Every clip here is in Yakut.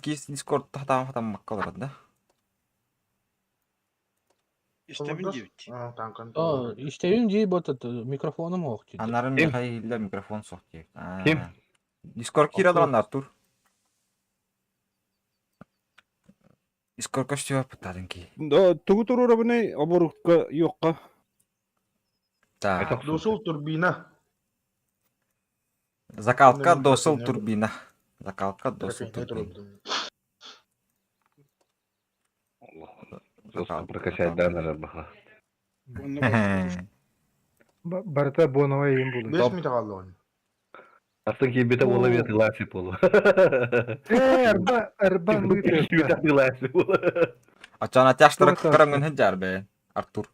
Киис Дискорд хатаан хатаммакка олорор да? Истэбин диэбит. А, истэбин дии бу микрофоном суох диир. Анарын Ким? миэхэ иһиллэр микрофон суох диэбит. Ким? Аа. Дискорд киирэ олорон Артур. Дискорд көстүбэт ки. Тугу туруорабыный оборукка юохха? Так. Досул турбина. Закалка досыл турбина. Закалка досыл турбина. Прокачайдаан эрэр баха. Барыта буоновай иин булун. Бес минут хааллаҕын. Астын киирбитэ буола биэ тылаасы буолу. Ээ, арба, арба Сүүтэ тылаасы буолу. Ачаана тяжтара кыраҥын хыджар бе, Артур.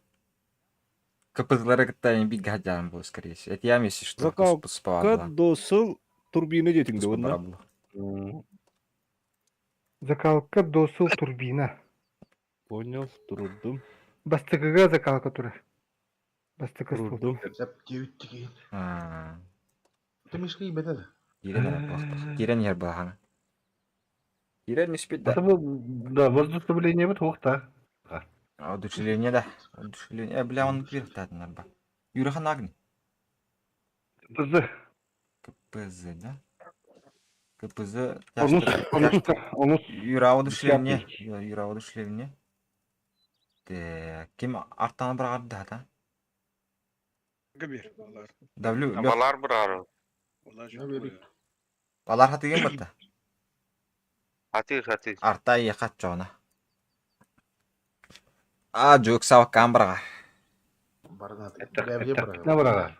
КПЗлары кытта бииргэ хадьаан буолу, скорее всего. Это я если что, Закалка досыл турбина диэтиҥ да уонна? Закалка досыл турбина. Понял, турурдум. Бастакыга закалка турар. Бастакы стул. Турурдум. Сеп диэбит Тимишки бетер. Киирэн эрэ буолтах. Киирэн иһэр баһаҥа. Киирэн испит да. Да, воздухобление бит хуохта. Одушевление да. Одушевление. Бля, он кииртаатынар ба. Юрахан Агни. КПЗ. КПЗ, да? КПЗ. Онус, онус, онус. Юра одушевление. Юра одушевление. Так, ким артаны быраҕарда хата? Габир. Балар. Давлю. Балар быраарыл. Балар хатыгын батта. Хатыр хатыр. Арта иэхэ чоона. А, жук саваккаан быраҕар. На быраҕар.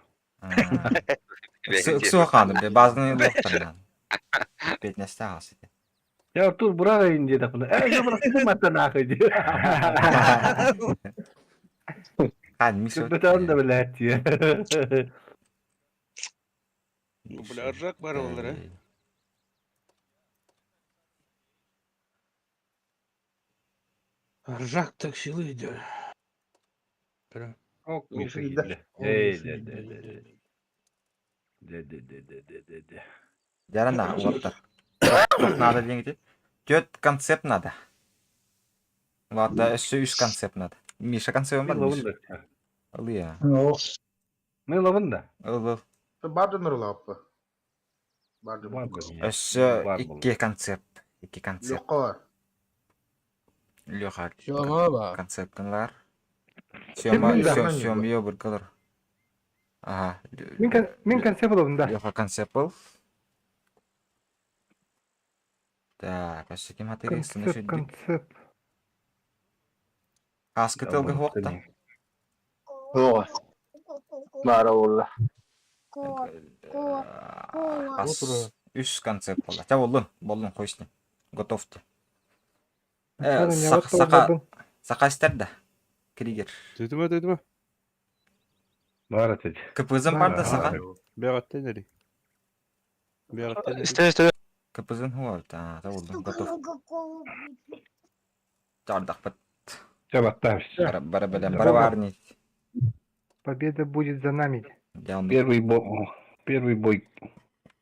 Ыксуо хааны, базаны луохтарынан. Петнесте аас ити. Я Артур быраҕайын диэтэхпинэ, ээ я бырахтым маттанаахы дии. Хаан мисс Көрбөтөҕүн да билээт дии. Бля, ржак бар олар, э? Ржак так силы идет. Эй, де, де, де, де. Де, де, де, де, де, де, де. Жарана, уоттар. Надо диэн Түөрт концепт надо. Ладно, өссө үс концепт надо. Миша концепт бар Мылабын да. Ылыя. Мылабын да. Ыл ыл. Бар донор лаппа. Бар Өссө икки концепт. Икки концепт. Лёха. Леха. Сёма ба. Концептынлар. Сёма, Сёма ее быркалар. Ага. Мин концепт болобун да. Леха концепт был. Так, өссө ким хатырын Концепт, концепт. Хаскы тылга хуохта. Суоҕа. Баара буолла. Ас үс концепт буолла. Ча боллун, боллун хойсни. Готовьте. Саха саха истер да. Кригер. Тетиме, тетиме. Баара тет. КПЗ бар да саха. Бэҕэттэн эри. Бэҕэттэн эри. Истэ истэ. КПЗ хуа, та боллун, готов. Чардахпыт. Чабаттаабыс. Бара бара бара баарни. Победа будет за нами. Первый бой, первый бой.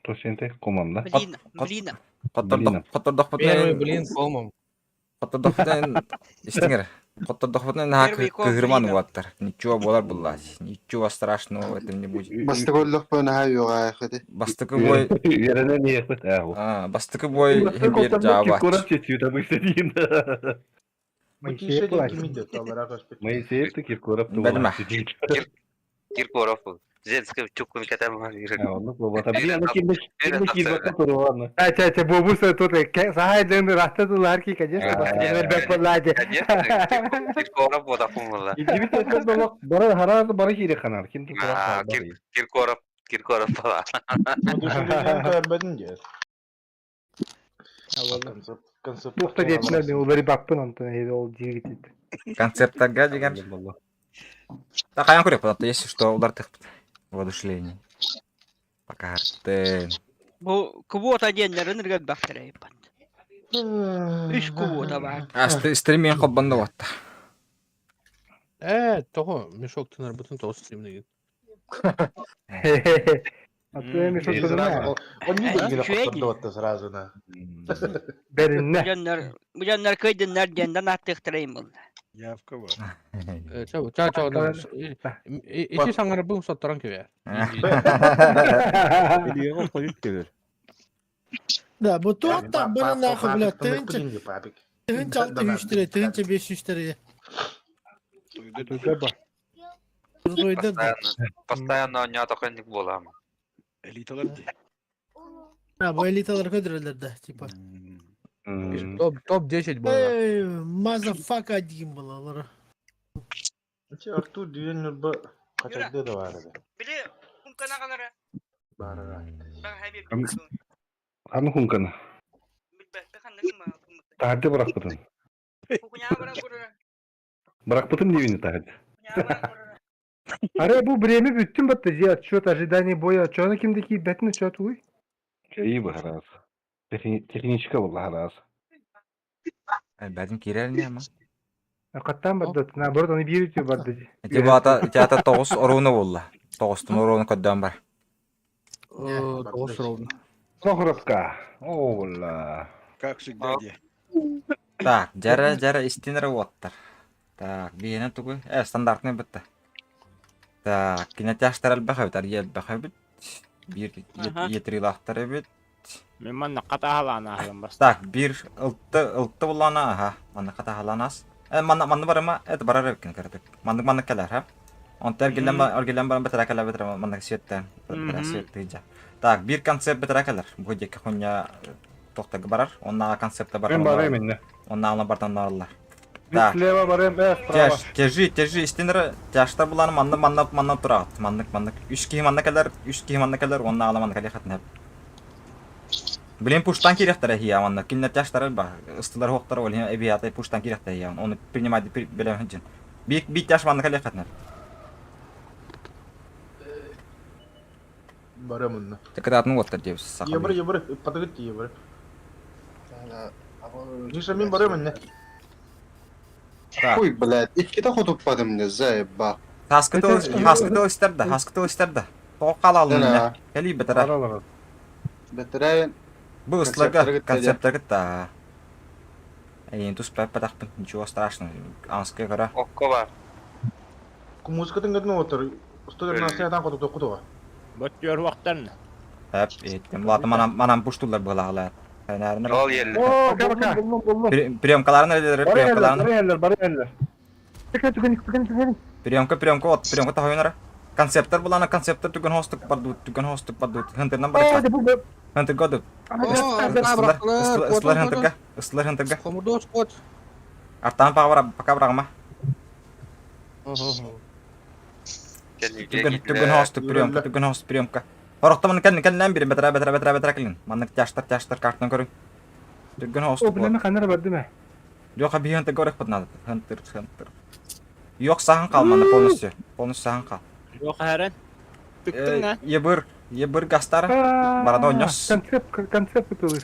То сенте команда. Блин, блин. Хоттордохпут Первый блин комом. Хоттордохпутун истиңер. Хоттордохпутун наха кыһырман уаттар. Ничего болар буллаас. Ничего страшного в этом не будет. Бастакы өллөхпө наһаа үөҕээхити. Бастакы бой Үөрэнэн иэхпит аа. А, бастакы бой хембер жаабач. Курап чечүү табыйса дейм. Моисей плачет. Моисеев ты Киркоров Бәдімә. Киркоров был. Зеленский чуккун кетем. Ча, ча, бобуса тут сахай ден рахта тулар ки, конечно, бастакы бек боллади. Конечно, Киркоров бода кумулла. Бара хараз бара хире ханар. Ким Киркоров, Киркоров бала. Көрбөдүн Концепт. Тухта диэтилер мен улары баппын онтон ол диигит. Концепттарга деген. Так, а я көрөп, если что, удар тыхпыт. Воодушевление. Пока ты. Бу квота диэннэрин ыргабахтарайбат. Үс квота бар. А, стриммен холбонду батта. Э, того, мешок тынар бутын тоғыз стримнеген. А то эми Сразу, сотторуна. он не Э, был үчүгэй дии. хоттордо сразу на. Беринне. Бу дьоннор кыйдыннар диэн аттыахтарайым буолла. Явка бар. Чэ, ча ча ити саҥарбын сотторон кэбиһэр. Илиэҕэ хойут кэлэр. Да, бу туохтаах бары нахуй, блядь, 1600 лира, 1500 лира. Туйда ба. Туйда да. Постоянно оонньоотоххо буолаама. Элиталар дии. А, бу элиталар көдүрэлэр да, типа. Топ топ 10 буолар. Эй, motherfucker один было. Артур дүйен нұрба қачарды да бар еді. Били кунканагалара. Бар Аны хунканы. Тахарды бырахпытын. Бырахпытым дебини тахарды. Аре бу время бүттүм батты же отчет ожидание боя отчета кимдеки бэтин отчет уй. Кайы бахарас. Техничка болла харас. Бәдим кирер не ама. Каттан барды, наоборот, аны бир үтү барды. Ити баата театр тоғыз оруна болла. Тоғыстың оруна көддөн бар. Тоғыз ровно. Прохоровка. О, Как всегда дии. Так, жара жара истинер уоттар. Так, биенен тугу. Э, стандартный бітті. Так, кинотяштар элбэх эбит, арье элбэх эбит. Бир Аха. етрилахтар эбит. Мен манна катаалаана ахлан бас. Так, бир ылтты ылтты буллана, аха. Манна катахаланас. Э, манна манна барыма, это барар эбикин кырдык. Маннык маннык келер, ха? Онта эргиллен бар, эргиллен баран бетера келер бетера маннык светтен. Бетера свет Так, бир концепт бетера келер. Бу деке хуня тохтага барар. Онна концепте бар. Мен барайм инне. Онна алан бартан алар. Бир Так. слева барайм, э, справа. Тяж, тяжи, тяжи, истинер тяжтар буланы манны манна манна турат. Маннык маннык. Үч кихи манна келер, үч кихи манна келер, онна ала манна келер хатнап. Блин, пуштан кирехтер хия манна. Киннер тяжтар ба. Ыстылар хоктар ол эби ата пуштан кирехтер хия. Оны принимать билем хиджин. Бик бик тяж манна келер хатнап. Барамын. Текратны оттар деп Ебір, ебір, патыгыт ебір. Миша, мен барамын, не? Так. Хуй, блядь, иккитэ хотуппатым не заебал. Хаскытыл хаскытыл истерді, хаскытыл истерді. Тоқал алын. Да. Кели бетера. Аралар. Бетере Бу ыстыларга Концепттер концепттер гытта. Эйин тус пәп ничего страшного. Анская гора. Окко бар. Музыкатын кәдін отыр. 119 адам қотып тоқыды ғой. Бөттөр вақтан. Әп, еттим. Латы манам манам пуштулар була Ол елли. О, пока пока. Буллум, буллум. Приемкаларын элдер, Бар еллер, приемкаларын. бар еллер, бар еллер. Түкөн түкөн түкөн түкөн. Приемка, приемка, от, приемка тахойнара. Концепттер булана концепттер түгөн хостук бардут, түгөн хостук бардут. Хынтырдан О, бар. де бу. Хынтыр году. Ыстылар, Ыстылар хынтырга, ыстылар хынтырга. Хомурдос кот. Артан пага бара, пока барагма. Түгөн түгөн хостук приемка, түгөн хостук приемка. Орохтомун кән кәннән бир бетера бетера бетера бетера килин. Маннык тяштар тяштар картын көрүң. Түгөн О, хостук. билеме канара барды ме. Yok abi хынтыр көрөк бут надо. Хынтыр, хынтыр. Yok сахан кал мана полностью. Полностью сахан кал. Yok хәрен. Түктүң а? Ебір, ебір гастар. Барада ойнос. Концепт концепт тылы.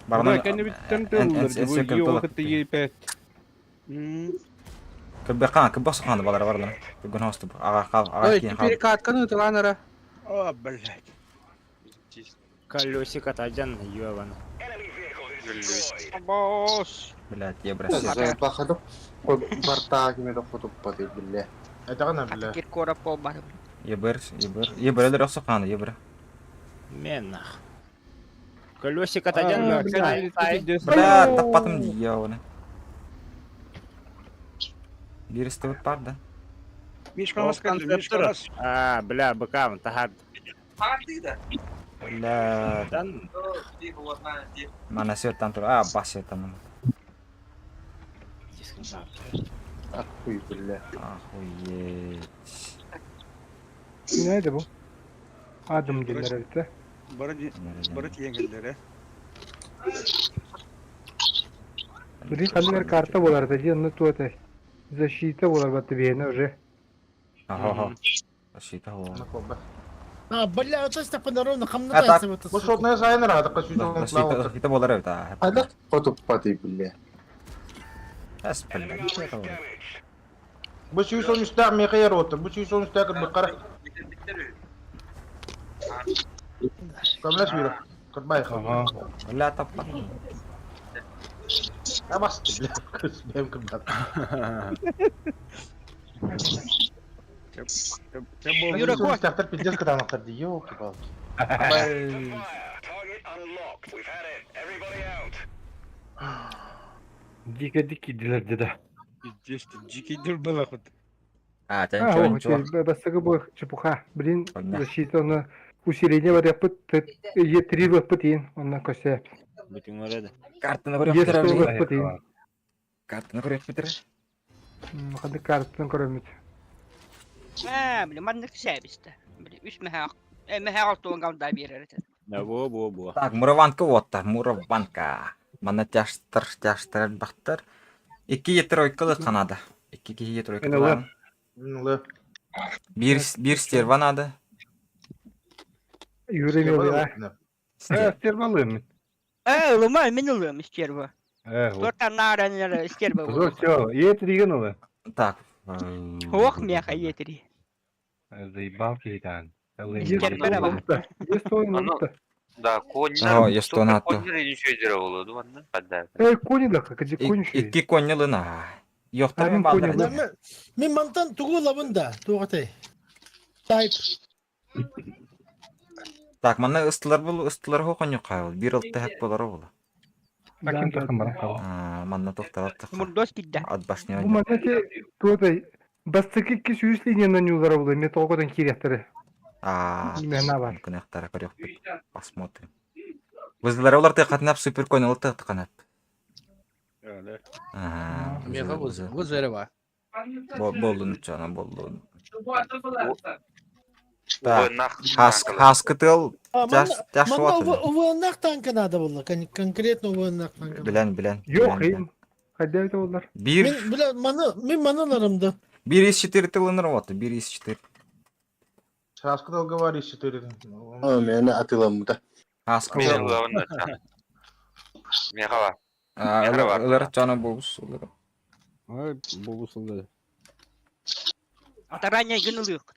Барада. Кәне биттен тыллар. Бу йоғыты епет. Кыбы қан, кыбы саханды балар барлар. Бүгін хосту. Ага кал, ага Ой, кийин кал. теперь катканы тыланара. О, блядь. Колесико тажан ёбана. Босс. Блядь, ебір. Заебахадып, бартаа кимede хотуппаты билле. Айтаған біле. Киркоров болбады. Ебір, ебір. Ебір элер саханды, ебір. Мен нах. Колесико тажан. Бля, таппатым дия оны. Бир истебит бар да. Мишка масканды, Мишка мас. А, бля, быкам, тахар. Бля, Дан. мана сеттан тур. А, бас сеттан. Ахуй, билле. Охуеть. Нейdi bu? Adım gelir elbette. Бары бары тиенгеллер, Бiri kanlar карта болар да же туата. Защита болар батты бейне уже. Ага. Защита го. А, бля, вот это по-народному А так. хамнатается в это, Бұл сука. шотная сайын радыққа сүйсін Защита, защита болар эбит. а. Хайда хотуппаты билле. Эс, блядь. Бұл сүйсін үстәк меқер отыр. Бұл сүйсін үстәк бір қара. Көмөлөс Юра. Кырбай Ага. Бля, таппат. Абас, бля, көс бэм кырбат. Юра, кот. Тахтар пиздец кытаанахтар дии, ёлки-палки. Дико дикий дилер деда. Пиздец, ты дикий дурбалахут. А, А, тен ох, чон бастығы бу чепуха. Блин, Понятно. защита на усиление бар япыт, Е3 лапыт ин, онна көсе. Бүтүн өрөдө. Картаны Е1 көрөктөр. лапыт ин. Картаны көрөктөр. Хады картын көрөмүт. А, бля, маннык сәбисте. Бля, үс мәһә. Э, мәһә алтуын гамда бирер. Да бу бу бу. Так, Мураванка уоттар, Мураванка. Мана тяштар, тяштар бахтар. Икки етройкалы канада. Икки кихи етройкалы. Нулы. Бир бир стерва надо. Юрий а. Э, стервалым. Э, лума, мен улым стерва. Э, вот. Торта наран стерва. Все, ет деген олы. Так. Ох, меха етри. Заебал кейтан. Стерва. Е100 Аны- Да, О, коннер. есть он атту. Коннер еще делал, ну ладно. Э, кони да, как эти кони еще. Икки коннялына. Йоктар А, мен мен балдар. коннялы. Мин мантан тугу лабын да, тугаты. Тайп. Так, мана ыстылар бул, ыстылар хо конню кайыл. Бир ылты хәп болар бул. Таким таким барам кал. А, манна токтар аттык. Мурдос кидде. Ат башня. Бу манате туотай бастыкы ки сүүс линияны нюлара булы, мен толгодан кирехтере. А, Именно бар. Күнәхтара көрөк. Посмотрим. Бызлар олар ты катнап супер конь ылты канат. Ага. Меха вызыре бар. Болдун чана болдун. Так, Ой, нах. хас хаскытыл А, жаш жаш Манна вот. УВН танка надо было, конкретно УВН танка. Билен билен. Yok им. Хадя это олар. Бир Мин бля маны мин маналарымды. бир из четыре тылыныр вот, бир из четыре. Саска долговарись четыре. О, мені атыламыда. Хаскытыл. Меха. Ылар чана болус. Ой, бобусулды. Тараня гынулык.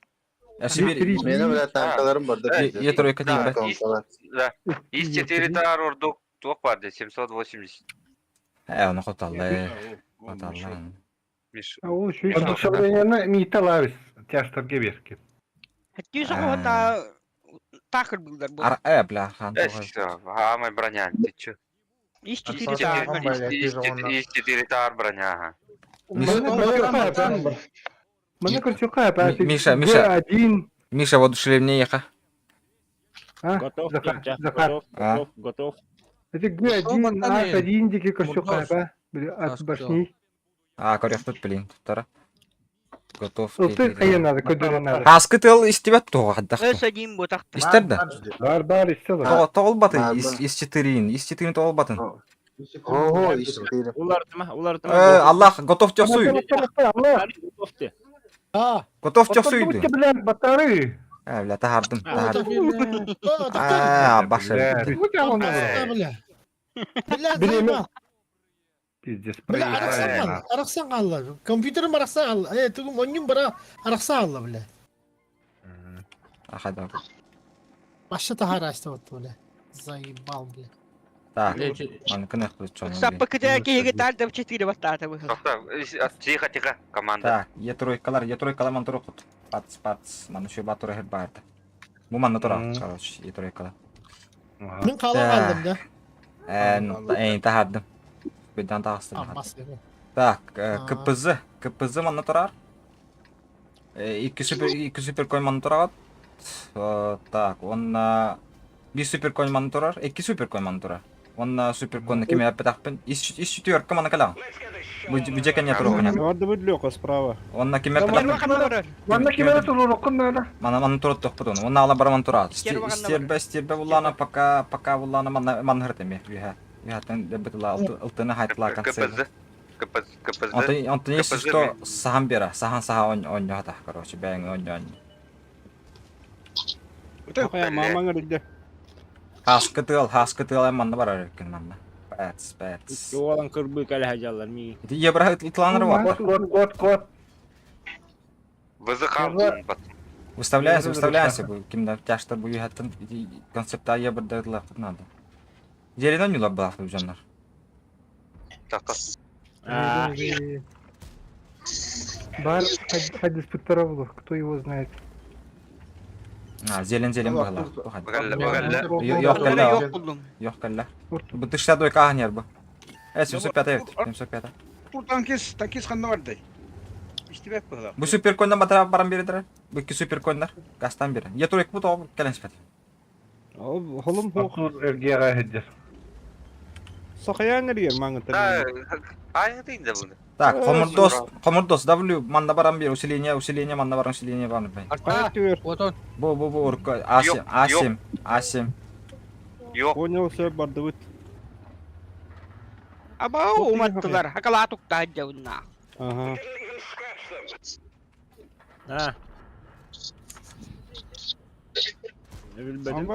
Әші бир Мені бля танкаларым бар да. Е тройка дейм бе. Танкалар. Да. Из 4 тар ордук туох барды 780. Э, оны коталлы. Коталлы. Миш. А ол еще Одушевлениені мита лавис. Тяштарге берки. Хәтти соғыта тахыр булдар бу. Ар э, бля, хан. Э, всё, а мой броня, ты чё? Из А 4 сам тар. блядь, ты же он Из 4 тар броня, ага. Маны көрсөкка, Миша, Миша. Один. Миша, воодушевление еха. А? Готов, Захар, Кемча, Захар. готов, А? готов, готов. Это Г1, Мантаны. H1 деки көрсөкка, Мурдос. ба. Бля, от Саска. башни. А, көрөк тут, блин, туттара. Готов. Ылты кайын надо, көдөрө надо. Хаскытыл истебет тоға хаддақ. С один бу тахты. Истер да. Бар бар истелер. Тоғыл батын, Бар, из из четырин, из четырин тоғыл батын. Ого, ишетирим. Улартыма, улартыма. Э, Аллах, готов тёсуй. Allah. Готов ты. А, Готов тёсуйду. Бля, батары. Э, бля, тахардым, тахардым. а, А, башы. Бля. бля. Бля, Бля, заебал. Пиздец, Бля, арахсан проебали. алла, арахсан алла. Компьютерим арахсан алла. Э, тугум оннюм бара арахсан алла, бля. Ахада. Башы тахар ашты вот, бля. Заебал, бля. Так, маны кынах чону. Саппы кыда кеге тар да 4 баттата бу. Тоқта, тихо, тихо, команда. Так, е тройкалар, е тройкалар ман турукут. Пац, пац, маны şu батура хеп барды. Бу манны тура, короче, е тройкалар. Мин кала калдым да. Э, э, тахардым. Бедан тахастым. Аммас. Так, КПЗ, КПЗ манны турар. Икки супер, икки супер конь манны турат. Так, он бир супер конь манны турар, икки супер конь манны турар. Он супер конь кеме апетахпен. Из четверка манны кала. Бу жеке не туру коня. Надо быть Лёха справа. Он на кеме апетахпен. Манна кимер туру надо. Мана мана турат тохпутун. Он ала бар ман турат. Стерва ганна Стербе стербе булана пока пока булана ман ман хыртеме. Юха. Юхатан дебетла алтына хайтла конце. КПЗ. КПЗ, КПЗ. Антон Антон если КПЗ что сахан бера, сахан саха он он хата, короче, бәң он он. Ахая, мамаңа где? Хаскытыл, хаскытыл манна барар экен манна. Пәц, пәц. Югалан кырбы кәле хаҗалар ми. Ебра итланыр Кот, бар. кот, кот, кот. ВЗ қалды. Выставляйся, выставляйся, бу кимдер тяжтар бу юһаттан концепта ебырдырдылар надо. Зелено нюлар была дьоннор. Тахтас. Бар хадиспыттара булur, кто его знает. А, зелен-зелен быһылаах. Быгалла, быгалла. Yok Öyle кэллэ, yok buldum. yok кэллэ. Бу 62 кааһын бу. Э, 705 705. Артур танкист, танкист ханна барды. Истибэт быһылаах. Бу суперконнар батара баран бередер. Бу икки суперконнар гастан бери. Я турек бу тоҕо кэлэн испэт. Холум хуох. Артур эргиэҕэ сылдьар. Сахаян эргер Да, маңыттар. айгытыйда буну. Так, Комурдос, Комурдос, W манна баран бер, усиление, усиление, манна баран усиление баран бер. Арта, вот он. Бу, бу, бу, урка, А7, А7, А7. Yok. Понял, все, бардыбыт. Аба уматтылар. Хакала тукта жауна. Ага. А. Билбедим.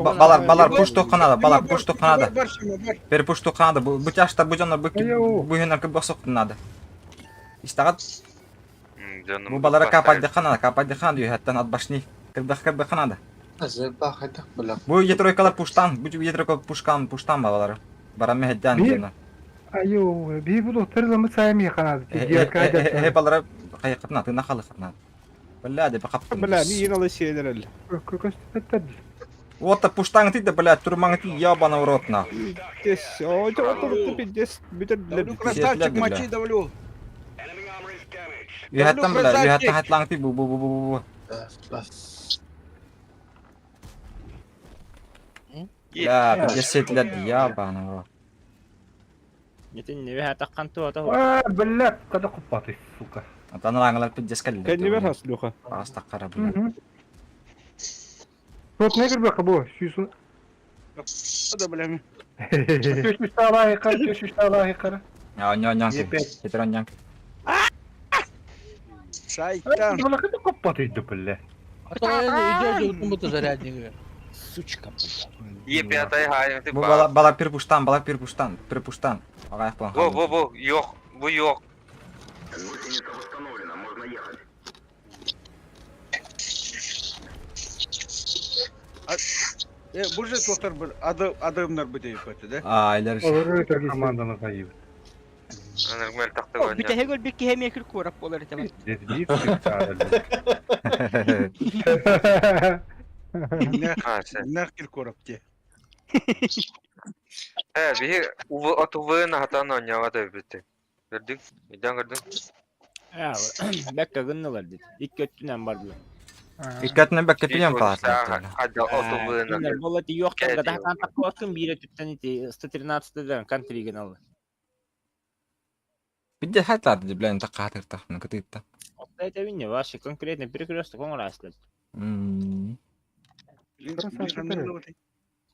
Балар, балар, пуш тохқанада, балар, пуш тохқанада. Бар, бар, Бер пуш тохқанада. Бу, бу тяжтар, бу жоннор, бу, бу хенер кыб надо. Истагат, бу балара капать ханада, капать ханада, юхаттан от башни. Кырбах, кырбах ханада. Бу етройкалар пуштан, бу етройкалар пушкан, пуштан балалары. Баран мехедден жоннор. Айо, би бу доктор замы сайми ханады. Э, балара кайыкытна, тына халыкытна. Бля, деп каптым. Бля, ми алы şeyler әлі. Көстөттөр. Вот пуштаң тиде, блядь, турмаң ти ябана в рот на. Дес, о, отыр пиздец, бүтер Давлю красавчик, мочи, давлю. Юхаттан, бля, юхаттан хатлаң ти бу бу бу бу бу. Бля, пиздец сетлер ябана в рот. Нетин не ве таккан ту ата. А, блядь, Kada купаты, сука. Атан пиздец кэлле. Кәнне бер хас, Леха. Астаққара, бля. Вот не кирбе кабо, сүйсүн. Да, бля. Төш алайықара, төш алайықара. А, нян нян. Кетер нян. Шайтан. Бля, kada купаты, бля. А то идет, будто зарядник. Сучка, блядь. Е5 хайын Бу бала бала пир пуштан, бала пир пуштан, пир пуштан. Ага, план. Бу бу бу yok. Бу yok. Э, бу же тоқтар бір адымнар бітейіп көтті, да? А, илер. Команданы кайып. Анырмел такты Бите хегөл бир киһи мекир курап болар этем. Нақ кир корап те. Э, биһи увы от увы нахатан оняга да битти. Көрдүң? Үйдөн көрдүң? Бәккә гыннылар дип. Икки өттүнән бардылар. Иккәтенә бәккә пилем калат. Хадда от увы на. Кинер болот юктан да тахтан таккын бире түптән ити 113-дән контриген алды. Бидде хатлар ди блин такка тахны кытытта. Это винне ваше конкретно перекресток он раслет.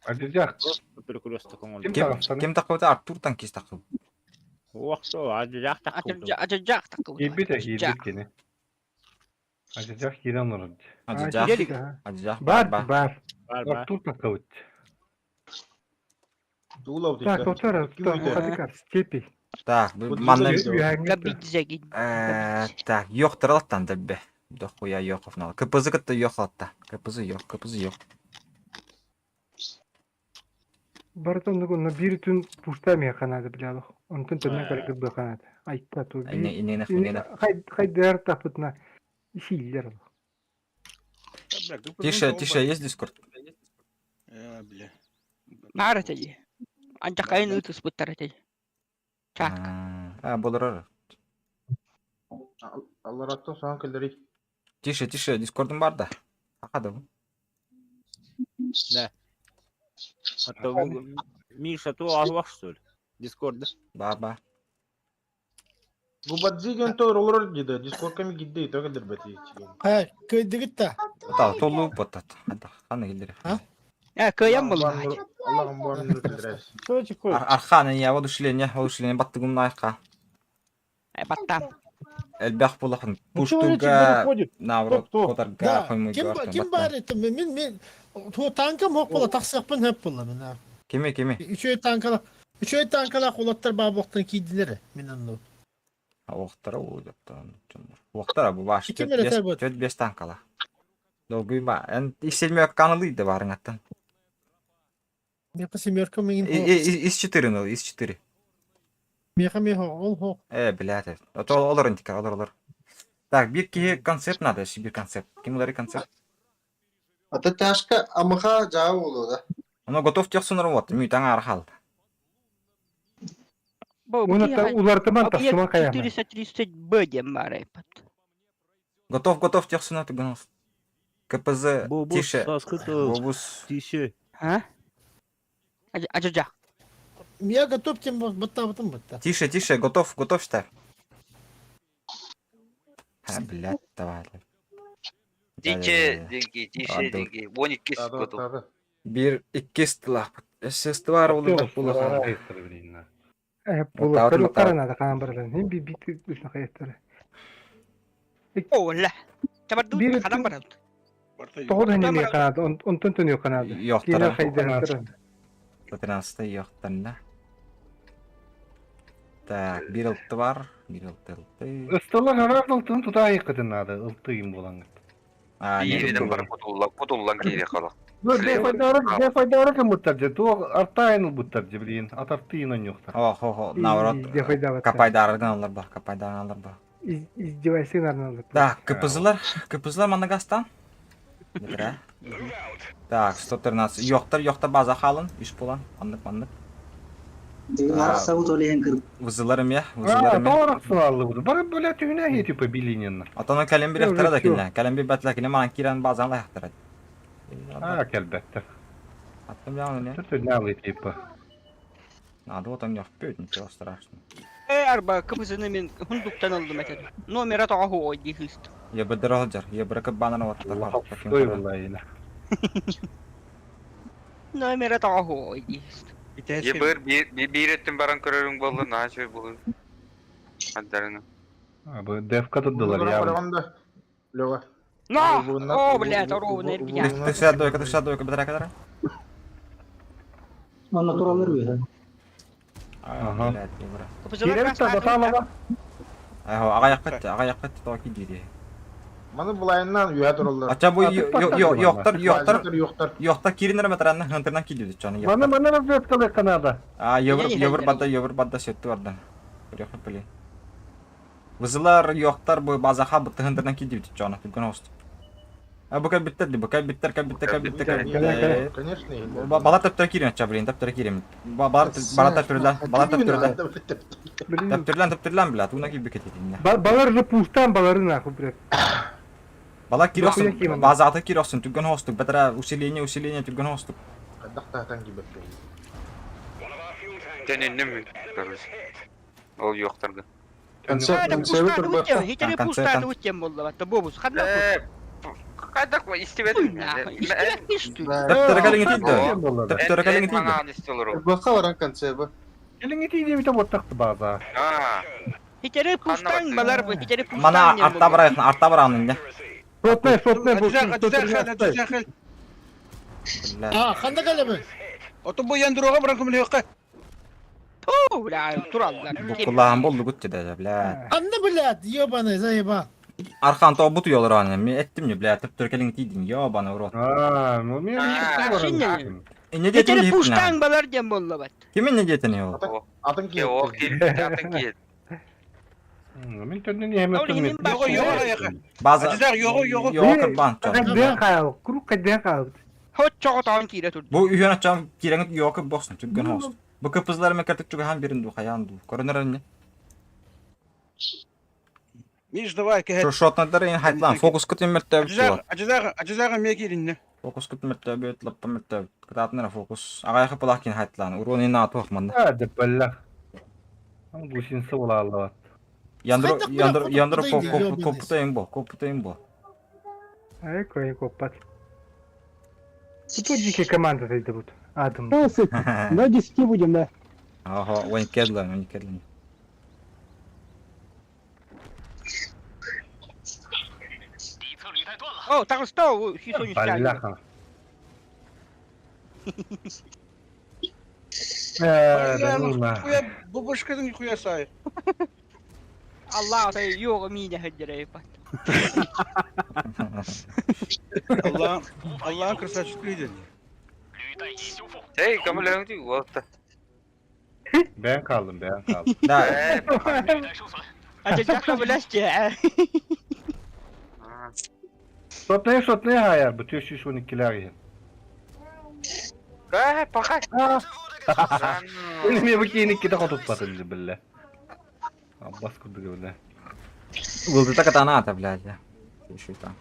Адижак. Перекресток он. Ким ким таккы Артур танкист таккы. Вакто адижак таккы. Ажажак таккы. Кибит кибит кене. Адижак кирен орд. Адижак. Адижак. Бар, бар. Артур таккы. Так, доктор, хадикар, степи. Так, манна Так, yok тыралаттан дебе. Дохуя yok нал. КПЗ кытта yok атта. КПЗ yok, КПЗ yok. Бартон но бир түн пуштами ханады блядь. Он түн түннен калгы бу ханады. Айтта ту би. Ине ине ине. Хай хайдар тапытна. Силлер. Тише, тише, есть Дискорд? Э, бля. Нара теди. Анча кайын ытыс буттар теди. Чак. А, болор. Аллараттан соң келдери. Тише, тише, Дискордым бар да. Акады бу. Да. А то Миша ту алвах что ли? Дискорда. Ба, ба. Губадзиген тор олор диде, Дискордка ми гидде, то келдер бети. Ха, көйдүгүт Та, толу потат. Ханы келдер. Э, көйөн болду. Аллахым барын келдер. Арханы я воодушевление, воодушевление баттыгым найка. Э, баттам. Элбэх булахын пуштуга наоборот котарга хоймуй Ким ким бар это мен мен ту танкам хок бола таксакпын хеп бола мен. Кими кими? Үчөй танкала, үчөй танкала кулаттар баа боктан кийдилер мен анны. Оқтара о деп Оқтара бу баш. Ким эле Төт бес танкала. Долгуйма. Эн ис семерканы ылый да барыҥаттан. Миэхэ семерка миҥин И- хоох. и- Ис четыре ыл, ис четыре. Миэхэ миэхэ ол хоох. Э, блядь. А то олор интика, олор, олор. Так, бир киһи концепт надо, еще бир концепт. Ким ылары концепт? Ата тяжко амыха жаа болу да. Оно готов техсунар вот, мүйтаң архал. Бу Уна улартыман тахсыман Объект каяма. 430 Б диэн баар эппит. Готов, готов техсунар тугунус. КПЗ, Бобус, тише. саскы тыл. Бобус. Тише. А? Ажажа. Я готов тем баттабытым батта. Тише, тише, готов, готов считай. А, блядь, давай. Тише, деньги, тише, Ладно. деньги. Вон икки Тады, готов. тады. Бир, икки стыла. СС-2 олы булаха. Э, Оттаабыт, булаттар оттаабыт. уктарына да хаан баралар. Хин би бит үснө каяттар. О, ла. Табарду Бир хадан баралды. Тоҕо да хинне канада, онтон төнү канада. Йохтара. Киинер хайдахтар. 13 йохтарында. Так, бир ылты бар. Бир ылты ылты. Ысталар харар ылтын тута айыккытын ады, ылтыйым болан. А, не, Бииринен бар кутуллан, кутуллан киири хала. Бу дефайдары кем буттар же, ту артайын буттар же билин, атартыйын оньоктар. О, хо, хо, наоборот. Капайдарган алар ба, капайдарган алар ба. Издевайсың арналды. Так, КПЗлар, КПЗлар манагастан. Битре. Так, 113. Йоктар, йоктар база халын, үш болан. Аннык, маннык. Вызылар эме, вызылар А, эме. тоораксын алды буду. Бары бөлә түйнә хи типа билинен. Атаны кәлем бир яктара да килә. Кәлем бир бәтлә килә, мана кирән базан ла яктара. А, келбетте. Аттым яны не. Тут налы типа. Надо вот он не ничего страшного. Э, арба кыбызыны мен хундуктан алдым этен. Номера тоҕо хуой дихыст. Я бы дорожер, я бы ракып банан вот Той булайына. Номера тоҕо хуой дихыст. Е бір бир өттін баран көрөрүң болду, наачы болду. Аддарына. А, бу девка туддылар я. Барганда. Лева. На! О, блядь, ровно эрбия. Ты сюда дойка, ты сюда дойка, бедра кадра. Ага. Блядь, не бра. Кыбызылар Киреп та баталава. Айхо, ага яккат, ага яккат, токи дири. Маны булайыннан үйә туралар. Ача бу йоктар, йоктар, Йоктар. йоктар киринер метранна хантырнан килди чаны. Маны маны разведка канада. А, евр, евр бадда, евр бадда сөттү бардан. Көрөк биле. Вызылар йоктар бу базаха бу хантырнан килди чаны, түгөн хост. А бу кабиттер, бу кабиттер, кабиттер, кабиттер, кабиттер. Конечно. Бала таптыр кирин ча блин, таптыр кирин. Бала бала таптырлан, бала таптырлан. Таптырлан, таптырлан бля, туна киби кететин. Балар же пустан балары нахуй, блядь. Бала киросун, базата киросун, түгөн хостук, бетера усиление, усиление түгөн хостук. Кадактатан кибет. Тенинним короче. Ол жоқтарды. Концепт, концепт турба. Хитери пустаны үттен болду батта бобус. Ханна Кайдак истебедим. Таптыр калың тиде. Таптыр калың тиде. Бака баран концепт. Келиң ити бите боттакты база. А, Хитери пустан балар бу, хитери пустан. Мана арта барайын, арта барайын инде. Шотнай, шотнай бу. А, ханда калебе. Ото бу яндырога баран көмөлөккө. Ту, бля, тураллар. Бу куллаган болду гүттү да, бля. Анда блядь, ебаный, заеба. Архан то буту yollar аны. Мен эттим не, бля, таптыр калың тидин, ёбаны в рот. А, ну мен Не Хитери пустан балар дем болду бат. Кимин не детин ол? Атын ки. О, ки, атын ки. Мен төндөн эме Його, його аяка. База. Аждар, його, його. Його кырбан. Каден кайл, круг каден кайл. Хот чоготон кире турду. Бу үйөн ачам киреңит його кып боксун, түгөн хост. Бу кыпызлар мен кертик чугахан бирин ду хаян ду. Көрөнөр не? Миш давай ке. Шо шотнадыр ин хайтлан фокус күтүн мөртөп. Аждар, аждар, аждар мекиринне. Фокус күтүн мөртөп, лаппа мөртөп. Кытатныр фокус. Агай кыпылак кин хайтлан. Урон ин атох манда. А, деп балла. Бу син сола алла. Яндыр яндыр яндыр коп коп бо, коп бо. Ай, кой копат. Тут дикие команда зайдут. Атом. На 10 будем, да. Ага, он кедлен, он кедлен. О, так что, хисо не Баллаха. Э, да ну на. Бу башкадан хуя сай. Allah tay yo'q miyda hajraypat. Allah'ın Allah'ın красавчик dedi. Эй, көмөлөһүҥ уолта. Ben kaldım, ben kaldım. Да, Ээ, Ачачакка билэсче. Сотнaya сотнaya hayar bu 312'ler yiyin. Ээ, пока. Benim bu ki 2'de kodutmadın bile. Abbas kurdu bile. Вылдыта катаната, блядь. Еще и там.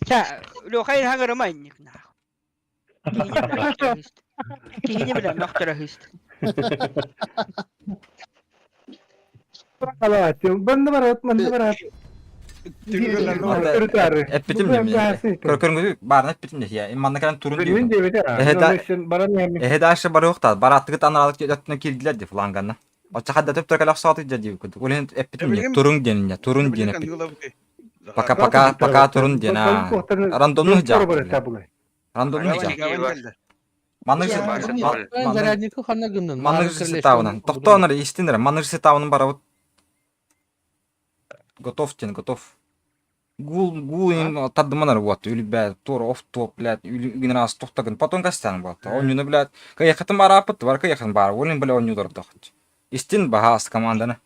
Ча, Леха хаҥырыма инник нахуй. Киһини билэн мөхтөрө хыст. Банны барат, манны барат. Эппитим Көргү баарына эппитим дии. Манна кэлэн турун Мен диибин. дебете. Эһэ дальше барыахтаат. Барааттыгыт анаалык өттүнэн киирдилэр дии фланганна. Оччо хадда төптөр кэлэ охсоотук дьэ диибит курдук. Ол иһин эппитим дии. Турун диэн инньэ. Турун диэн эппит. Пока пока пока турун диэн аа. Рандомну сыдьаах. Рандомну сыдьаах. Маннык Зарядникы ханна гыннын. Маннык сетабынан. Тохтоон эрэ истин эрэ. Маннык сетабынан барабыт. Готов диэн готов. Гул гул им тардыманар вот үлбә тур оф топ блядь үгүн тохтагын потом кастан вот онньуну блядь кыйахатын барааппыт бар кыйахын бар олин бля онньу дордохт истин баһаас команданы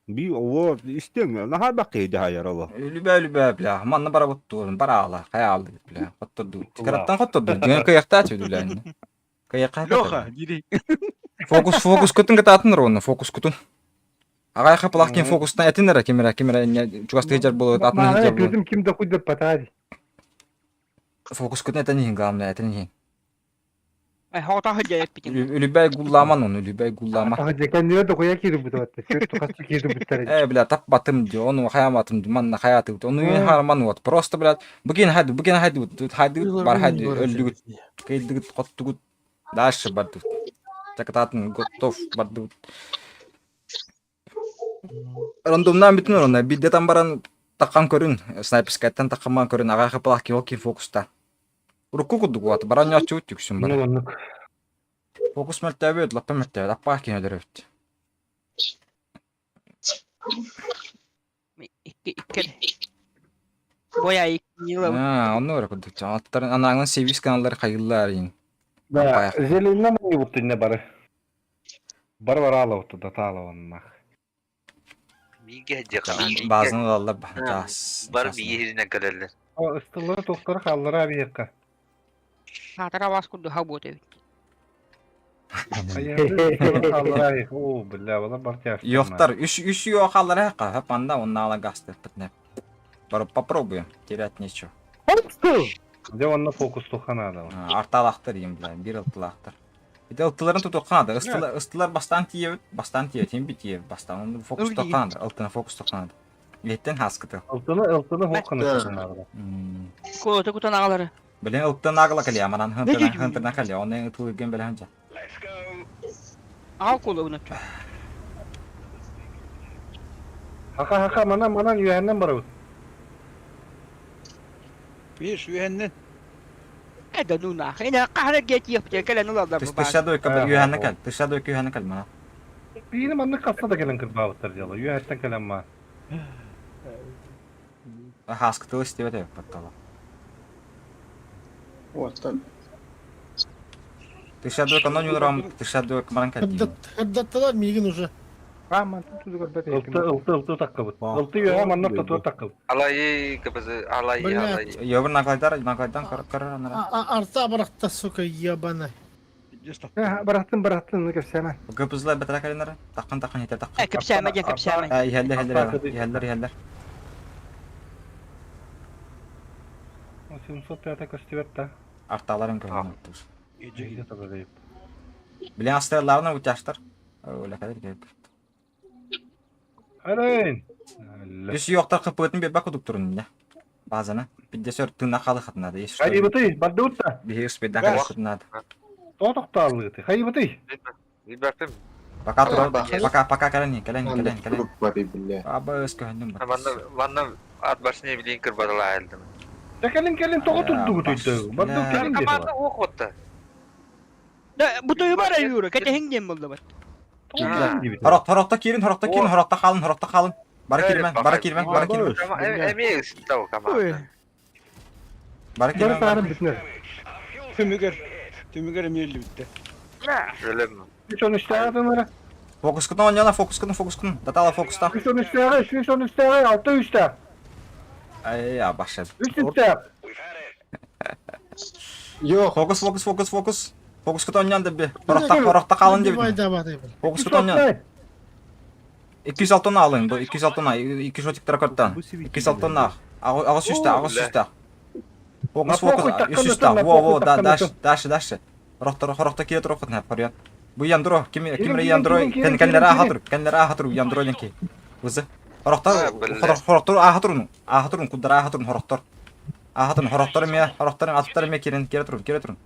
Би ово истең, наха бакы дьаһайар оло. үлүбэ үлүбэ бля манна барабыт туорун бараала хайаалды бля хотторду караттан хотторду дигэн кыйахтаачы бля кыйаха Леха, дири. фокус фокус кутун кытаатын ровно фокус кутун Агай хапылах кин фокустан этин эрэ кимирэ кимирэ чугастыы жар болот атын жар болот Көзүм ким да хуй деп батади. фокус кутун этен иһин главное этен иһин Ай хота хыдьа эппитим. Үлүбэй гулламан оны, үлүбэй гуллама. Кэннигэ дохуя киирбит батта. Сүт тухасты киирбиттэр. Э, бля, таппатым ди, ону хаяматым ди, манна хаятым ди, ону харман вот. Просто, блядь, бүгін хайды, бүгін хайды, хайды, бар хайды, өлдүгүт, кыйдыгыт, коттугут, дальше бардыт. Чакататын готов бардыт. Рандомнан бүтүн орона, биддетан баран таккан көрүн, снайперскайттан такканман көрүн, ага хапалах киоки фокуста. Урукку кудук вот, баран ячу түксүн бар. Фокус мөлтәбөт, лаппа мөлтәбөт, аппа кине өлөрөбүт. Икки икки. Боя икки yıl. А, онно өрө курдук. Аттарын анааңын сервис каналлары хайыллар ин. Да, зеленнен не вот не бары. Бар бар ала вот да тала оннах. Биге жакан. Базын алалар бахтас. Бар биирine кэлэллэр. Ыстылары тоқтары қаллары абиякка. Саатара бас курду хабот эбит. Қаллары О, бля, бала бар тяж. Йохтар, үш үш йохалар хака, хапанда онна ала гасты битне. Барып попробуем, терять нечего. Де онна фокус туханада. Арталахтар им, бля, бир ылтылахтар. Бит ылтыларын тутукканады. Ыстылар ыстылар бастан тиебит, бастан тиебит, хим бит тиебит, бастан. Оны фокус токканады, ылтына фокус токканады. Леттен хаскыты. Ылтыны ылтыны хокканы туханады. Колота кутан агалары. Билен ылтын агла калия, манан хынтырна хынтырна калия, оны ылтылыген беле ханча. Ага коло уна. Хака хака манан манан үйәннен барабыт. Биш, үйәннен. Эда нуна. Эна кахара гети япты кэлэн улалдар бу. Тыша дойка үйәнне кал, тыша дойка үйәнне кал мана. Биini манны касса да келен кырбабыттар дела. Үйәттен келен ма. Хаскыты истебет эбит баттала. Оттан. Тыша дойка нон юлрам, тыша дойка манан кал. Хырдаттылар мигин уже. Ылты ылты ылты таккыбыт. Ылты үйә манны тату таккыбыт. Алайы кыбызы, алайы, алайы. Йобыр наклайдар, наклайдан кар кар анара. Арта барахта, сука, ебана. Барахтын барахтын кепсеме. Гыпызла бетра калинара, таккан таккан хитер таккан. Э, кепсеме ден кепсеме. Э, иһэллер иһэллер иһэллер иһэллер. 705 көстүбэт та. Арталарын көрүнүп. Иде табы Билен астарларына утяштар. Өлө кадер кеп. Арайн. Үс yoктар кыпытын бер бак турун не. Базаны. Бидде сөр тына халы хатнады. Еш. Хайбыты, бардыбытта. Бихи успедан хатнады. Тоқталыты. Хайбыты. Билбэппин. Пока тура, пока пока кэлэн кэлэн кэлэн кэлэн. Бары бля. Аба өс көһүндүм. Манна манна ат башыны билин кырбадала элдим. Келин келин тоғы турду күтүйді. Барды келин деді. Команда окутта. Да бу туйбара юра, кете хиңден болду бат. Хорохто хорохто киирин, хорохто киирин, хорохто хаалын, хорохто хаалын. Бары киирмэн, бары киирмэн, бары киирмэн. Эмиэ ыстау команда. Бары Бары киирмэн. саарым бүтүнэр. Түмүгэр. Түмүгэр эмиэ өллүбүттэ. Өлөм. Үч он үстээҕи тынара. Фокускутун оонньоно, фокускутун, фокускутун. Датала фокуста. Үч он үстээҕи, үч он үстээҕи, алта үстээх. Ай, я башым. Үч үстээх. Yok. Фокус, фокус, фокус, фокус. Фокускутун оонньоон дебби. Хорохто, хорохто хаалын диэбитим. Фокускутун оонньоон. 206 алын, бу 206 2 шотиктара көртөн. 206 аҕыс сүүстээх, аҕыс сүүстээх. Фокус, фокус, үс сүүстээх. Во, во, да, дальше, дальше, дальше. Хорохтор, хорохто киирэ туруоххутун хаппарыйан. Бу яндро, ким ким яндро, кэн кэннэрэ ааха тур, кэннэрэ ааха тур, яндро диэн ки. Узы. Хорохтор, хорохтор ааха турун, ааха турун, куддара ааха турун, хорохтор. Ааха турун, хорохтор эмиэ, хорохтор аттар эмиэ киирэн, киирэ турун, киирэ турун.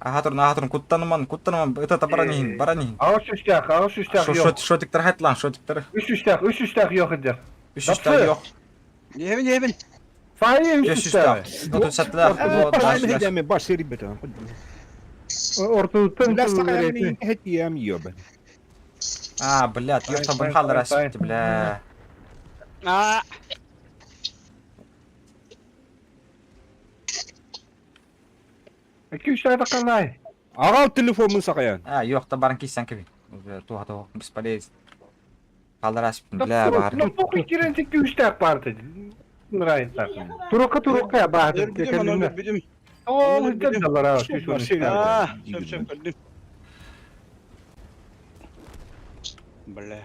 Ааха турун, ааха турун, куттаныман, куттаныман, ыта баран иһин, баран иһин. Аҕыс үстээх, аҕыс үстээх yok. Шотиктар хайтлаан, шотиктар. Үс үстээх, үс үстээх yok эдэр. Үс үстээх yok. Ебин ебин. Файы үс Үс үстээх. үстээх. Отут сәттілер. Ортуттан А, блядь, ёпта бынхал расипти, бля. Аа. Икки үстээх такканай. Аҕал телефоммун сахайан. А, ёпта барын кийсэн кеби. Туха туха, бесполезно. Халдар бля, бар. Ну похуй кирен икки үстээх бар dedi. Нырайын тартым. Турукка турукка баады. Өлбүтүм аны өлбүтүм. Ол үстэн далар үс он үстээх. Аа, сөп сөп көрдүм. Бля.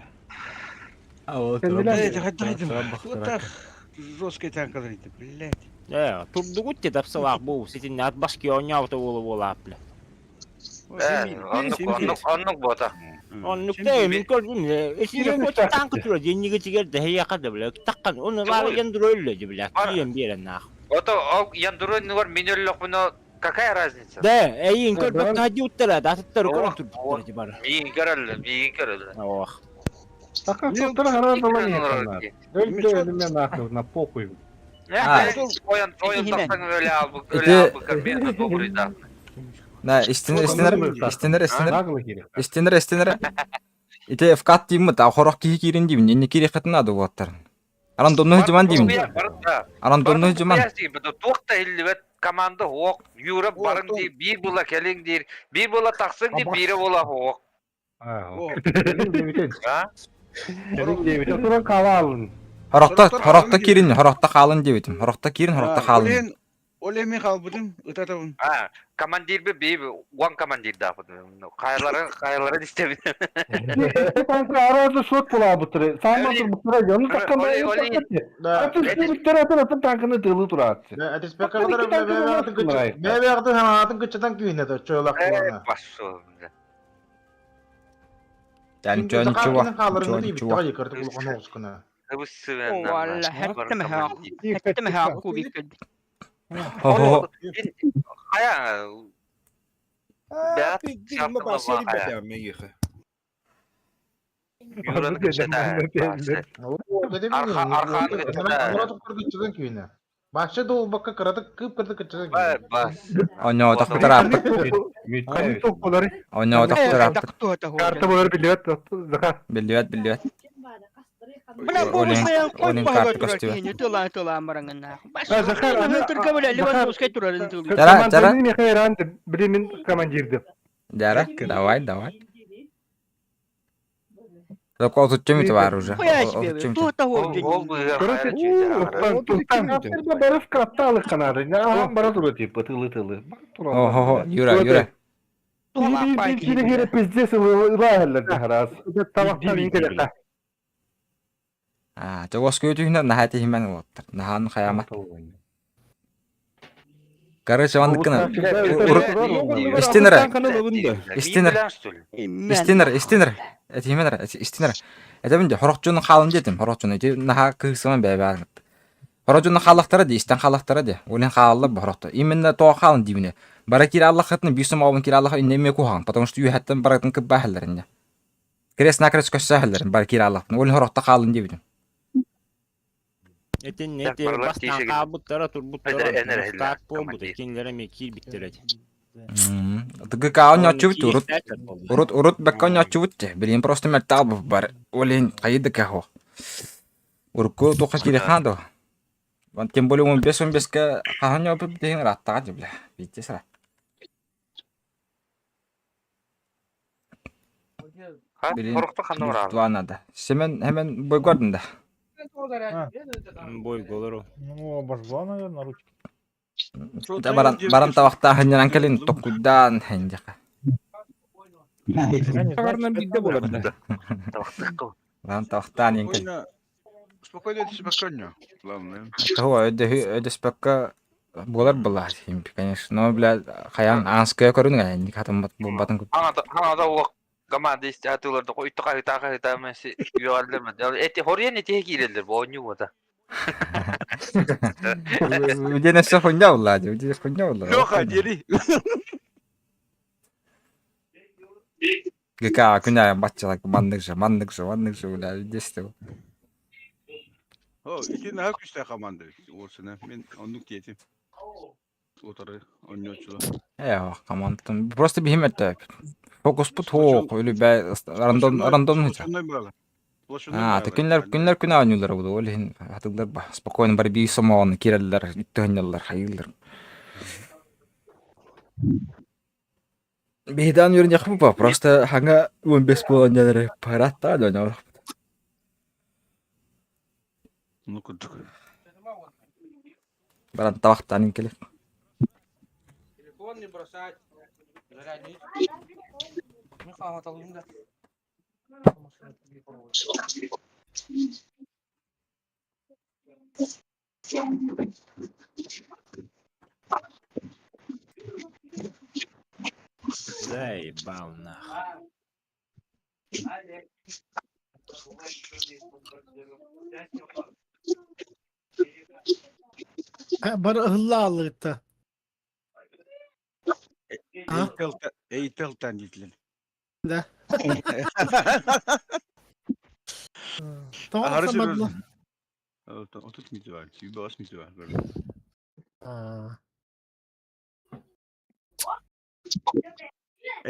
Кендилер. Блядь, хаддайдым. Вот так жесткий танкалар ити, блядь. Э, турдугут те тапсалаах бу ситин ат башки оонньообута буола буола бля. Оннук, оннук, оннук бота. Оннук да мин көрдүм. Эсине коча танка тура денниге тигер да хеяка да бля. Таккан оны бары яндыр өллө ди бля. Киен берен нах. Ото ол яндыры нуар мен өллөкмүнө какая разница? Да, эйин көрбөк тади уттара, датыттар көрөн турдуктар ди бары. Миин көрөллө, миин көрөллө. Ох. Такка соттара харар дала не. Өлдө өлүмө нахуй на похуй. А. Оян, оян тахсан өлө албык, өлө Ити- албык мен добрый да. Да, истинер, истинер, истинер, истинер. Наглы керек. Истинер, истинер. Ити вкат деймін, а хорох киһи киирин деймін, инне киири хатына да уоттар. Аран донну жуман деймін. Аран донну жуман. Туохта иллибет команда хуок, Юра барын ди, бир була келиң дир, бир була таксың ди, бири була хуок. А. А? Туран кала алын. Хорохто, хорохто киирин, хорохто хаалын диэбитим. Хорохто киирин, хорохто хаалын. Олен, олен мен қалбыдым, ытатабын. А, командир би би уан командир да. Кайлары, кайлары истебин. Танка арады сот була бутыры. Саматыр бутыра яны таккан Оли, оли. Атын бутыра атын атын танканы тылы турат. Бассо. Я ничего, ничего, ничего, ничего. Валла, хэттэм хэм. Хэттэм хэм кубик. Хо-хо. Хая. Онно тахтарааппыт. Онно тахтарааппыт. Карта болар билет Захар. Биллибэт, биллибэт. Бля, бу Олен, бу олен карта көстүбэ. кийини тылаан тылаан бараңын. А, Захар, аны- Түркө бля, Левандовский турарын тылы. Жара, жара. Михаил Блин командирди. Жара, давай, давай. Только отуччем бар уже. Хуя себе, Отуччем. туох того. Барып катталы канады. Ага, бара тура типа тылы тылы. Охо, Юра, Юра. Кире кире пиздец ылаһаллар харас. А, чогос көтүһүнэ наһаа тиһимэн уоттар. Наһаан хаяма. Короче, оннуккына. Истинер. Истинер. Истинер, истинер. Этиһимэн истинер. Этэбин де хорохчунун хаалын диэтим, хорохчуну. Ити наһаа кыысыман бэбээн. Хорохчунун хааллахтара ди, истен хааллахтара ди. Олен хаалла бу хорохто. Именно то хаалын дибине. Бара кире аллахытны бисум аабын кире аллах инне кухан, потому что үйәттен баратын кыббахалларыння. Крест накрест көссәһәлләрин бар кире аллахтын. Олен хорохто хаалын дибитим. Этин эти бастан каабыттара турбуттара. Старт болбут, кинилere ме киир биттер. ГК оонньооччубут урут урут урут бэккэ оонньооччубут дии. Билигин просто мөлтөх бар. Ол иһин хайыы да кэһ Урукку туохха киириэххэ дуо? Тем более 15-15-ка хаһан оонньообут билигин ырааттаҕа дии бля. Биирдэ сыра. Билигин Хорохто ханна бараҕын? два надо. Семен Семен бойгордун да. Бойголору. Ну, обожгла, наверное, ручки. Да баран баран табахтааһынньанан кэлин токкуйдаан хэндьэхэ. Агарынан биирдэ буолар да. Баран табахтаан иэн кэлин. Спокойно, спокойно спокойно. Главное. Того өдөспөккө буолар была, конечно. Но, бля, хайаан аанская көрүн ник хатыммат буолбатын курдук. Хаҥата уох команда истэ атыыларда үттэ хаһыта хаһыта мэси үөҕэллэр эти хоруйан этиһэ киирэллэр бу оонньуу буота. Уден өссө хуйня буолла, уден хуйня буолла. Леха, дели. ГК күнә батчалак маннык же, маннык же, маннык же, бля, десте. О, ити наһаа күүстээх команда уолсана. Мин оннук диэтим. Утары оонньооччулар. Э, командам. Просто биһим это фокуспут хуох, или бә рандом рандом хыча. Сплошной брала. Сплошной А, брала. ты күнләр күнләр күнә оонньуулар буду, ол иһин хатылар ба. Спокойно бар бии сомоон киреллер, үттөһүннэллэр, хайыллар. Биһидан үөрэнньэх бу просто хаҥа 15 буолан дьэлэри параттаа дьонор. Ну курдук. Баран табахтаан кэлик. Телефон не бросать. Зарядник. Ну, хаҥаталыым да. Заебал нахуй. Бары ыһылла аллыгытта. А? Эйтелтан диэтилэр. Да. Тоҕо Аһары тахсан сүрүн. 30 мүнүүтэ бар, 28 мүнүүтэ бар. Аа.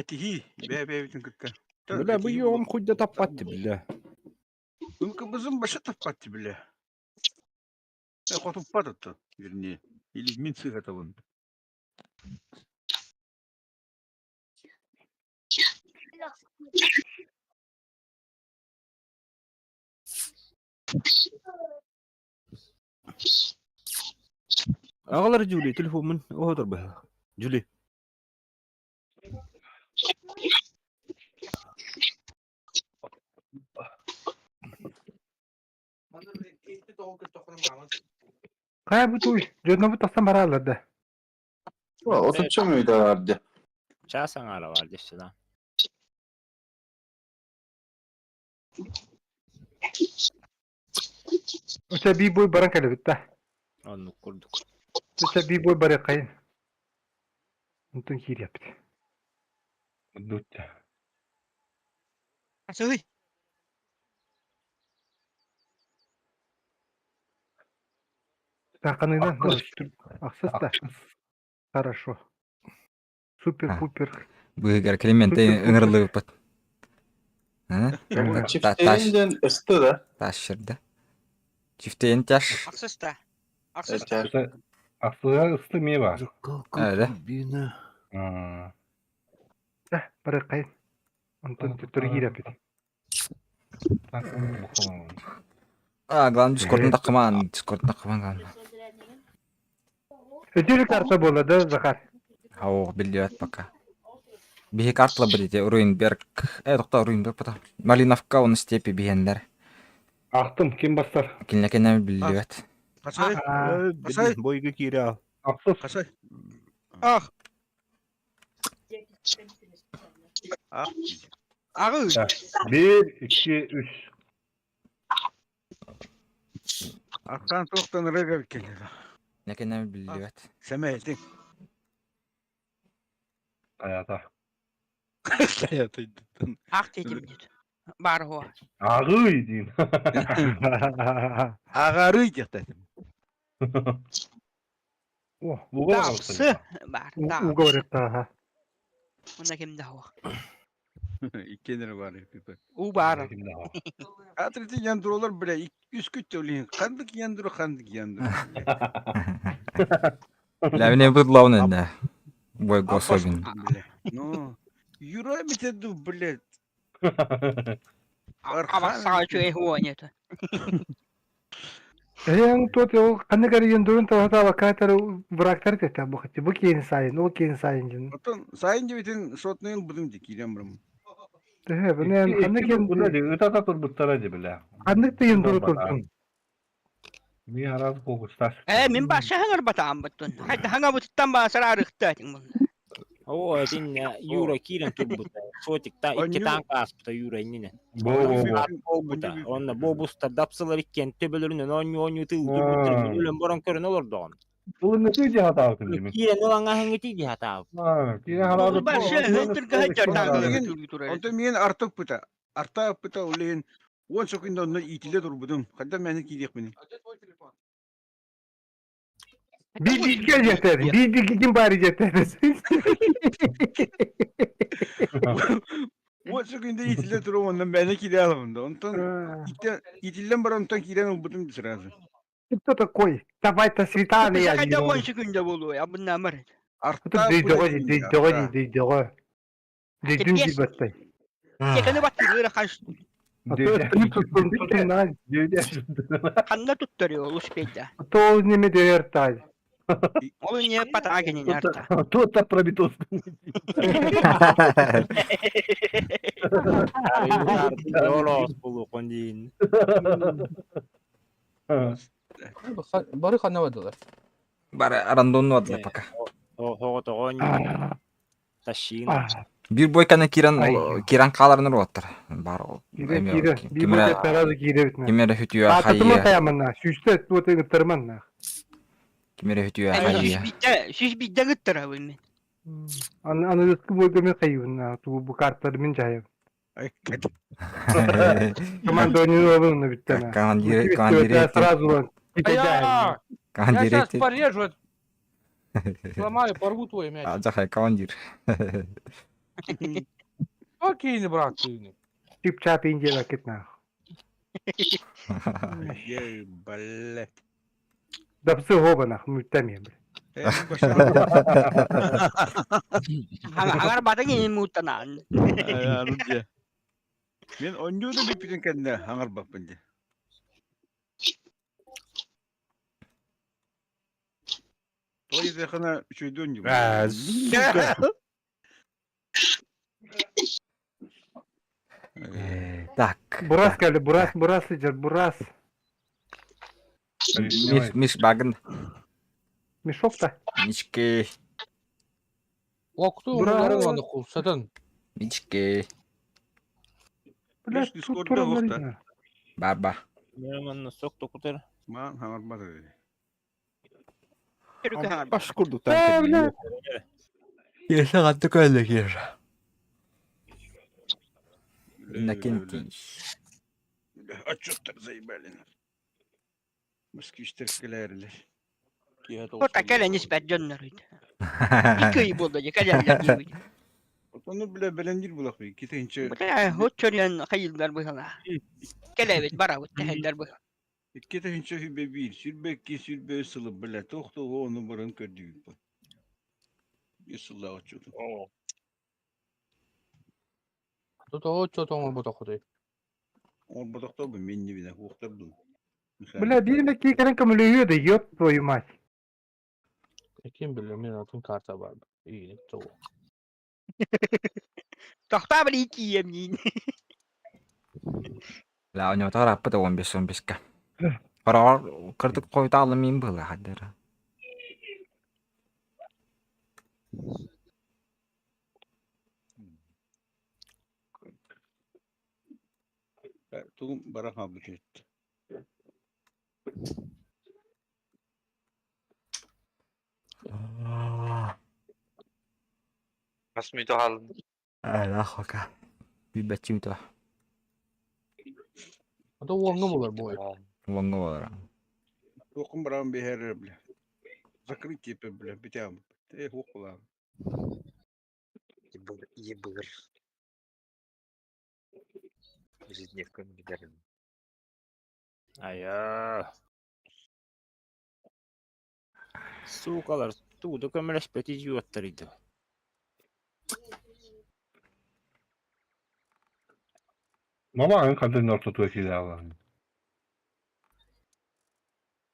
Этиһии, бэйэ-бэйэбитин кытта. Бля, бу йоом хуйда таппатты, бля. Кыбызым баша таппатты, бля. Хотуппат оттон, вернее. Или мин сыһатабын. Аҕалар Жули, телефоммун оһотор быһа. Жули. Кай бу туй, дьонно бу тахсан бараллар да. Отучча мүйтэ барды. Час аҥаара бар дессе да. Өсө би бой баран кэлэбит да. Оннук курдук. Өсө би бой барыаххайын. Онтон киириэппит. Дутта. Асылый. Таханыынан ахсыс да. Хорошо. Супер-пупер. Быһыгар Клименте ыҥырыллыбыппыт. Чифтейн диэн өстө да. Тащырда. Чифтейн тяж. Ахсыста. Ахсыста. Ахсыга ысты ме бар. Ээ. Да, барыаххайын. Онтон төттөрү киириэппит. А, главное Дискордун таккымаан, Дискордун таккымаан главное. Өтүрү карта буолла да, Захар? Ау, билбэт пока. Биһи картала бирите Руинберг. Э, тохтоо Руинберг потом. Малиновка он степи биһэннэр. Ахтым, ким бастар? Кинилэкэнэ биллибэт. Хасай, Хасай. Бойга киирэ ал. Ахсыс. Хасай. Ах, Ах. аҕыы. Бир, икки, үс. Ахтан туохтан ырыгар кэлэр. Кинилэкэнэ биллибэт. Сэмээтиҥ. Аята. Аята. Ах диэтим диэт. Баар уһуо. Ағый дейін. Ағарый диэхтэтим. О, Уга Тапсы бар, Уга тапсы. барыктааха. Мында кимде хуох. Иккенер бар. Пипа. У баар. Атрити яндыролар бля, үс күттө олин. Кандык яндыры, кандык яндыры. Бля, мне будет главное, да. Бой особенно. Бля. Ну, Юра битеду, блядь. Абаксаға үчүгэй хуо нет. Эң тот ол қанды кәрі ендурун тавата вакатар врактар тета бу хати бу кейин сайын, ол кейин сайын жин. Отон сайын дебитин шотныйын будум ди кирем брам. Тэхэ, бу не қанды кен Ытата турбуттара ди бля. қанды ты ендуру турдун. Ми хараз кокусташ. Э, мин баша хаңар батаам буттун. Хайда хаңа буттан ба сарарыкта тиң бул. О, син Юра киирэн турбута. Сотик та икки танк ааспыта Юра иннинэ. Бо бо бо. Буолбута. Онно бобуста дапсылар иккиэн төбөлөрүнэн оонньуу оонньуу тыл турбуттар өлөн борон көрөн олордоҕун. Булун тыжы хатаабытым дими. Киирэн ылаҥа хэҥҥити дии хатаабыт. Кире харады. Баша хынтырга хачар таңгылар тургу турар. Онтон мен артык пыта. Арта пыта олин. Он секунда онно итиле турбудум. Кайда мени кирек мени. Bir bilgi yeter, bir bilgi kim bari yeter. Он секунда итиле туруп онно мени кире алам да. Онтон итилден бар онтон кирен будум сразу. Ты кто такой? Давай-то светаны я. Хайда он секунда болу, я бунна мар. Арта Дейдоҕо дейдоҕо дейдоҕо. Дейдүн дибаттай. Текени баттыры хаш ханна туттары ол успейда. То неме дертай. Ол не патагини нарта. То-то пробитос. Олоос булуукун диин. Бары ханна бадылар. Бары рандомну адла пока. Оҕотоҕон тащиин. Бир бойканы киран киран каларын роттар. Бар ол. Кире кире. Bir bu сразу кире битне. Кимере хүтүө Атымы хайы. таямына. Сүстө туот тырманна. Кимере хүтүө хайы. Сүз бидде гыттыра мен. Аны аны өткү бойга мен кайыбына. Ту бу карттар мен жайып. Команда не олуну биттена. Командир командир Сразу Я командир сейчас порежу. Сломаю, порву твой мяч. Ажахай командир. Окей, брат, ты. Чип-чап индия кетна. Ей, блядь. Дапсы хобанах мүттәме. Аңар батагини муттанан. Мен оннюду биппитин кэннэ хаҥар баппын дии. Той захана үчүйдүн дии. А, сука. Так. Бурас кәлі, бурас, бурас жер, бурас. Миш миш багын. Мешок та. Мишке. Окту Бра. умуларын оны кулсатын. Мишке. Бля, Миш тут Дискордда туран уохта. Барба. Мен сок токутар. Маан хаҥар бата. Баш курдуктан кэлли. Киэсэ хатты көллө киэр. Иннокентий. Отчеттар заебали нас. Москвичтер кэлээрилэр. Ота кэлэн испэт дьоннор үйт. Икки болду же кэлэллэр диибит. Ону бля бэлэндир булах би. Китинче Бля, хот чөрүөн хайылдар быһала. Кэлэбит барабыт тэһэллэр быһа. Китинче хүбе бир, сүрбе ки сүрбе сылы бля тохто ону баран көрдүбүт. Бир сылла отчету. Тут о чо тоңор бутак Ол бодохто бу мен не бина, уохтар бу. Бля, bir ме кикерен көмөлөйө да, ёб твою мать. Ким билер, мен атын карта бар. Ийник чоо. Тохтаа били кием ниин. Ла у него тараппыт 15 15-ка. Парар кырдык койта мин было хаддара. Тугум бараха бутет. Хас мүйтө хаалын. Ала хока. Бибачим то. Ата уоңга болар бой. Воңго болар. Токум барам бихер бля. Закрытие, бля, битям. Э, хула. Ебыр. Жизневканы билэрим. Айа. Суукалар тугу да көмөлөспөт идиоттар иди. Мама аны хантан ортотуга киирэ аҕалан.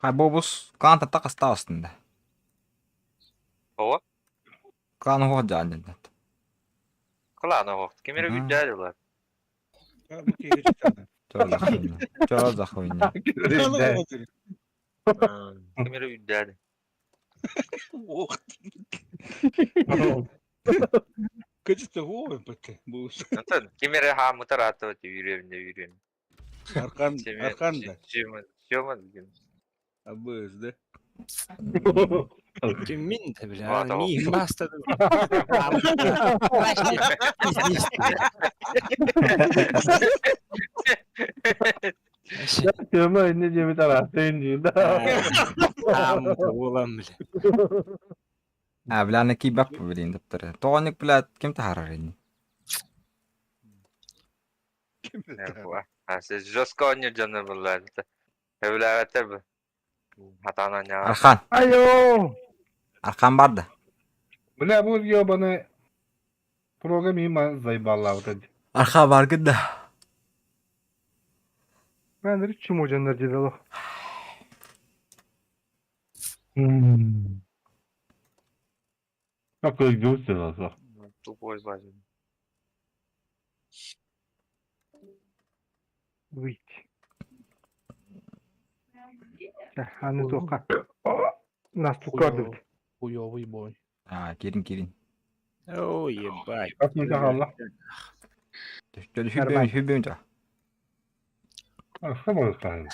Хай бобус клан татта хаста астында. Ого, Клан оһох жаан кылаан ого. Кимире үддää дылар. Чо за хуйня. Кимире үддää. Ох. Кычыта хуой бэт. Бу Антон, кимире хаамытар ааттабат үйрөбүнэ үйрөм. Аркан, аркан да. Сёман, Сёман деген. Абыз да. Киммин да бля, А, tamam. миин бастадым. Тема инне диэбит араастайын диир да. Хаамыта буолан бля. А, бля, на кибап блин, доптор. Тоник, бля, кем тахарар ини. А, сез жестко ойнуур дьоннор буоллар. Сөбүлээбэттэр бу. Хатаан оонньоон. Архан. Айо! Архан бар да. Бля, бу ёбаный прога мимо заебала вот эти. Архан бар да. Ben de hiç hocanlar cezalı. Как өйдүүр Тупой базин. Выйти. Аны тоқа. Нас тукардыбыт. Хуёвый бой. А, кирин кирин. О, ебать. Как не захалла? Хүбүм хүбүм да. Ахса болыстан.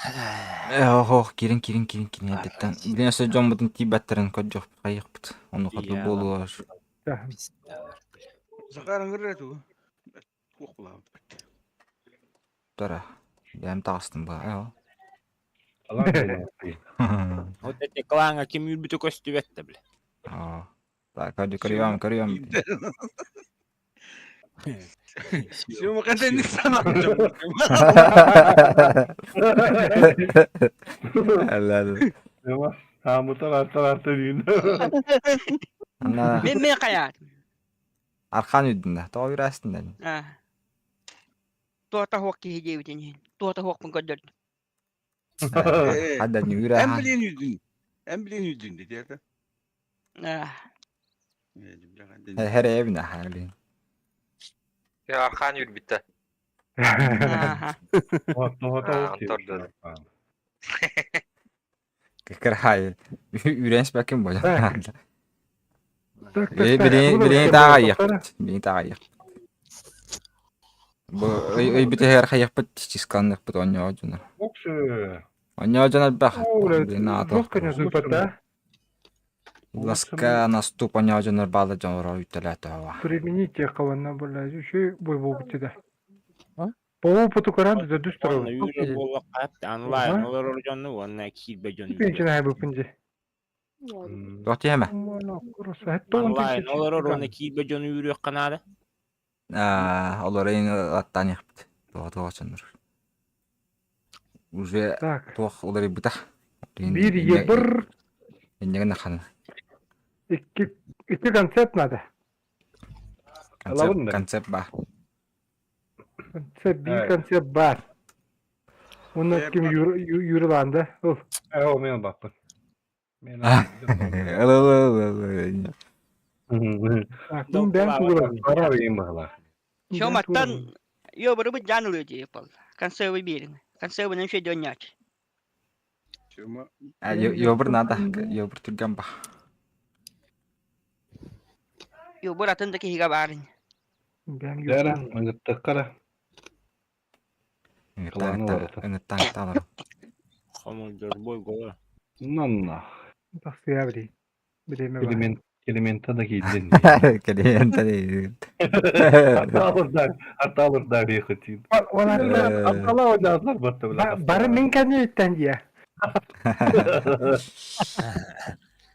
Ох, кирин кирин кирин кирин эттен. Билен өсө жон бутун тибаттерин код жок кайыкпыт. Ону катуу болуар. Захар ыңгырыр ту. Хух була. Тара. Бэм тагыстым ба. Айо. Вот эти клана ким үрбүтү көстүбэт бля. А. Так, hadi көрүөм, көрүөм. Сёма кантен sana. Алла. Тема хаамытар артар артар диир. Ана Мен мен каят. Архан үдүндө. Тоо үрастын да. А. Туота хуок киһи диэбитин иһин. Туота хуокпун көрдөрдүм. Хадда ни үрэ. Эн билен үдүн. Эн билен үдүн dedi. А. Хер эбине хали. Я Архан үрбүттэ. Аха. Антор Кыр хай. Үренс бакым боло. Так, Э, билен билен тага япыт. Билен тага япыт. Бу ой бите хер хайыппыт чисканныппыт оньо жунар. Оксы. Оньо жунар бах. О, Билен ато. Жестко не зупат, да? Ласка наступ оньо жунар бала жонор үтелет ава. Примените каванна була. Еще бой болбут да. А? По опыту каранды да дүс Онна турабы. үүрэ буолла каат онлайн олорор дьонну уонна киирбэ дьон Пенчен хайбы пинже. Тох тиэмэ. Онлайн олорор уонна киирбэ дьону үүрүөх канаада. Аа, олор эйн аттан япыт. Тоо тоо чонор. Уже Так. туох олор быта. Бир ебір, Эннеген хан. икки, икки концепт надо. Концепт концепт ба. Концепт, бир концепт бар. Оны ким юрланды? Ол. Э, о, мен баппын. Мен Так, мен бән тугурам. Барар ең бағала. Сёматтан ёбары бит жанылы дип ал. Консервы берин. Консервы неше дөньяч. Сёма. Йобыр надо. Йобыр түргән ба. Ёбыр атын да киһиге барын. Бән Дәрі, ыңыттық қара. Кланы бар ата. Ыңыттан талар. Хомолдор бой гола. Нанна. Тақсыя бри. Биреме бар. Элемент, элемента да кейден. Клиент. Аталырдар, аталырдар ехати. Олар Атала ойнадылар батты. бары мен кәне иттен дия.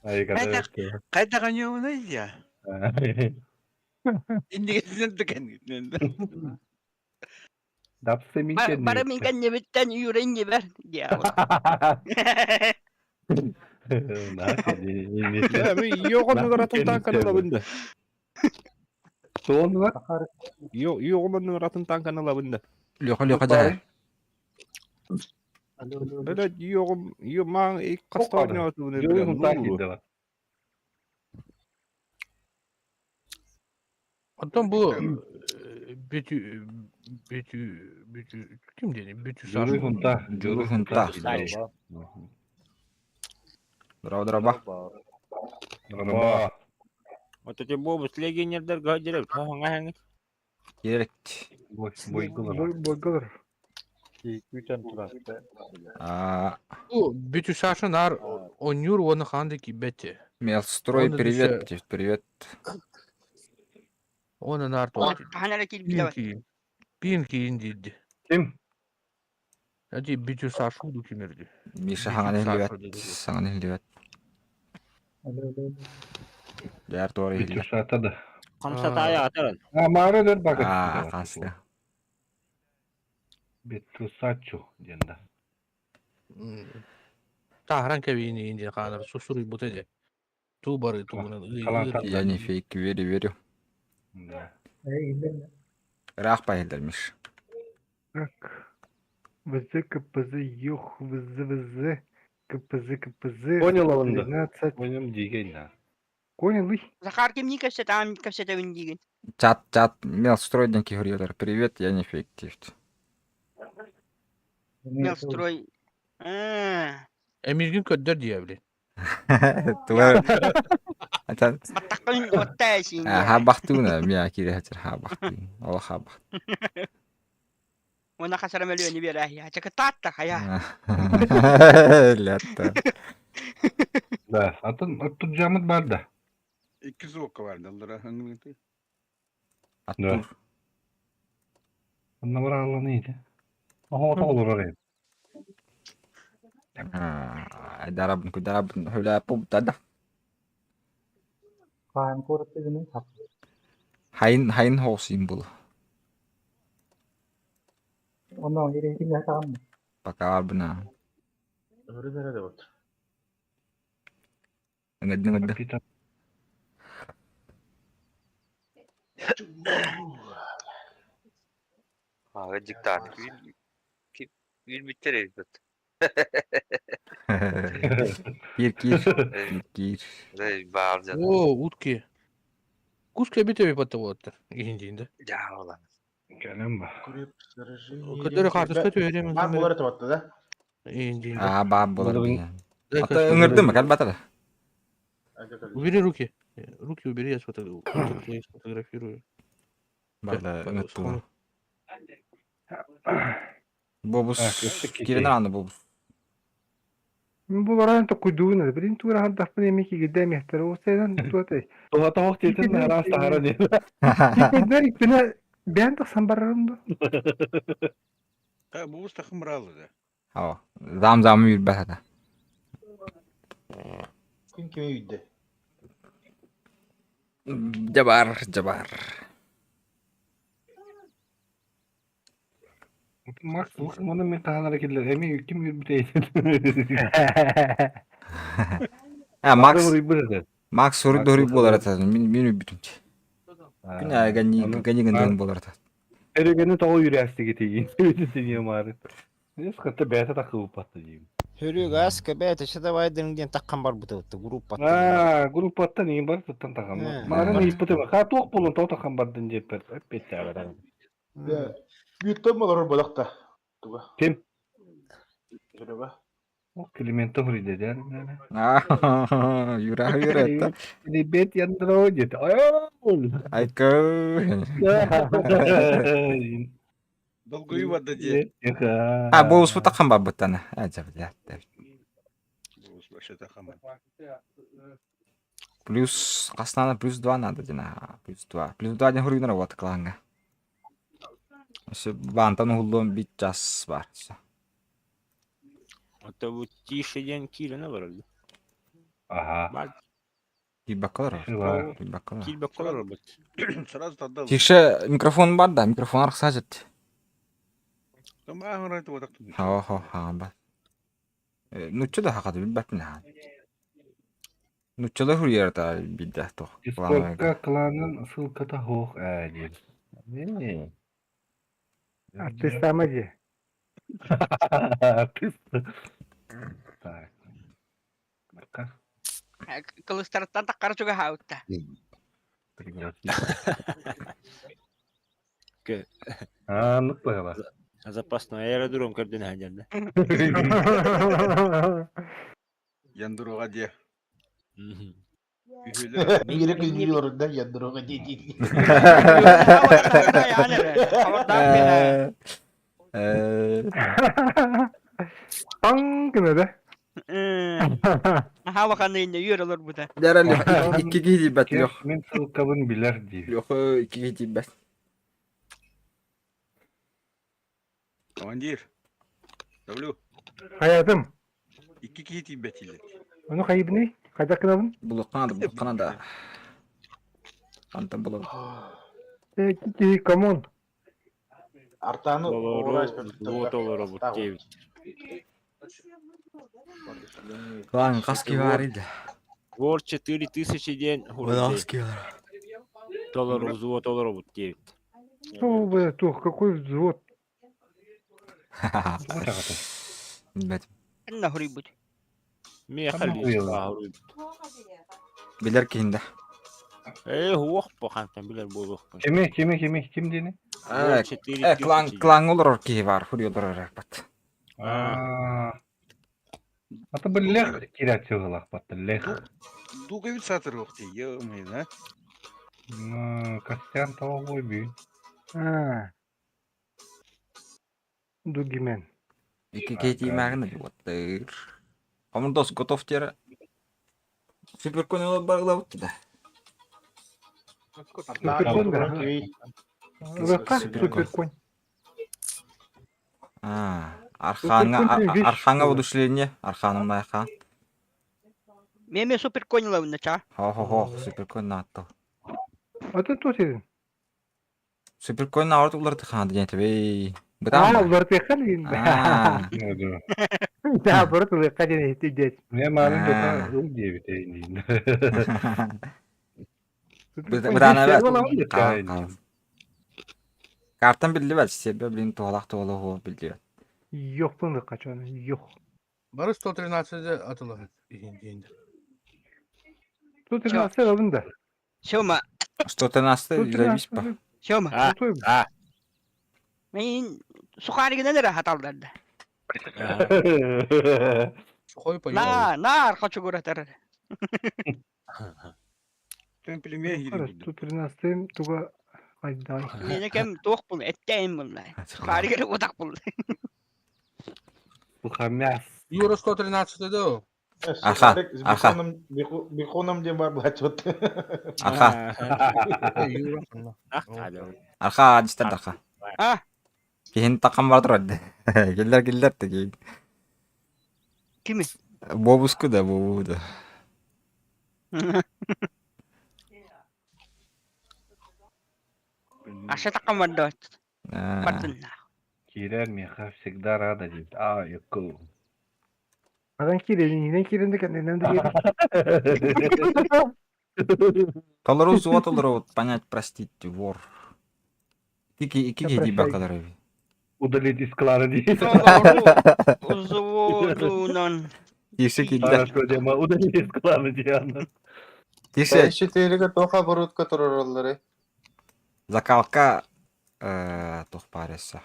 Хайдах аньыыбыный дьэ? Иннигитинэн да кэннигитинэн да. Дапсы мин Бары мин кэннибиттэн Юра иннибэр диэҕэ. Йоҕоннугар атын таанканы ылабын да. Туоннугар? Йоҕоннугар атын таанканы ылабын да. Леха Леха дьэ. Бля, йоҕум, йо маң хастаҕын Оттон бу бүтү бүтү бүтү ким диэни бүтү Журу хунта, Журу хунта. Здорово, дороба. Дороба. Вот эти бобус легионердер гаджерер, хаҥа Керек. Бойгулар. Бойгулар. А, Бу бүтү Саша нар онньуур уонна хаан да киирбэт. Мелстрой, привет, привет. Уонна наар Хаһан эрэ киирбитэ. Пин Пин киин диирди. Ким? Эти бүтү Сашу ду кимирди. Миша хаҥан иһиллибэт, саҥан иһиллибэт. Дьээр туора Бүтү иһиллэр. саата да. Хамсатаайа атаран. А, маары дэр Аа, бакыт. хаска. Бүтү сачу диэн да. Тааһыран кэбиини диэн хаанар сусуруйбута дьэ. Туу бары тугунан Я не фейк, верю, верю. Да. Ыраах пайылдар Миш. Так. ВЗ, КПЗ, ЮХ, ВЗ, ВЗ, КПЗ, КПЗ. Понял он да. 13. Понял, дигей да. Понял, ый. Захар кимни кэпсэтэ, кэпсэтэбин диигин. Чат, чат, Мелстрой диэн киһи суруйар. Привет, я не фейк диэбит. Мелстрой. Аа. Эмиргин көрдөр диэбили. Туга Atan Баттаххын уотта сиин. хаабахтыына миа киирэ сылдьар хаабахтыын. Ол хаабах. Уонна хасара мөлүөнү биэрээһи. Чакытаатта хайа. Лятта. Да, атын оттут жамыт бар да. Икки звука бар даллара хаңгыты. Да. Онна бар алланы иди. Охо тоғылыр edi. Дарабын кударабын хүлээ пубтада. Хайын хайын хоосин бул. Пока барбына. Ыңыдды ыңыдды. Ага диктат. Үүн бүттер эбит. Кир кир. Кир кир. Баар дьон. О, утки. Куска бите бипатта болаттар. Иһин диинде. Дьаа olan. Кэлэн ба. Көтөрө хаартыска түһэрем. Бар болар это вот, да? Иһин диинде. Аа баар болар деген. Ата ыңырдым калбатара. Убери руки. Руки убери, я сфотографирую. Барда ыңыттым. Бобус кирин аны бобус. Бу баран токуйдуун, билин тура хардахпын эми кигидэ мехтер осайдан туатай. Туха тоох тиэтин араас тахара диэн. Кикиднер икпине бээн тахсан барарым ду. Ха бу тахымралы да. Ава. Зам зам үйрбэт ата. Ким кими үйдө? Жабар, жабар. Макс, мұны мен таханара келер. Эми ким үрбүтейсин? А, Макс Макс Макс суруй болар болар. ата. Мен мен үбүтүм. Күн гани гани гандын болар ата. Эрегени тоҕо үүрээстиги тиийин. Тиийин маары. Нес кытта бэйэтэ таккыбыппатта диим. Хөрүг ас кэбэт эше давайдың диэн таккан бар бутыбытты группа. Аа, группаттан иин бар туттан такам. Маарын ыйыппытым. Ха туох болун тоо такам бардын диэппэр. Эппеттээбэр. Да. Бүттөн болор бодакта. Туга. Ким? Жүрөбө. О, Клименто хуриде дэн. Аа, юра юра ата. Ребет яндро дет. Ой. Айка. Долгую вода де. А, бобус бу таккан бар буттана. А, жаб, Бу вообще тахаман. Плюс каснана плюс 2 надо дина. Плюс 2. Плюс 2 ден хуруйнар вот кланга. Ошо бантан хуллон бит час бар. Это вот тише ден килена баралды. Аха. Киирбэккэ олорор. Киирбэккэ олорор. Киирбэккэ олорорбут. Сразу тогда. Тише микрофон бар да, микрофон арахсаачыт. Хо хо ба. Нучча да хакаты билбэппин ахан. Нуччалар хуруйар биирдэ туох. Дискордка кланын ссылката суох ээ диэн. Артыыстаама дии. Артыыс. Так. Кылыстарыттан таххара чугаһаабытта. Ааннык быһыла. Запасной аэродром көрдүн аһан Яндруга диэ. Биири күннүү олордо яндруга дии Таң гына да. Наһаа улахан инньэ үөр олорбута. Дьэ, икки киһи тиийбэт Лех. Мин ссылкабын билэр дии. Леха икки киһи тиийбэт. Командир. Давлю. Хайатым. Икки киһи тиийбэтилэр. Ону хайыбыный? Хайдах гынабын? Булуохха наада, булуохха наада. Хантан булабын? Икки киһи, камон. Артаны Толору, толору диэбит. Клан хас киһи баарый да? Вор 4000 диэн Хас киһи бар? Толору взвод олоробут диэбит. Что вы, туох, какой взвод? Билбэтим. Ханна хоруйбут? Миэхэ Билэр киһин да. Ээ, уох бу хантан билэр буолуохпун. Кими, кими, кими, ким диэни? Э, клан, клаҥҥа олорор киһи баар, хуруй олорор бат. Ата бу лех кирәк чыгылахпат, лех. Дуга бит сатыр ох дии, ё-моё, а? Костян тоҕой бүй. Дугимен. Икки киһи тииймээҕин уоттыр. Командос готов тиэрэ. Суперкон барылабыт да. Суперконь да. Ылыахха суперконь. А, Архаҥҥа Архаҥҥа воодушевление, Арханым Архан. Меме суперконь лавна ча. Хо-хо-хо, суперконь нааттал. Атын туох сирин? Суперконь наоборот уларытыхаан диэн этэбэй. Аа, уларытыахха диэн. Наоборот уларытыахха диэн иһиттий Мен маарын дота ыл диэбит эйниин. Бытаана Картан биллибэт, себе блин туһалаах туһалаах биллибэт. Йохпун ыккачан, йох. Бары 113 атылаһыт иһин диэн. 113 алын да. Сёма. 113 завис па. Сёма. Мен сухаригынан эрэ хаталларда. Сухой паёк. На, на арха чугуратар. Тön пельмень киирбит. 113 туга хайдай. Мені кем туох бул, эттейм булла. Сухаригер утак бул. Сухомяс. Юра 113 да. Арха, арха. Беконом диэн бар булаччыбыт. Арха. Арха адистар арха. А? Киһин такам бар турар. Киллер киллер тиги. Кими? Бобуску да, бобу да. Аша такам бар Бардынна. Киирэр миэхэ всегда рада диэбит. Аа, якку. Адан киирэн, инэн киирэн да кэннинэн да Толору суо толору понять, простить, вор. Ики ики киһи бакалар Удалить из клана дии. Взводунан. Кирсе киирдэ. Хорошо, Дима, удалить из клана Диана. Кирсе. Четырега туох оборудка турараллары. Закалка туох баар эссе.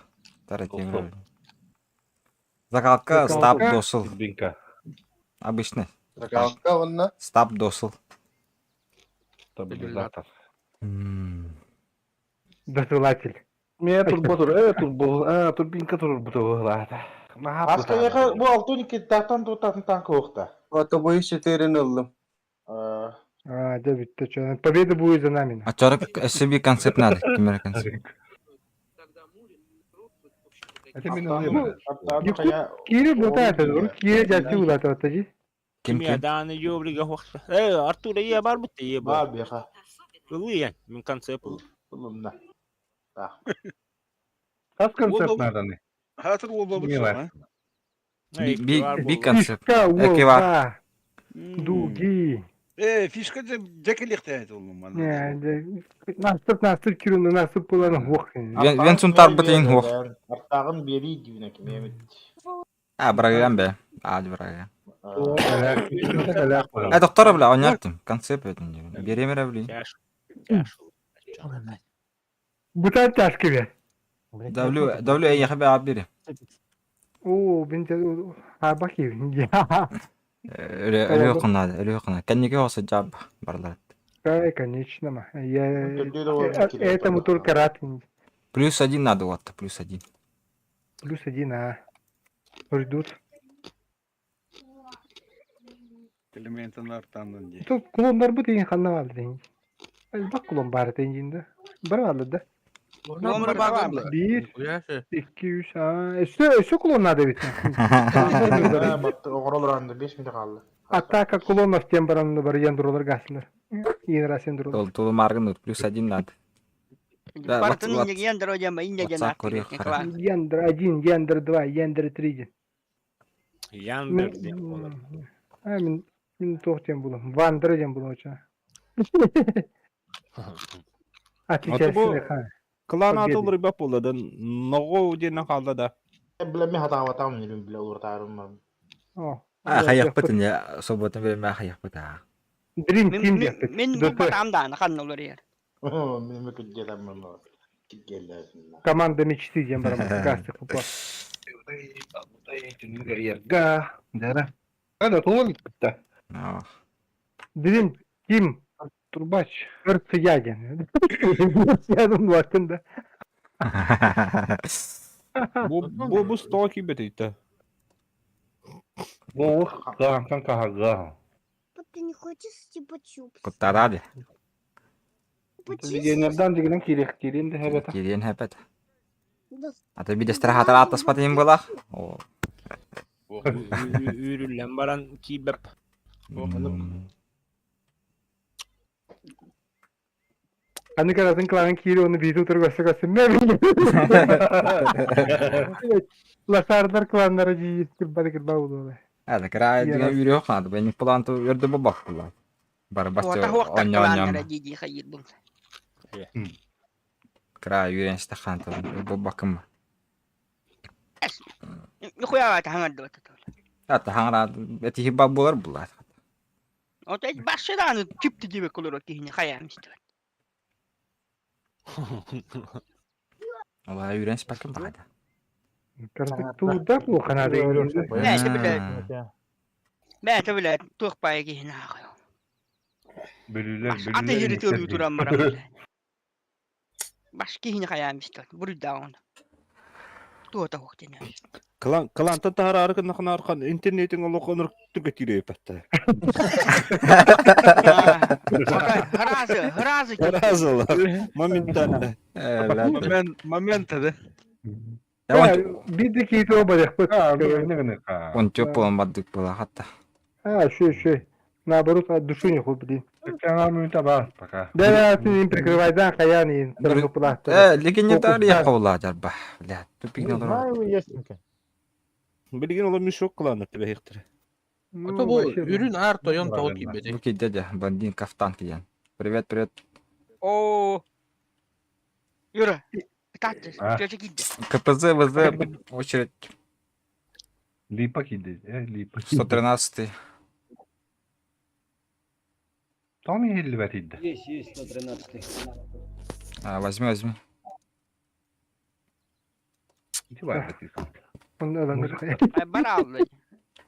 Закалка стаб досыл. Обычный. Закалка онно. Стаб досыл. Стабилизатор. Досылатель. Мен турбо тур, э, турбо, а, турбинка турбо Аска бу алтын тахтан тутатын танк уохта. Ото четырен ыллым. А, дьэ бүттэ чё. Победа будет за нами. А чорок SCB концепт надо, кимер концепт. Это мен ылым. Кире бутаа это, кире жасы улата отажи. Ким Ким ким? дааны ёбрига хуахта. Э, Артур я бар бит е Бар бар. беха. Ылыян, мин концепт. Ылынна. Хас концепт наданы? Хатыр уолбабыт Милая. суох, Би би би концепт. Фишка, Эки бар. волка, дуги. Э, фишка дьэкэлиэхтээх этэ манна. Не, де- Насып, насып кирүнү насып буланы хуох. Вен вен сунтарбыт иин хуох. Артааҕын биэрии дүүнэ кимиэмит. А бырагыан бе. А бырагыан. Э, Э доктор бля оняттым. Концепт этин. Беремере блин. Бутан тяжкий бе. W W эйэхэ бе абири. Оо, бин хаба киви. Өлө өлө кынады, өлө кына. Кэнниге оса жаб барлар. Да, конечно, ма. Я этому только рад. Плюс один надо вот, плюс один. Плюс один, а. Ждут. Элементин артанын дии. Тут клондар бу деген ханна бар деген. Бак клон бар деген да. Бар алды да. Клон бар бар. Bir, iki, üç, aa. Өссө, өссө клоннады бит. Оҕолор 5 минут хаалла. Атака клонов тем баранны бар яндыролар гасылар. Иен яндыролар. Тол тулу маргын плюс один надо. Да, Бартын вот- иннеге яндыр одема, иннеге WhatsApp көрейік, қара. Яндыр один, яндыр два, яндыр три. Яндыр диэн буолар. А, мен, мен тоқ тем булам. Вандыр дем булам оча. Аты бу Отвечай ха. клан Победы. атылыр бап болду. Ного диэн халда да. Бля ми хатаабатаам нилим бля улуртаарым. О. А хаяқпытын я суббота берме хаяқпыт а. Dream Мен Team мен деп. мен ДТ. батам дааны ханна олар ер. Мен мүкүджетам кигеллер. Команда мечты дем барам. Гасты купа. Га, дара. Ада туол да. Dream Team Турбач. Өртсі яден. Яден уақытында. Бу бу бу стоки бетейте. Бу ган кан га. Ты не хочешь чупа-чупс? Куттарады. Легионердан дегенен кирек кирен де хәбәт. Кирен хәпәт. Да. Ата бидестер хатар атаспат им булах. О. Үүрүллэн баран киибэп. Аны каратын кланын кири оны бейті отырып өсі көсі. Мен Ласардар кланнары жиі кырбады кырба болды. Ада кара деген үйрө хады. Бен план ту өрдө бу бак була. Бар Ота бачы хуақтар оня кланнара оня. диди хайыр бұл. Кара үйренсте хан ту бу бакым. Нихуя тахаңарды бата. Ата хаңра эти хиба булар була. Ота башыдан түптү дебек олар кихине хаям исте. Ола үйренс бакым бада. Картык тууда бу канады. Бәті біле. Бәті біле туқпай кихине ағай. Бөлүлөр, Аты хири төрү туран барам. Баш кихине хаям исте. Бурда оны. Туота хуқтен. Клан кланта тахар аркын нахан аркан интернетин олох онор түргө тире патта. Разы, разы. Разы моментально. Момент, момент да. Биди кейті оба деп. Он теплым бадык була хатта. А, шо, шо. Наоборот, от души не хуй, блин. пока. Да, да, ты им прикрывай, да, хаян им. Э, легендар я каула жарба. Бля, тупик Не знаю, ясненько. Билген олар мешок кланы тебе хектер. Ото бу үрүн аар тойон тоҕо киирбэтий. Бу дядя, блондин кафтан киен. Привет, привет. О. Юра, таты, чөчө кийди. КПЗ, ВЗ, очередь Липа киди, э, липа. 113. Там хиллибет идде. Есть, есть, 113. А, возьми, возьми. Баралды.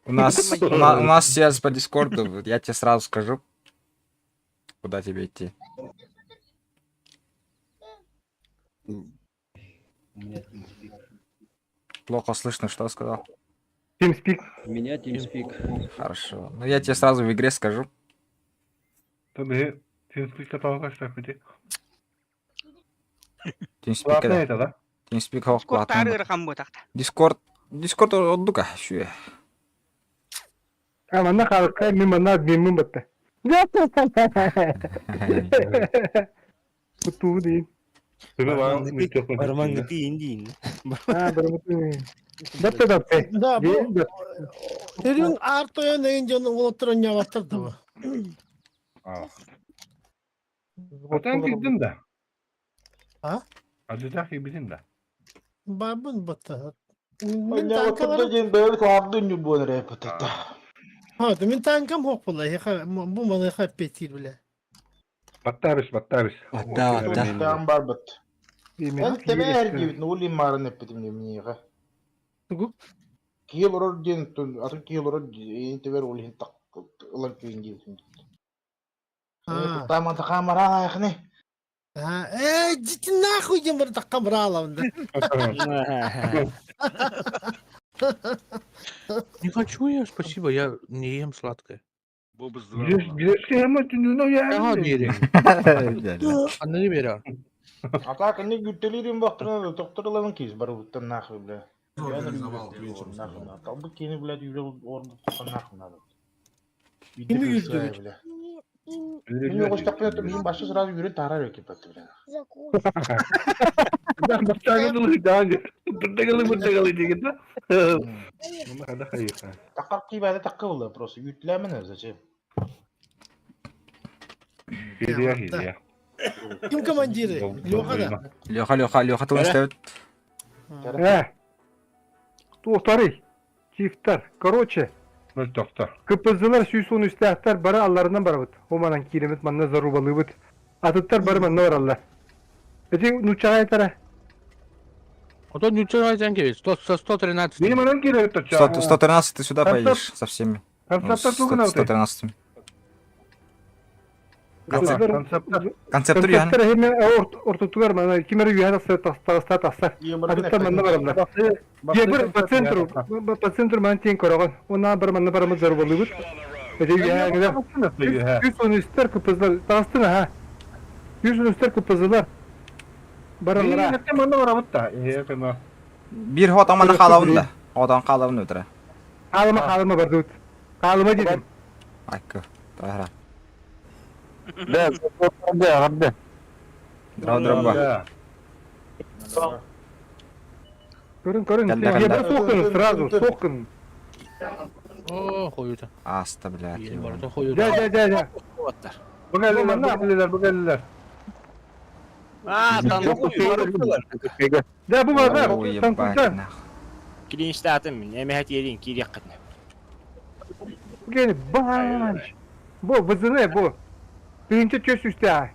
У нас, у нас, у нас связь по Дискорду, я тебе сразу скажу, куда тебе идти. У меня TeamSpeak. Плохо слышно, что сказал? TeamSpeak. У меня TeamSpeak. Хорошо. Ну я тебе сразу в игре скажу. Tabii TeamSpeak'te talakaşlar peki. TeamSpeak Kulaklığı это. это, да? TeamSpeak хох Дискорд платный. ырхан бу тахта. Дискорд, Дискорд отдука, шуе. А манна хаалыкка мин манна адмиммын батта. Кутуу дейин. Бармаңгыты индиин. А, бармаңгыты. Дапта дапта. Да, бу Үрүҥ аар тойон эйин дьон уолаттар онньообаттар да бу. Отан кирдим да. А? Адытах кирбитин да. Барбын батта. Мин Онньообаттар да танкаларым диэн бэйэбит аардын ньурбуон эрэ эппэтэтэ. Ha, мин танкам хоқ була. Яха бу маныха эппеттир биле. Баттабыс, баттабыс. Батта, батта. Таан барбыт. Эн тэбэ эргибит, нулин маарын эппитим диэмниэҕэ. Тугу? Киһи олорор диэн атын киһи олорор диэн тэбэр ол иһин так ылан киин диэбитим. Куттааман такаамараа айхны. А, э, идите нахуй, диэн бары таккамраалабын да. Не хочу я, спасибо, я не ем сладкое. Ага, Анны берер. А так они гүттелирин бактырына тохторларын киз бар уттан нахуй бля. Нахуй надо. Талбы кени блядь үйрө орун нахуй надо. Кими үйрдүбүт? Бля. Мен оғыштақпен өтіп, мен башы сразу үйрен тарар екен бәтті, бля. Таққар қибәді таққы болды просто. Үйттіләмін зачем? Ким командиры? Леха да. Леха, Леха, Леха тылын истэбит. Э. Туохтарый. Чифтар. Короче. КПЗлар сүүс үстээхтэр бары алларынан барабыт. О манан кииремит манна зарубалыыбыт. Атыттар бары манна бараллар. Эти нучаҕа этара. А то ничего не кебет, 113. 113 ты сюда поедешь со всеми. Ну, 113. Концептор яны. Концептор эми ортотугар манна кимер үйән тастаста тастар. Атыттар манна бараллар. Е бір по центру, по центру манан тиен көрөҕөн. Онна бар манна барамыт зарубалыыбыт. Эти үйән 113 КПЗлар тастын аха. 113 КПЗлар бараллар. Бир хот амана хаалабын да. Отон хаалабын өтөрө. Хаалыма хаалыма бардыбыт. Хаалыма дедим. Айкы. Тахара. Да, да, да. Драв драба. Көрүн көрүн. Кэллэ, кэллэ. Е бір соққын сразу соққын. О, хуюта. Аста, блядь. Барда хуюта. Жа жа жа жа. А, Да бу бар Ой, да. ебать, нахуй. Клинштатым, неме хатиерин кирияққын. Гени банч. Бу бызыны бу. Биринчи чөс үстэ.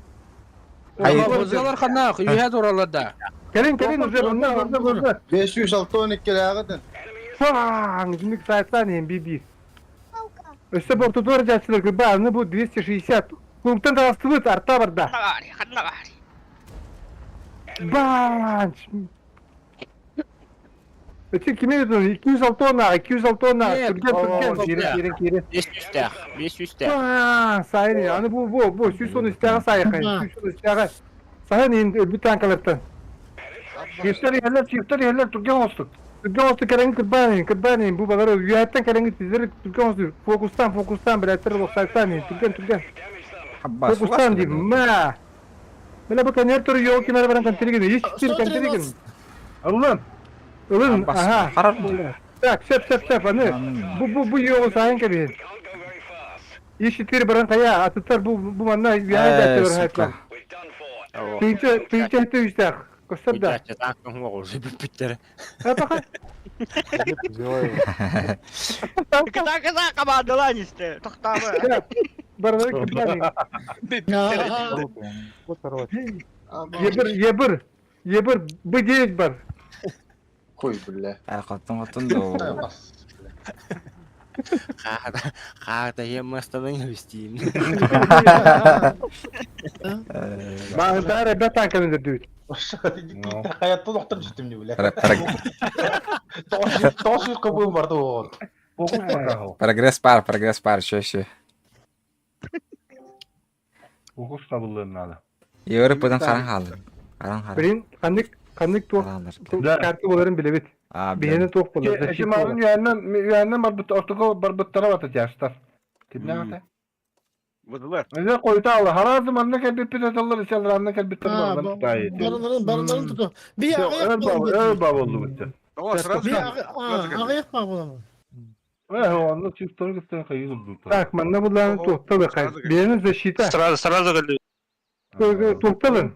Бозалар хана, үйә туралар да. Келин келин уже bundan orada burada. 562 лягатын. Фаң, жинник сайтан эм би Өстө бортутуар жачылар күбә, аны бу 260. Кулуктан тагастыбыт арта барда. Ханнагари, ханнагари. Банч. Эти киме өтөн? 206 она, 206 она. Түрген түрген. Кире кире кире. 500 500 Aa, сайын, аны бу бу бу сүүс он үстәҕэ сайхан, сүүс он үстәҕэ. Сайын енді өлбүт танкалартан. Түрген осту кәрәңгі кырбанын, кырбанын, бу балары үйәттен кәрәңгі тизлери түрген осту. Фокустан, фокустан, билеттер лохсайтан, түрген, түрген. Хаббас. Фокустан дейм, ма. Мына бу коннектор yok кимер баран контригин, еш тир контригин. Аллам. Ылын, Хаббас. аха. Харар. Так, сеп, сеп, сеп, аны. Бу бу бу йогу сайын кебин. Еш тир баран кая, атыттар бу бу манна Э, үйәттен сука. баран. Тыынча, тыынча үстәк. Көстөр да. Ә, баха. Кыта кыта командалан исте. Тоқтамы. Барбары кырбанын. Ебір, ебір, ебір, Б9 бар. Кой, бля. Э, коттун коттун да. Қағда емастаның өстейін. Бары бә танканы дөрдүбүт. Хаятта доктор түстүм бля. Тош кыбым барды оған. Прогресс пар, прогресс пар, еще, еще. Фокус табылдığın надо. Европадан харан халды. Харан харан. Блин, каннык каннык туох Харандар. карта боларын билебит. А, Биһиэнэ блин. туох буолар? Эти Защита марын буолар. үөһэннэн үөһэннэн барбыт ортоку барбыттара бата тяжтар. Кимнээх этэ? Быдылар. Эне койутаалы харазы манна кэлбиппит эталлар исэлранна кэлбиттэр А, бардан тутаайы. барыларын барыларын туту. Би аҕыйах Өр буолан баа өр биэрдилэр. баа боллубут. О, сразу Би кэлли. аҕыйах аҕыйах баа буолан. Э, онно чувствую кытта хайы дурдуттар. Так, манна булааны Ого, туохта бакай. сразу кэлли. Биһиэнэ защита. Сразу, сразу говорю. Туохталын.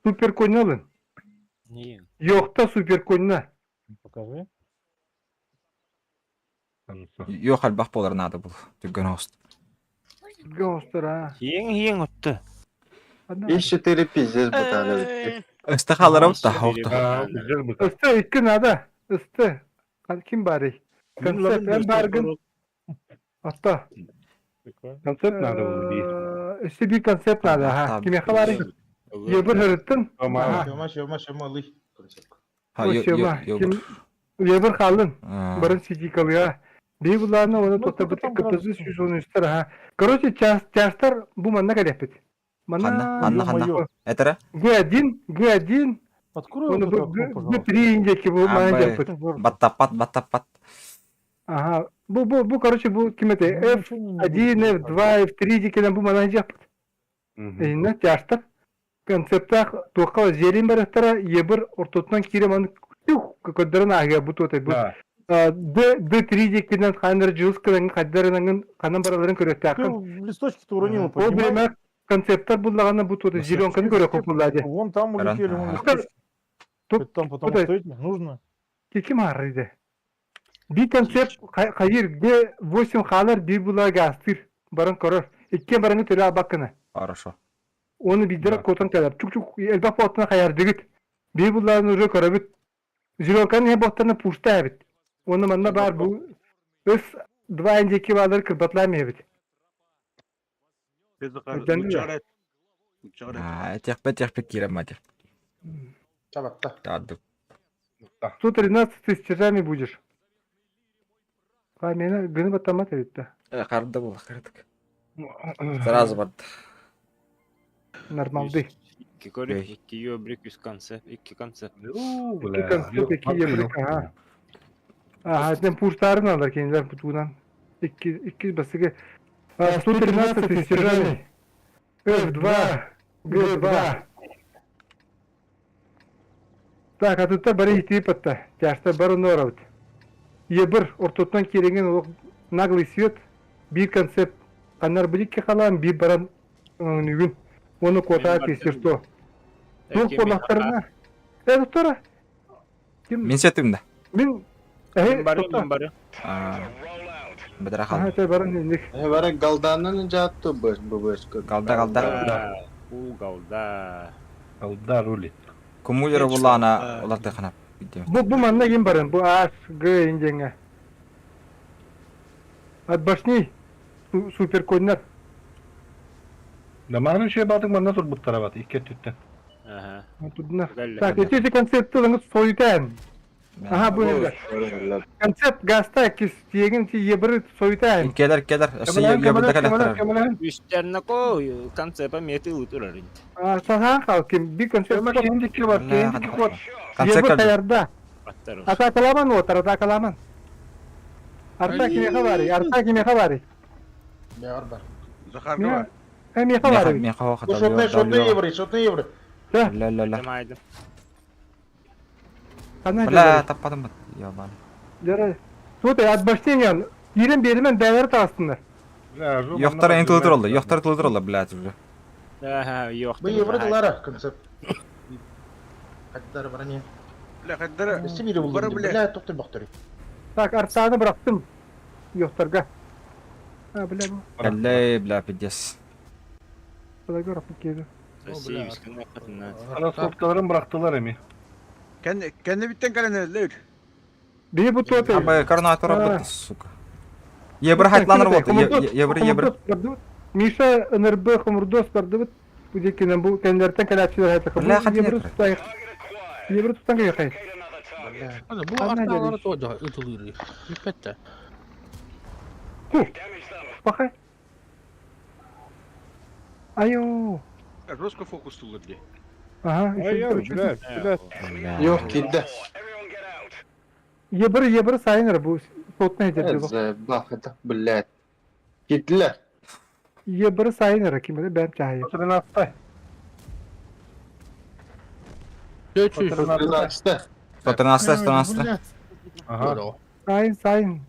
Супер конялын. Не. Йохта супер коньна. Покажи. Йох элбэх буолар наада бул. Түргэн оҕус. Гостер а. Хиң хиң отты. Одна. 4 пиздец бутаны. Өстө хааларабыт да, оохто. Ысты икки надо. Ысты. Ким барый? Концепт эн баргын. Отто. Концепт надо было бии. Өссө биир концепт надо, аха. Кимиэхэ барый? Ебір хырыттын. Аха. Сема, сема, сема, лый. Ха, йо, йо, Сема. йо. Ким Ебір халын. А, Барын сидикалыга. Бии булааны оны Ну, тоттабыт там КПЗ 113 аха. Короче, частар бу манна кэлэппит. Ханна, Манна ханна, ханна. Ё-моё. Этэрэ? Г1, Г1, Открой оны вот это окно, пожалуйста. Г3 индеки бу А, манна бай. дьаппыт. Баттаппат, баттаппат. Аха. Бу бу бу короче бу ким этэй? Ну, ничего не F1, будет F2, F3 дикенен бу манна дьаппыт. Инна тяжтар. Концептах туохха зелин барахтара ебір ортотунан кире маны тух көддөрөн ааһыа бу туотай бу Да. Д Д3 диккинен ханнар жылыс кылангын хаддарынангын ханан бараларын Ты көрөттаахын. листочки-то уронила, Ол поднимай. биремэ концепттар буллагана бу туотай зеленканы көрө куллади. Вон там Ран. улетели, вон Ага. листочки. Тут- Это там потом тут- стоит, нужно. Ким арыйды. Би концепт хайыр Г8 халар би була гастыр баран көрөр. Иккен бараны төлө абаккына. Хорошо. Оны биддер Да. котон калар. Чук-чук элбэх боттuna хаярдыгыт. Би булларын уже көрөбүт. Зеленканы не боттана пушта эбит. Оны манна бар бу өс два индики балар кырбатлам эбит. Өйдәнде Учарет. Учарет. А, этиэхпэ, этиэхпэ киирэн матиэх. Чабатта. Таадык. 113 ты с чижами будешь. А меня гыны баттамат эбит да. Харда була, хардык. Сразу бард. Нормалды. Икки көрүк, икки ёбрик, үс концепт, икки концепт. Икки концепт, икки ебрик, ага. Ага, этен пуштарын алар кенилер бутунан. Икки икки басыгы. 113 ты с чижами. F2, G2. Так, а тут бары итип атта. Тяжта бары норавт. Ебір ортотунан кереген ол наглый свет, бир концепт. Анар биликке халан бир баран нүгүн. Оны кота если что. Тух болақтарына. Э, доктора. Ким? Мин сетим да. Мин Мен бары, мен бары. А, Бедра Аха, хал. те баран индик. Э, бара галданын жатты б б Галда, галда. У галда. Алда рулит. Кумулера булаана оларды ханап. Бу бу манна ким баран? Бу H, Г индеңе. От башни супер коннар. Да марын şey батык манна турбуттара бат икки түттен. Ага. Тудна. Галла. Так, эти эти концепты лаңы сойтан. Ага, бу енді. Концепт гаста кис тиеген ти ебір сойтан. Келер, келер. Өссө ебірде келер. Үстерне ко концепт мети утурар инде. А, сахан хал ким би концепт. Сема кенди бар, кенди кот. Концепт Ебір калды. таярда. Аттар. Атакаламан отар, атакаламан. Арта киме хабари, арта киме хабари. Бар бар. Захарка бар. Эми хабари. Мен хава Бу шотный, шотный евро, шотный евро. Ля, ля, ля. Жамайды. Кана Бля, таппадым бат. Ебан. Жара. Тут от башни Ирен беримен бәлер тастындар. Йохтар эң тылдыр олды, йохтар тылдыр олды, блядь, уже. Ага, yok. Бу евро доллара концепт. Хаттар бар не. Бля, хаддара. Өссө бири булду. Бара, бля. Бля, токтой бактыры. Так, артаны бырактым. Йохтарга. А, бля, бу. Бля, бля, пиздец. Құдай бырактым келді. Ана соткаларын bıraktılar emi. Kendi kendi bitten kalen öyle. Би бу тоты. Абы координатор работает, сука. Ебір хайтланыр болды. Ебір, ебір. Миша НРБ хомурдос барды бу декенен бу кендертен калапчылар хайта. Бля, хатин Ебір тутайык. Ебір тутан кайы. Аны бу Ана арталары дедик. тода ытылыр. Үпетте. Бахай. Айо. Жестко фокус тулар де. Ага, Ай, еще бля, бля. Бля. Yok, кидде. Ебір, ебір сайын эр бу сотна эдер дьоло. Заебал, это, блядь. Китлер. Ебір сайын эр ким это бэм чаһайы. 13. 400. 13. 113, 113. Ага. Сайын, сайын.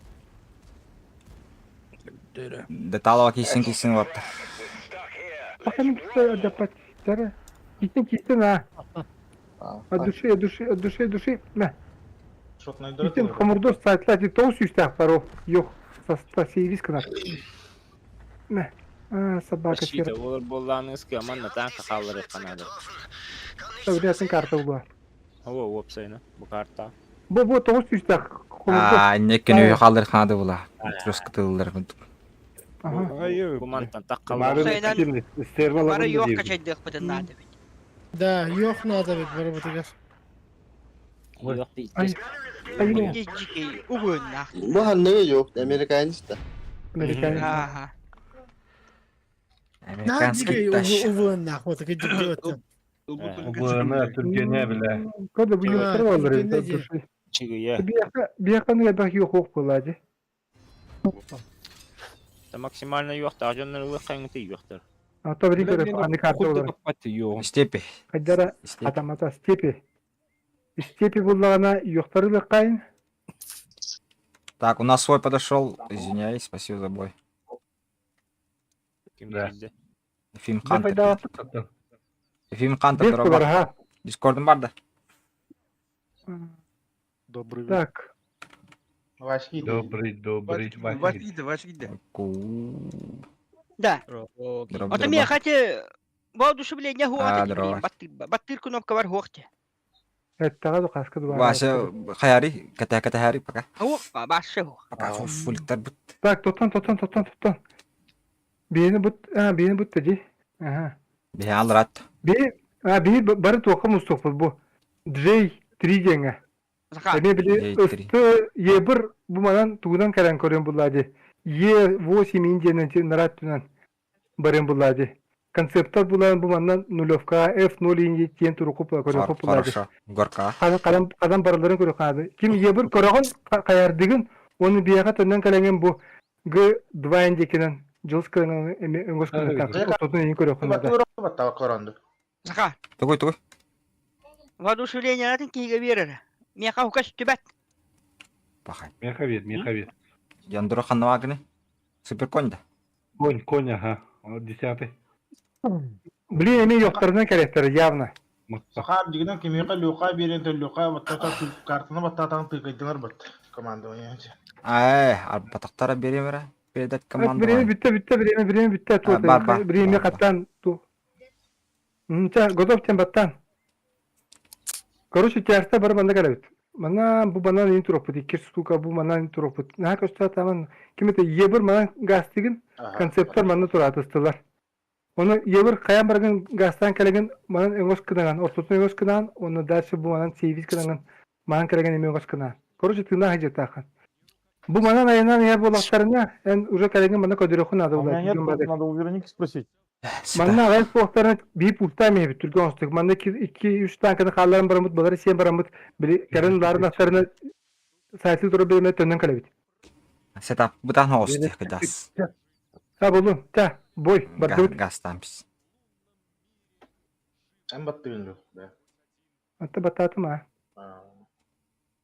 Деталова кийсин кийсин барда. Бакын депаттары. Кийсин кийсин а. От души, от души, от души, от души. Мә. Кийсин хомурдос сайтлар ти тоус үстәк паро. Yok. Саста сейвис кынар. Мә. А, собака Защита, сера. олар боллааңыз манна танка халлары канады. Савриясын карта була. Ого, опсайна, бу карта. Бу бу тоус үстәк хомурдос. Аа, иннеккен үй халдыр ханады була. Трос кытылдыр. Ага. Бу мантан таккалар. Сайынан бары yok качайдык бытын надо бит. Да, yok надо бит бары бытыгар. Yok Ай. дейт. Ай. Дижики угуннах. Bu hangi yok? Американец да. Американец. Ага. Американский тащ. Угуннах, вот так идет. Убыны, түргене биле. Кода бу юктар алар от души. Чигия. Бияка бияка ну бах yok ok була Та максимально yok та жоннор ылык каңыты yoктор. А то бери көрө аны карта болар. Степи. Кайдара атамата степи. Степи буллагана юктары да кайын. Так, у нас свой подошел. Извиняюсь, спасибо за бой. Да. Ефим Не Хантер. пайдалатып Ефим Хантер Бес болар, дроба. ха. Дискордым бар да. Добрый Так. Добрый, добрый. Вася, Вася, где? Да. Дроп, Ото мен хати воодушевление А, хуата здорово. баттыр кнопка бар хуохте. Эттага ду каска ду. Вася, хаяри, ката ката хари пока. Хуох, башы хуох. Пока фуликтар бут. Так, тоттон, тоттон, тоттон, тоттон. Биени бут, а, биени бут деди. Ага. Бе алрат. Би, а, би бары тоқы мустуқпыз бу. Джей 3 деңе. Эме били J3. ысты Е1 бу манан тугунан кәрән көрен буллади. Е8 индиянен нарат түнен барен буллади. Концепттар булан бу манан нулевка F0 инди тиен туруку көрөн буллади. Хорошо. Горка. Кадан кадан кадан бараларын көрө кады. Ким Е1 көрөгөн каярдыгын оны бияга төннөн каленген бу Г2 индикенен жылсканын эме өңгөс кылган. Ототун эң көрө кынады. Саха. Тугуй, тугуй. Воодушевление атын киге берер. Меха хукаш түбәт. Пахай. Мехавид, мехавид. Яндура ханнавагны. Супер конь да. Конь, конь, ага. Он Десятый. Блин, эме yoктарынан керектер явно. Сахам дигинен кимиға люка берен люка баттата картаны баттатан тыгайдылар бат командование. Ай, арбатактара беремера. Передать команду. Время битте, битте, время, время битте. А, бар, бар, Время бар, бар. каттан. Ту. Мча, готов тем баттан. Короче, тяжта бар манда карабит. Мана бу банан ин туропут, икки штука бу манан ин туропут. На кошта таман ким это ебір манан газ деген концепттар манна туратыстылар. Оны ебір каян барган газтан келеген манан өңөс кынаган, ортотун өңөс кынаган, оны дальше бу манан сейвиз кынаган, манан келеген эме өңөс кынаган. Короче, тына хажетахан. Бу манан айынан я болактарына, эн уже келеген мана көдөрөхүн ады У меня нет, булар. надо у Вероники спросить. Манна агай суохтарына бии пулта меби түргөн остук. Манна 2-3 танканы хаалларын барамыт, балары сен барамыт, били карын ларын астарына сайты тура берме төннөн калабит. Сетап бутан хост кадас. Та болу, та, бой, бардыбыт. Газ тампис. Эм баттыгын да. Атта бататым а.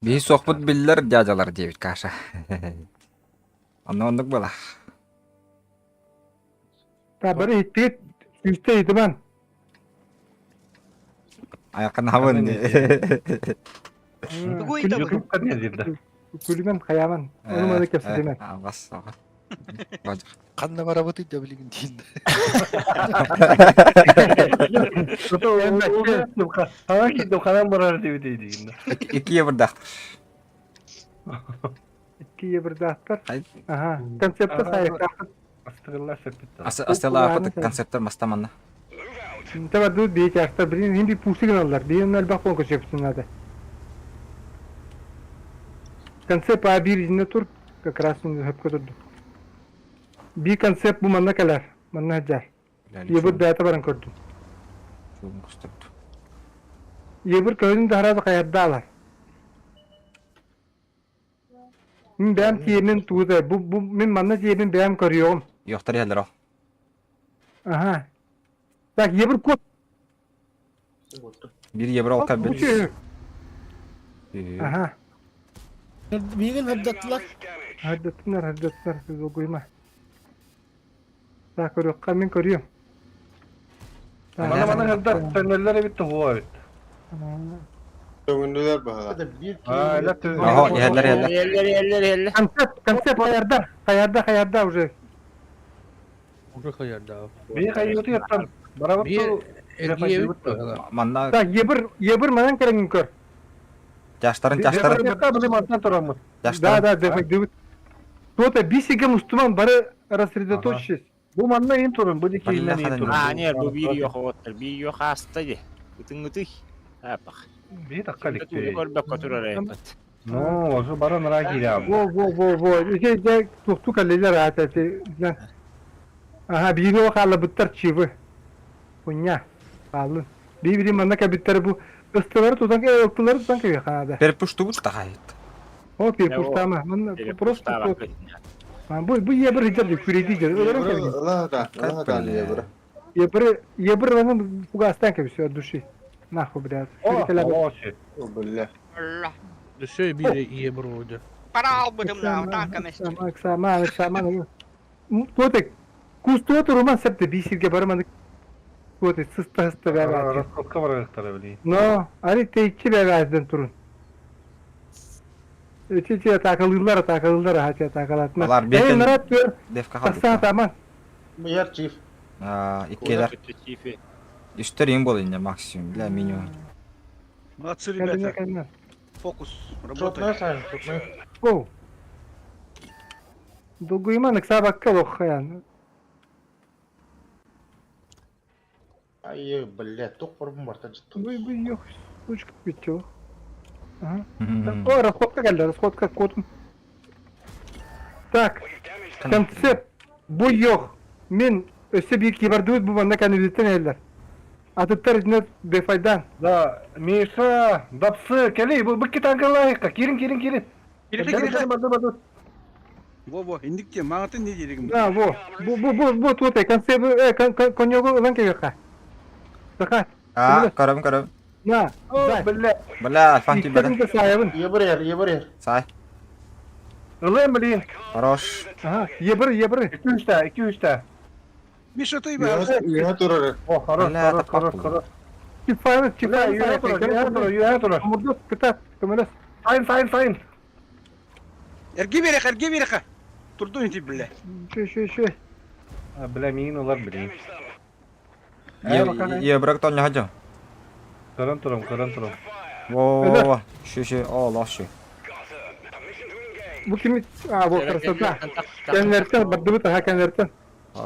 Би сохпут биллер дядялар девит каша. Анна ондук була. Та бары иттигит, үстэ итибан. Аякын хабын. Тугуй табы. Күлүмөн хаяман. Оны маны кепсетемен. Алгас, алгас. Қанна барабыты да билигин дейін. Хана барар деп дейdi. Ики еврдах. Икки еврдахтар. Ага, концепта сайыктах. Астыгылла сепит. Астела апат концепттер мастаманна. Та барды бии тяжта, блин, хим би пушты гыналар. Бии оннал бак кон көчөпсүн надо. Концепт А1 изинде тур, как раз он хөпкө турду. Би концепт бу манна калар, манна жар. Ебір бәйті баран көрдүм. Ебір көйүн да харады каярда алар. Мин бэйэм тиэмин тугута, бу, бу, мин манна тиэмин бэйэм көрүөҕүм. Йохтар иһэллэр ол. Ага. Так, ебр кот. Бир евро ол кэлбит. Ага. Миигин ырдаттылар. Ырдаттынар, ырдаттынар, долгуйма. Так, көрүөххэ, мин көрүөм. Мана мана ырдат, төннөллөр эбит туһуа эбит. Төҥүннүлэр баһа. Аһо, иһэллэр, иһэллэр. Иһэллэр, иһэллэр, иһэллэр. Концепт, концепт хаярда, хаярда, хаярда уже. Уже хаярда. Би хайыты яттан. Барабыт Биир эргийэбит Манна Так, ебір, ебір манан кэрэҥин көр. тяжтарын, тяжтарын. Били мантан тураммыт. Да, да, да, Кто-то бисигем устуман бары рассредоточьтесь. Бу манна ин турун, бу дики иннен ин турун. Аа, не, бу биир йох оттар, биир йох ааста ди. Ытын ытый. Апах. Бии такка Тууну көрбөккө турар эппит. Ну, озу баран ра киирэ. Во, во, во, во. Ити дьэ туохтуу кэллилэр аата ити. Аха, биири хааллабыттар чивы. Хуйня. Хааллын. Бии-бии манна кэбиттэр бу ыстылары тутан ылтылары тутан кэбиэхэ наада. Перепуштубут тахайыт. О, перепуштама. Манна просто Бу бу ебір иджер күрейди жер. Өлөрөн кэбиһин. Ебір ебір аны фугастан кэбиһи от души. Нахуй, блядь. О, бля. Өссө биир ийэ буруйда. Пара албытым да, танка месте. Сама, сама, Туотек, кус туот руман септе бисирге бараманы туоте сыста сыста бәбәт. Раскотка барыктара били. Но, али тейчи бәбәден турун. Эти те атакалыылар, атакалыылар, хати атакалатма. Алар Эй, бетен нарат көр. девка Тахса халбыт. таман. Яр чиф. Иккилер. Үстер им бол инде максимум, бля, минимум. Молодцы, Кәлдене ребята. кәлдене. Фокус, Шотная работай. Саня, шотная. Оу. Долгуйман ыксабакка лоххаян. Ай, блядь, тух барбын барта жытты. Бу бу yok. Сучка битчо. Ага. О, расходка кэллэ, расходка кодун. Так, концепт бу yok. Мин өссө биир кибердуут бу манна кэннибитин эллэр. Атыттар итинэ бефайдан. Да, Миша, дапсы, кели, бу бу китангалайка, кирин, кирин, кирин. Кирин, кирин. Баду, баду. Во-во, индикте, маңатын не дерегим. Да, во. Бу бу бу бу туотай концепт э конёгу ылан кэбиэхэ. Саха. А, көрөм, көрөм. На, О, бля. Бля, альфан тибере. Иккитин саябын. Ебір ер, ебір ер. Сай. Ылым, блин. Хорош. Ага, ебір, ебір. Iki üçte, iki üçte. Миша, ты Үйе турар. О, хорош, Бля, хорош, это хорош, папа. хорош. Чипайны, Бля, чипайны. үйе турар, үйе турар, үйе турар. Мурдук, кытат, көмөлөс. Сайын, сайын, сайын. Эрги береха, эрги береха. Турду инти, бля. Шö, шö, шö. А, бля, миин улар, блин. Е, брак тон хажо. Көрөн турам, көрөн турам. Во, во, во. Шү, шү, о, лох шү. Бу кими? А, бу красота. Кенлертен, бардыбыт, аха, кенлертен.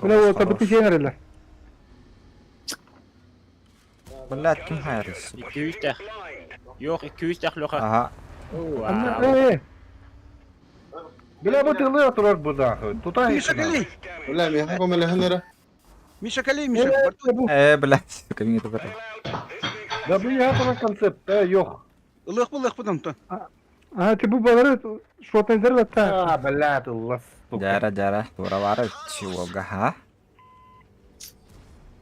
Мына ол табыты сенерлер. Блядь, ким хайрыс? 200 тах. Yok 200 тах лоха. Ага. Э, Бля, бу тылы турар бу да. Тутай. Миша, кали. Бля, меха көмелехин Миша, кали, Миша. Э, блядь, кабинет бер. Да, бу я турар концепт, э, yok. Ылых бу, ылых бу там то. А, ты бу балары шотнайдер латта. А, бля, ты лас. Жара, жара, тура бары, чего, ха?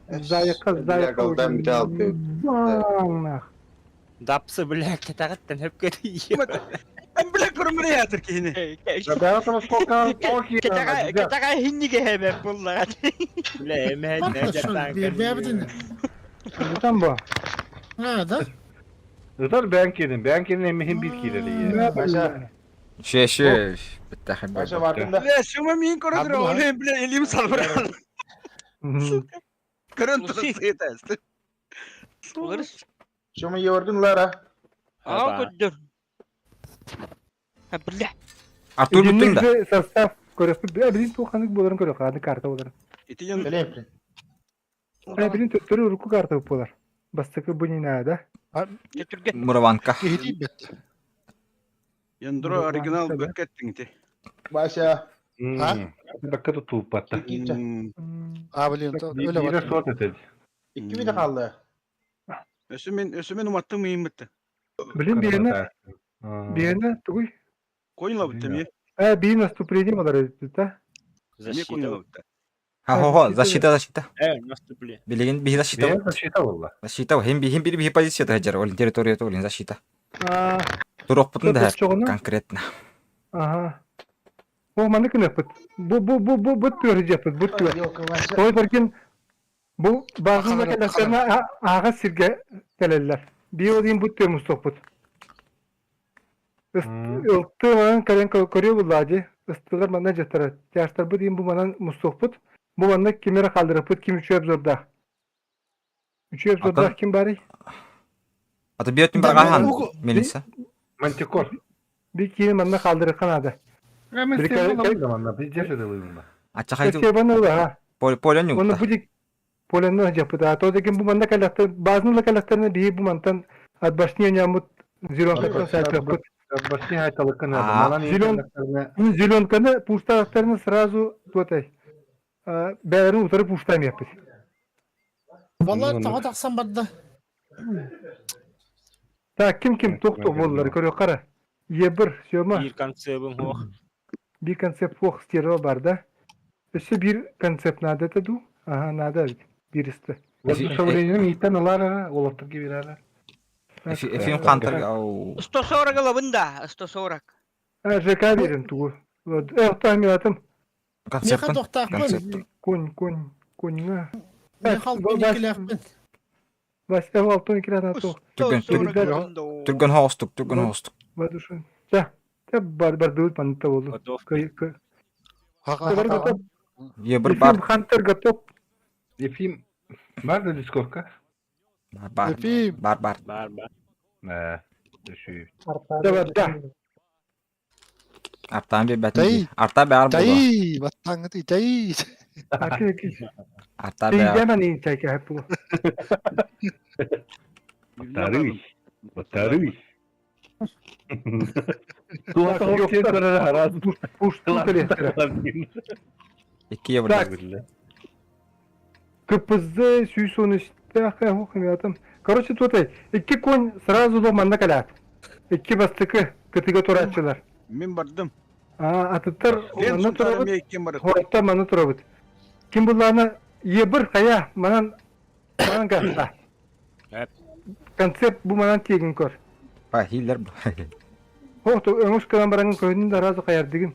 Зайка, зайка. Голдан бите алып Нах. Дапсы бля кетагаттан хөп кети. Мен бля көрмөр ятыр кихини. Да, турар сколько, окей. Кетага кетага хинниге хебе буллар. Бля, эме не жаттан. Бэбитин. Там бу. А, да? Ытар бән кирин, бән кирин эмихин бит кирин. Баша, Шö, шö, битте баша бардым да. Бля, шума миин көрөтүр, оле, бля, элим салбыр. Көрөн турат сыйта. Шума ебірдін лара. А, көдөр. А, бля. Артур бүттүң да. Состав көрөспүт. Бля, билин туханык боларын көрөк, аны карта болар. Итиген Келем. Бля, билин төттөрү руку карта болар. Бастыкы бу не надо. Мураванка. Яндро оригинал бөккеттиң те. Баша. А? Бакка тупатта. А, блин, өлө Бире бар. сот этеди. Икки бите қалды. Өсү мен, өсү мен уматтым миин битте. Билин биэне, биэне тугуй. Койла битте ми. Э, биир наступление болар эбит да. Защита. Ха-хо-хо, защита, защита. Э, наступление. Билигин биһи защита. Бэйэ защита буолла. Защита, хим биһи бир биһи позицията сылдьар, ол территорията ол защита. Аа, Туруохпутун да Чоҕуна? конкретно. Аха. О, маннык гыныахпыт. Бу бу бу бу бу түөрүдьэппит, бу түөр. Той баргин бу баазына кэллэхтэринэ ааҕас сиргэ кэлэллэр. Биир ол иһин бу түөр мустуохпут. Ылты манан кэлэн көрүө буллаа дии. Ыстылар манна дьахтара. Тяжтарбыт иһин бу манан мустуохпут. Бу манна ким эрэ хаалларыппыт, ким үчүгэй обзордаах. Үчүгэй обзордаах ким баарый? Аты биир өттүн барҕаһан, Мелисса. Мантикор. Бир киһини манна хаалларыахха наада. Аччахай Себан ыла Поля Оны бу Поляны дьаппыта. То декин бу манна кэлэхтэр баазын ыла кэлэхтэринэ биһи бу мантан отбашни няммыт зеленкаттан сайтыахпыт. Отбашни хайталыккын Зеленканы пуштаахтарына сразу туотай. Бэйэрин утары пуштаамиэппит. Валла тоҕо тахсан барда. Так, ким ким туох туох буоллар көрүөххэ эрэ. Ебір, Сёма. Биир концебым суох. Биир концепт суох стерва бар да. Өссө биир концепт надо это дуу? Ага, надо ведь. Биир истэ. Воодушевлением ииттэн ылар эрэ, уолаттарга биэрэр. Эфим Хантер ау. 140 ылабын да, 140. А, ЖК берем тугу. Э, оттамиатым. Миэхэ туохтаахпын. Конь, конь, коньга. Миэхэ алтын иккилээхпин. Вася алтын иккилээх туох. Түргэн, түргэн хоҕустук, түргэн хоҕустук. Воодушевлен. Чэ, чэ, бар бардыбыт манныта болду. Готов. Ебір бар. Ефим Хантер готов. Ефим, бар да дискорка? Бар, бар. Ефим. Бар, бар. Бар, бар. Э, düşüyor. Давай, да. Артаан биэрбэтин Тай. дии. Арта баар буолуо. Тай, баттаҥҥытый, тай. Арта баар. Тейдемэн иин чайка хэп булу. Батарый. Батарый. Икки евро. КПЗ сүүс үстээх хомятым. Короче, туотай, икки конь сразу до манна кэлээт. Икки бастакы кытыга турааччылар. Мин бардым. А, атыттар Мен манна сунтарым турабыт, ким бар. хороттор манна турабыт. Ким буллаана ебір хая манан манан гаста. Концепт бу манан тиэгин көр. Па хиллер. Хохто өңүс кылан бараңын көһүнүн да разу хаяр дигин.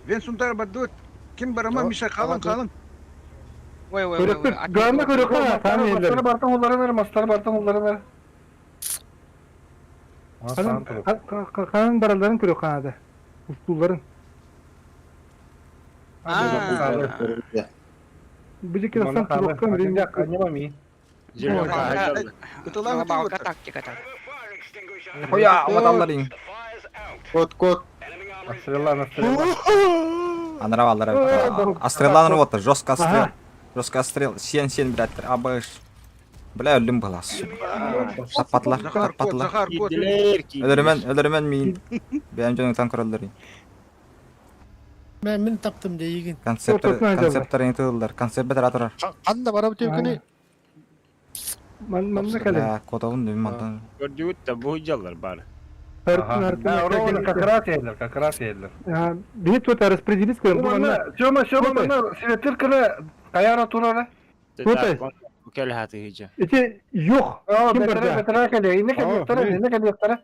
Мен сунтар барды. Ким барама Миша қалың қалың. Ой, ой, ой, ой. Главное көрөккө таан Мастары бартан улларын бер, мастары бартан улларын бер. Канан бараларын көрөк канада. Устулларын. Бу жеке асан туруккан Анема Балка тактика так. Хоя, уматаллар Кот, кот. Астрелла, астрелла. Анара аллар. Астреллан вот, жестко острел. Жестко острел. Сен сен блядь, абыш. Бля, өлүм балас. Таппатылар, таппатылар. Өлөрүмэн, өлөрүмэн миин. Бэйэм дьонуҥтан көрөллөр. Мен мин таптым дейгин. Концептор, концептор эң тыллар. Концепт бетер атырар. Ханна барабыт түйкүнү. Манна кэлин. Бля, котовун дүм мантан. Көрдүгүт да бу жаллар бар. Как раз елдер, как раз елдер. Бии тута распределить көрөн. Бу манна Сёма, Сёма, манна светир кыны каяра турара. Тута. Кел хаты хижа. Эти юх. Ким барда? Бетера кele, инне келектер, инне келектер.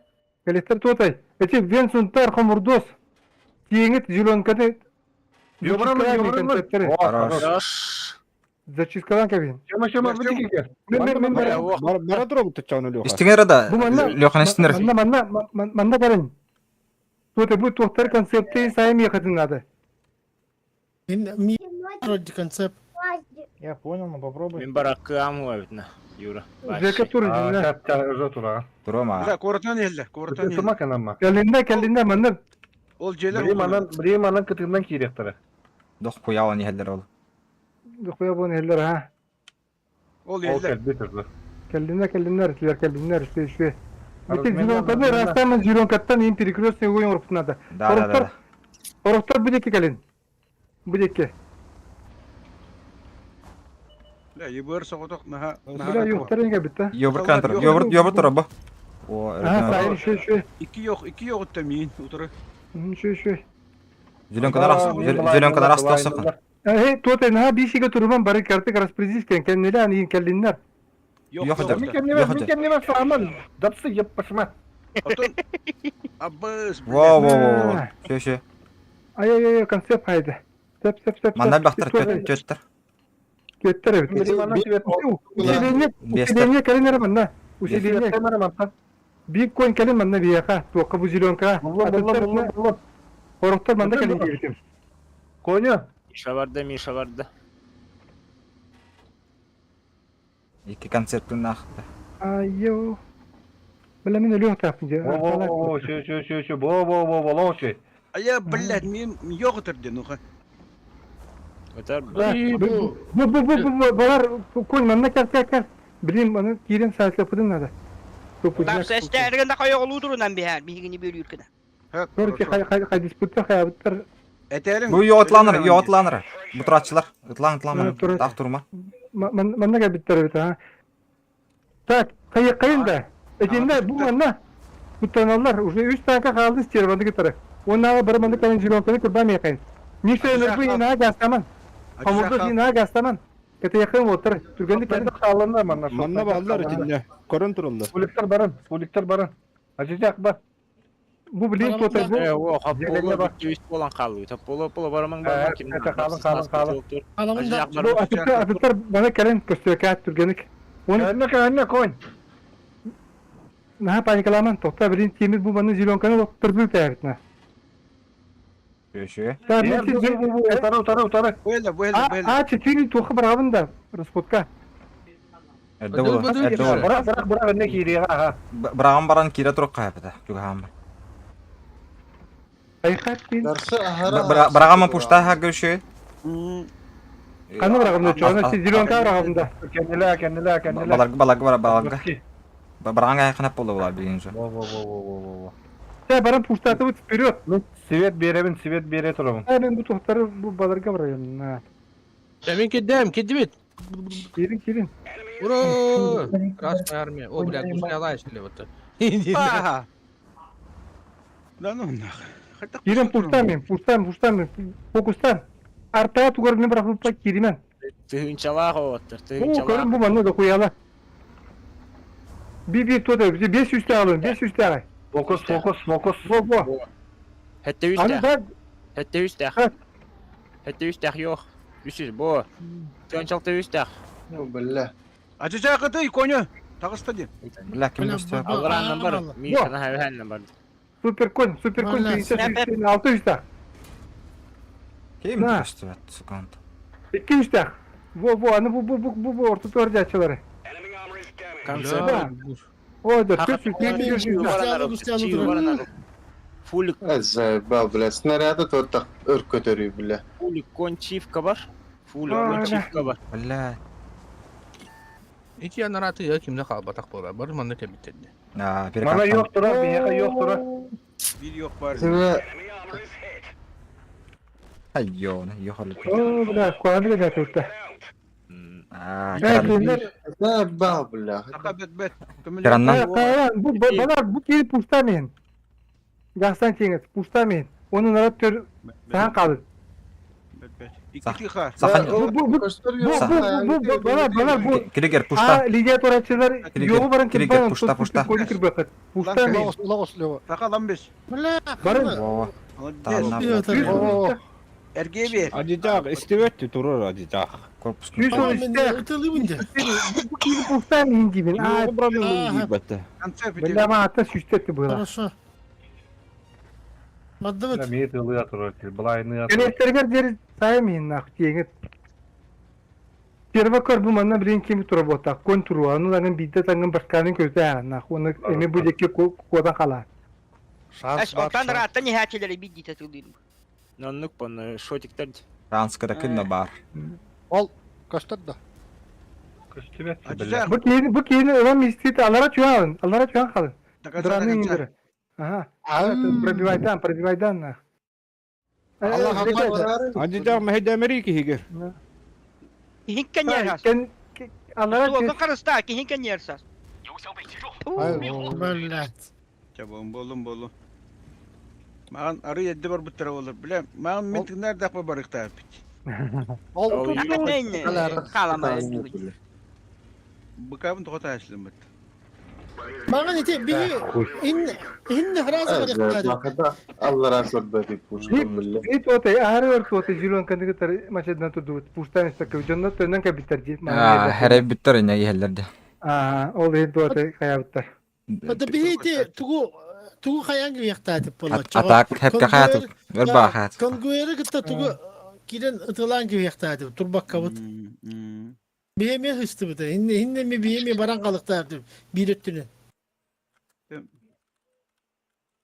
Келектер тутай. Эти Венсунтар хомурдос. Тиеңит зеленканы. Хорош. Зачисткалан кабин. Сёма, Сёма, бити кел. Мен мен мен Бара турабыт чауны Леха. Истиңер да, Бу манна Лехан истиңер. Манна манна манна барын. Тута бу тухтар концепты сайым ехатын надо. Мен ми вроде концепт. Я понял, но попробуй. Мен бараккам хуабитна, Юра. Жека тур А, уже тура. Турома. Бля, коратан еллер, коратан еллер. Тума канама. Келинде келинде манна. Ол желер. Бри манан, бри манан кытыгынан киректер. Дох куяуан ихеллер ол. Дохуя бун еллер ha. Ол Ол келбит Келинде келинде силер келинде үшпе үшпе. Битик зеленканы растамын зеленкаттан им перекрестный огонь урпут надо. Да, да, да. Ороктор бу жеке келин. Бу жеке. Бля, ебір соғытық, наха. Бля, юктар инге битте. Йобыр кантыр, йобыр, йобыр тура бу. О, Ага, сайын үшпе үшпе. Икки yok, икки yok өттө миин, утыры. Үчүгэй, үчүгэй. Зеленкалар астасакын. Э, туот наһаа биисигэ туруман бары картык распорядись кэн кэннилээн иин кэллиннэр. Yok hocam. Мин кэннибэр, мин кэннибэр сааман. Дапсы еппашма. Абыс. Во во во. Шө шө. Ай ай ай концепт хайда. Сөп сөп сөп. Манна бахтар төттөр. Төттөр эбит. Усиление, усиление кэлин эрэ манна. Усиление. Биир конь кэлин манна биһиэхэ. Туохха бу зеленкаҕа. Хорохтор манна кэлин диэбитим. Коня. Миша барда, Миша барда. Икки концертын аахта. Айо. Бля, мин өлүөх тааппын дьэ. Во, шө шө шө шө, бо бо бо бо шө. А я, блядь, мен yok өтөрдө, ну-ка. Бу бу бу бу бу балар конь манна кел кел кел. Блин, аны киирэн саатыппытын надо. Тапса да койоҕолуу турунан биһэр, биһигини бүөлүүр гына. Короче, хайдыспыттар хайабыттар. Бу йотланыр, йотланыр. Бутураччылар, ытлаң ытлаң таах турума. Манна кэлбиттэр эбит а. Так, хайыккайын да. Этиннэ бу манна. Куттаналлар, уже үс танка хаалды стерваны кытары. Оннааҕы бары маннык кэлэн зеленканы кырбаан миэхэ. Миша ынырбы инаа гастаман. Хомурду инаа гастаман. Кэтиэххин уоттар түргэнник кэлин. Хаалланна манна. Манна бааллар итиннэ. Көрөн тураллар. Уликтар баран, уликтар баран. Ачычак бар. Бу блин туотай бу. Э, о, хапполо бүттү болан хаалыы. Топполо поло барамаң барамаң ким. Хаалан, хаалан, хаалан. Бу атыттар атыттар бана кэлэн көстүөкээт түргэнник. Кэннэ кэннэ конь. Наһаа паникаламан тоқта блин тимир бу маны зеленканы доктор тээбитна. Шө. Утары, утары, утары. Буэла, буэла, буэла. А, четыре туха барабын да, расходка. Эрдэ болу, эрдэ болу. Бырақ, бырақ, бырақ, энне киириэҕэ, аха. Быраган баран киирэ турук хаапыта, чугаһааммын. Бырагама пушта хагы шө. Аны бырагым да, чоны зеленка бырагым да. Кэннилэ, кэннилэ, кэннилэ. Баларга баларга бара баларга. Быраган айханап болду була билген жо. Во, во, во, во, во, во. Сэ баран пуштатыбыт вперед. Свет беребин, свет бере турабын. Ә, мен бу тухтары бу баларга барайын. Мен кидем, кидибит. Кирин, кирин. Ура! Красная армия. О, блядь, гусля лаешь ли вот. Ага. Да ну нахуй. Кирин пуштамин, пуштам, пуштамин, фокустан. Артаа тугар мен барахып па киримен. Тыһынчалаах оттор, Бу тыһынчалаах. көрүн бу манна да куяла. Би би тута, бес үстә алын, бес үстә алын. Фокус, фокус, фокус. Во, во. Хэтте Аны үстэх. да Хэтте үстэх. Хэтте үстэх yok. Үсүс бу. Тыһынчалта үстэх. Ну, бля. Ачычак ытый, коня. Тагыста ди. Бля, ким көстө? Аллараннан бар. Мишана хайваннан бар. Супер конь, супер конь, 56 үстә. Ким көстө, сука. Икки үстә. Во, во, аны бу бу бу бу бу орта туар жачылары. Концепт. О, да, төрт үстә. Фулик. Заебал, бля. Снаряды төрт өркөтөрүй, бля. Фулик кончивка бар. Фулик кончивка бар. Бля. Ити анараты я кимде хаалбатах буолар. Бар манна кэлбиттэрди. А, Мана yok тура, биһиэхэ yok тура. Бир yok бар. Айё, yok алып. О, бля, куаны да турта. А, Заебал, бля. Така бет бет. Кираннан. Бу балар бу кири пуштамин. Гасан теңиз, пуштамин. Оны нарат төр сахан калды. Бет бет. Икки хар. Бу бу бу бу бу балар балар бу. Киригер пушта. А, лидия турачылар йогу баран Киригер пушта пушта. Пуштамин. Така ламбес. Бля, Барын. Во. Молодец. Эрге бер. Адитах, истебетти турар адитах. Корпус. Бу кири пуштамин деймин. А, Концепт. бля, ма ата сүстетти было. Хорошо. Маддыбыт. Миит ылыа турар, былайны Кенестергер дер саймин нах теңиз. Первый көр бу манна билин кими тура конь туру, аны лангын бидде тангын башканын көзө нах, оны эме бу жеке кодан кала. Эс онтан раттан иһээчилэри биддите тылдыын. Ноннук пон шотиктер. Франскада күннө бар. Ол, көстөр да. Бу кейин бу кейин ылам истит алара чуан, алара чуан калын. Дранын индир. Ага. Пробивайдан, пробивайдан нах. Адитах мехде Америки хигер. Киһин кэннерсас. Алара Туолга карыста, киһин кэннерсас. Блядь. Чабон болум болум. Маған арый эрдэ барбыттара буолар. Бля, маған мин тыыннаардахпа барыктаабыт. Ол Хаалама Быкабын тоҕо таһаачылыммыт. Маған ити биһи ин ин хразы барыктаады. Бакада аллара көрбөтүк пушкан билле. Ит отой аһары өр туоты жилон кандыгытар мачедна турдубут. Пуштан истакы дьонно төннөн кэбиттер ди. Хэрэй бүттэр инне иһэллэр дэ. Аа, ол иһин туоты хаябыттар. Ата биһи ити тугу тугу хайаан кириэхтаатып буолла. Атак хепке хаятып. Өр баа хаят. Конгуэры кытта тугу кирен ытылаан кириэхтаатып турбаккабыт. Биһи эмиэ хыстыбыта. Инне инне ми биһи эмиэ баран халыктаатып биир өттүнэн.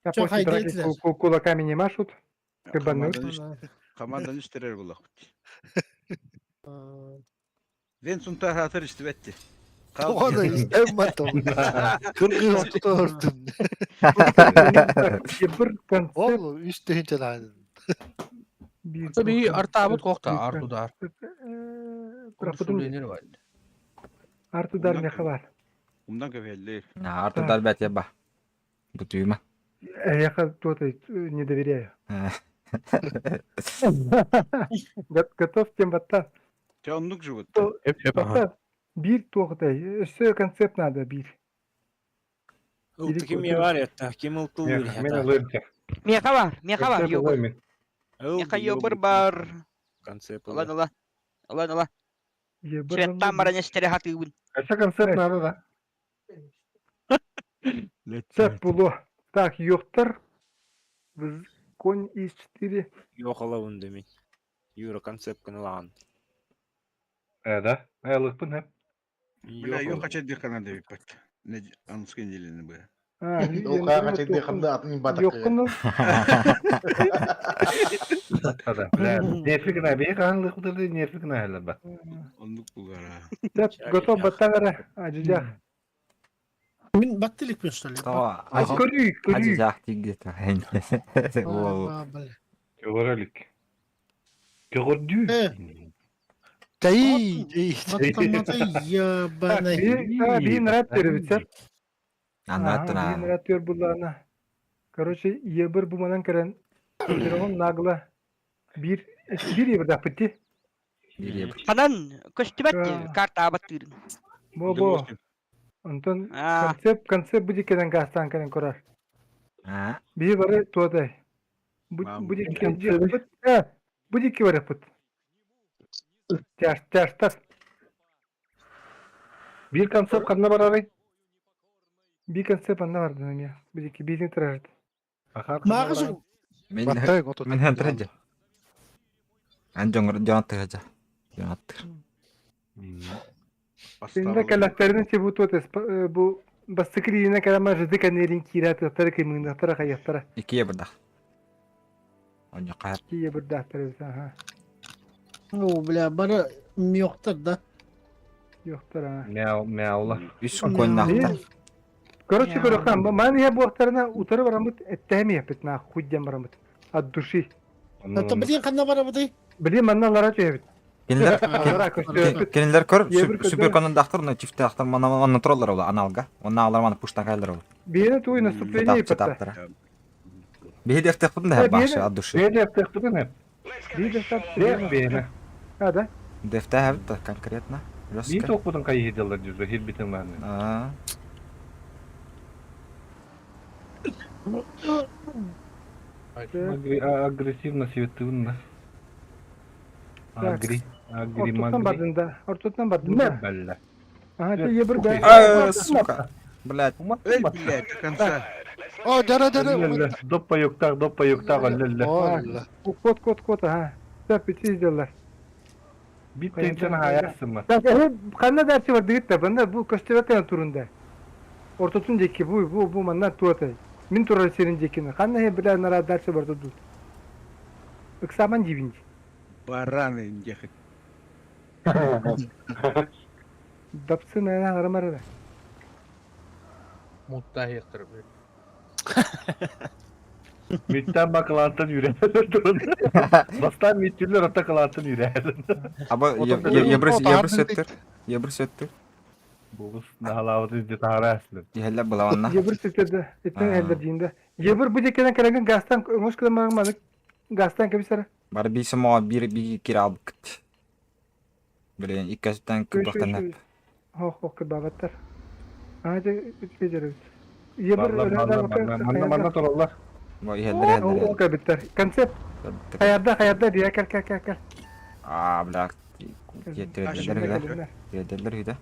Я Чо после хайда драки этилэр. кулаками не машут. Кабанут. Команданы истерер булакпыт. Вен сунтар хатыр истибетти. Тоҕо да истэммэт ол. Кыргыз ортото өртүм. Бір концепт Ол үс тыһыынча биир Би артаабыт кохта артудар. Пропутум Консуленер бар. артудар меха бар. Умдан көбеллер. Артудар бәт яба. Бутуйма. Я туотой не доверяю. Готов тем батта. Те оннук живут. Батта биир туохтай. Өссө концепт надо биир. Ылты ким бар это, ким ылтылыр Мен ылыым те. Меха бар, меха бар, Концепт йобыр. ылыым мен. Меха йобыр бар. Концепт. Ылан ыла. Ылан ыла. Ебір Светтан баран эстере хатыыбын. Қайсы концепт надо да? Цеп було. Так, йоктар. Конь из 4. Yok alabın demin. Юра концепт кыналаан. Э, да. Э, ылыппын хеп. Бля, yok açа канада биппат. Не анскын делени бу. А, Ол кайга чейин атын батак. Йоккуну. Ада, бля, нерфи гына бей кахан лыктырды, нерфи гына хәлләр ба. Оннук булгара. Цеп готов баттагара. Ажижах. Мин баттылык мен что ли? Көрүй, көрүй. Ажижах тигге. Көрөлүк. Көрдү. Тай, Баттамата ябана. Бин раттер бит. Аннаттына. Бин раттер буллана. Короче, ебір буманан кирен. Телефон нагло. Бир бир ебір да пытти. Ханан көстүбэт карта абаттыырын. Бо бо. Онтон концепт концепт будет кеден гастан кирен көрөр. Бии бары туодай. Будет кен будет ки барып пыт. Тяж тяжтар. Бир концепт кандай барары? Би концепт анна барды неме. Будет ки бизнес тражет. Мағыз Мен мен хантыржа. Ан жоңор жоңаттыржа. Жоңаттыр. Сенде калактерин се бу туотес бу бастыкриина калама жыды канерин кират тары кымындактара каяктара. Икие бирдах. Оньо кайр. Кие бирдахтар аха. О, бля, бары миоктар да. Йоктар а. Мяу, мяула. Үс коннахтар. Короче, көрөккан, ман я буактарына утары барамыт, эттеме япыт на худден барамыт. От души. Ата билин канна бара быты? Билин манна лара чөйбит. Кинилер кинилер көр Ебір супер коннахтар, но чифтахтар мана мана троллар ола аналга. Онна алар мана пуштан кайлар ола. Биене туй наступление ипатта. Биһи дефтехпин да башы от души. Биһи дефтехпин хеп. Биһи дефтехпин биһи. А, да? Дефтехпин да конкретно. Би токпутун кайы хиделер жүзө хилбитин бааны. А. Агрессивно светивин да. Агри, агри, Ортотан магри. бардын да. Ортотан бардын да. Бәллә. Ага, те ебір да. Сука. Блядь. Эй, блядь, до конца. О, жара жара. Доппа юктак, доппа юктак, аллалла. Кот, кот, кот, ага. Сәп бити сделалар. Бит тенчен хаясымы. Так, канна дәрси бар дигит да, банда бу көстөбөккөн турунда. Ортотун жеки бу бу бу манна туатай. Мин турар серин жекини. Канна хе биле нара дәрси бар туду. Ыксаман жибинди. Бараны индехи. Дапсы на харамара. Муттахиктыр. Миттен бакылантын yüreğe durun. Бастан миттүлөр ата кылантын yüreğe. Аба ебір ебір сөттүр. Ебір сөттүр. Бубус наһалаабыт илдьи таһараасылар. Иһэллэр булаванна. Ебір сүттерді. Иттен элдер дейінде. Ебір bu декенен кәреген газтан өңөс кылмаган манык газтан кебисер. Бар биир моға биир биир кире албыккыт. Блин, иккәсіттен кырбақтан әп. Хох хох кырбабаттар. Ага үтпедер. Ебір Манна манна манна тураллар. Бу иһэллэр иһэллэр. Ол кабиттер. Концепт. Хаярда хаярда дия кел кел кел кел. Аа, бля. Тиэттэрдэлэр Тиэттэрдэлэр үдэ.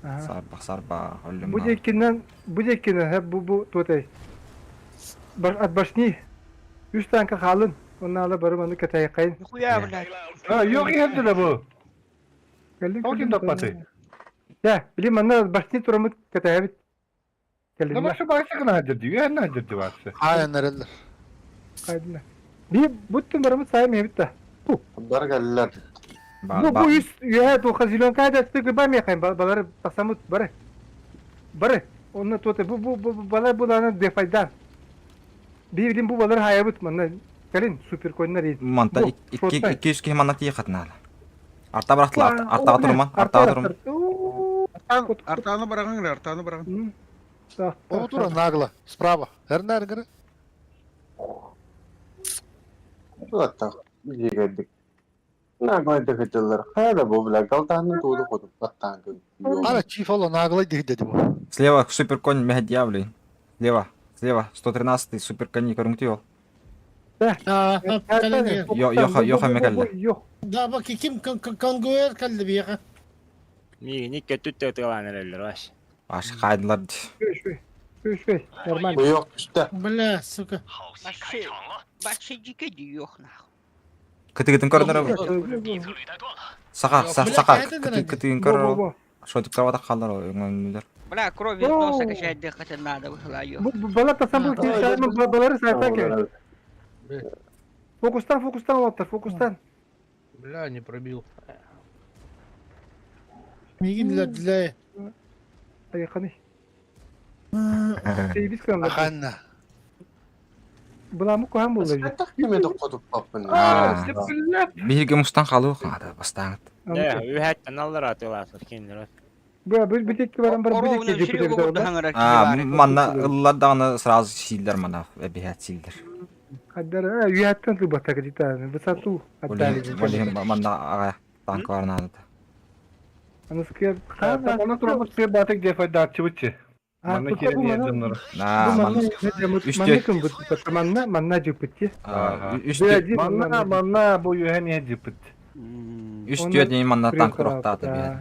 Сарбах сарбах өллүм. Бу декинен бу декинен хеп бу бу туотай. От башни. Үс танка халын. Онна бары маны катайкайын. Хуя, блядь. А, yok иһэрдилэ бу. Кэллин. Ол ким таппаты? Я, били манна башни турамыт катайбит. Да башы башы гына хадырды, үйәнне хадырды башы. Хайаннарылар. Хайдына. Би буттун барымыт сайым ебит да. Бар галлар. Бу бу үс үйә ту хазилон кайда стык ба мехай балар тасамыт бары. Бары. Онна туота бу бу бу балар буланы дефайдан. Би билин бу балар хаябыт манна калин супер койнар ид. Манта 200 киһи манна тиийэ хатынаала. Арта бырахтылар, артаға туруман, артаға туруман. Артаны бараган, артаны бараган. О тура нагло, справа. Эрнер гыры. Туатта дигердик. Нагло дегетелер. Хайда бу бля галтаны туду кодуп баттан көн. Ара чиф ола нагло дегдеди бу. Слева суперконь Меха Слева, слева, 113-й суперконь көрүңтү ол. Йоха, йоха мекалле. Да бак ким конгуэр калды бияка. Миги никке түттө тылан эрелер баш. Баш кайдылар. Шүй, шүй, шүй, нормально. Yok işte. Бля, сука. Баши, баши жике yok нахуй. Кытыгытын көрдөрө. Сака, сака, кытыгын көрөр. Шотуп кабата калдар өңөнүлөр. Бля, крови из носа качать дыхать надо, выхла ё. Бала тасам бу киши балары сайта ке. Фокустан, фокустан оттар, фокустан. Бля, не пробил. Мигин для. Айканы. Сейбис кан. Аханна. Буламы кухан болду. Киме de kodup bapın. Биһиги мустан халуу хада бастаңыт. Да, үһәттен аллар атыласыр киндер. Бу бу битекки баран бар бу битекки А, манна ыллар даганы сразу сийлер мана эбиһат сийлер. Хаддар, үйәттен ту батак дита, высоту отдали. Болин манна ага танк барна да. Аныскы Оны турамыт сыр батык дефайда чыбычы. Манна кирен ерденлер. На, манна кым бут, манна манна жупытти. Манна манна бу юхэн е жипыт. Үч түйет манна танк туруктааты биһат.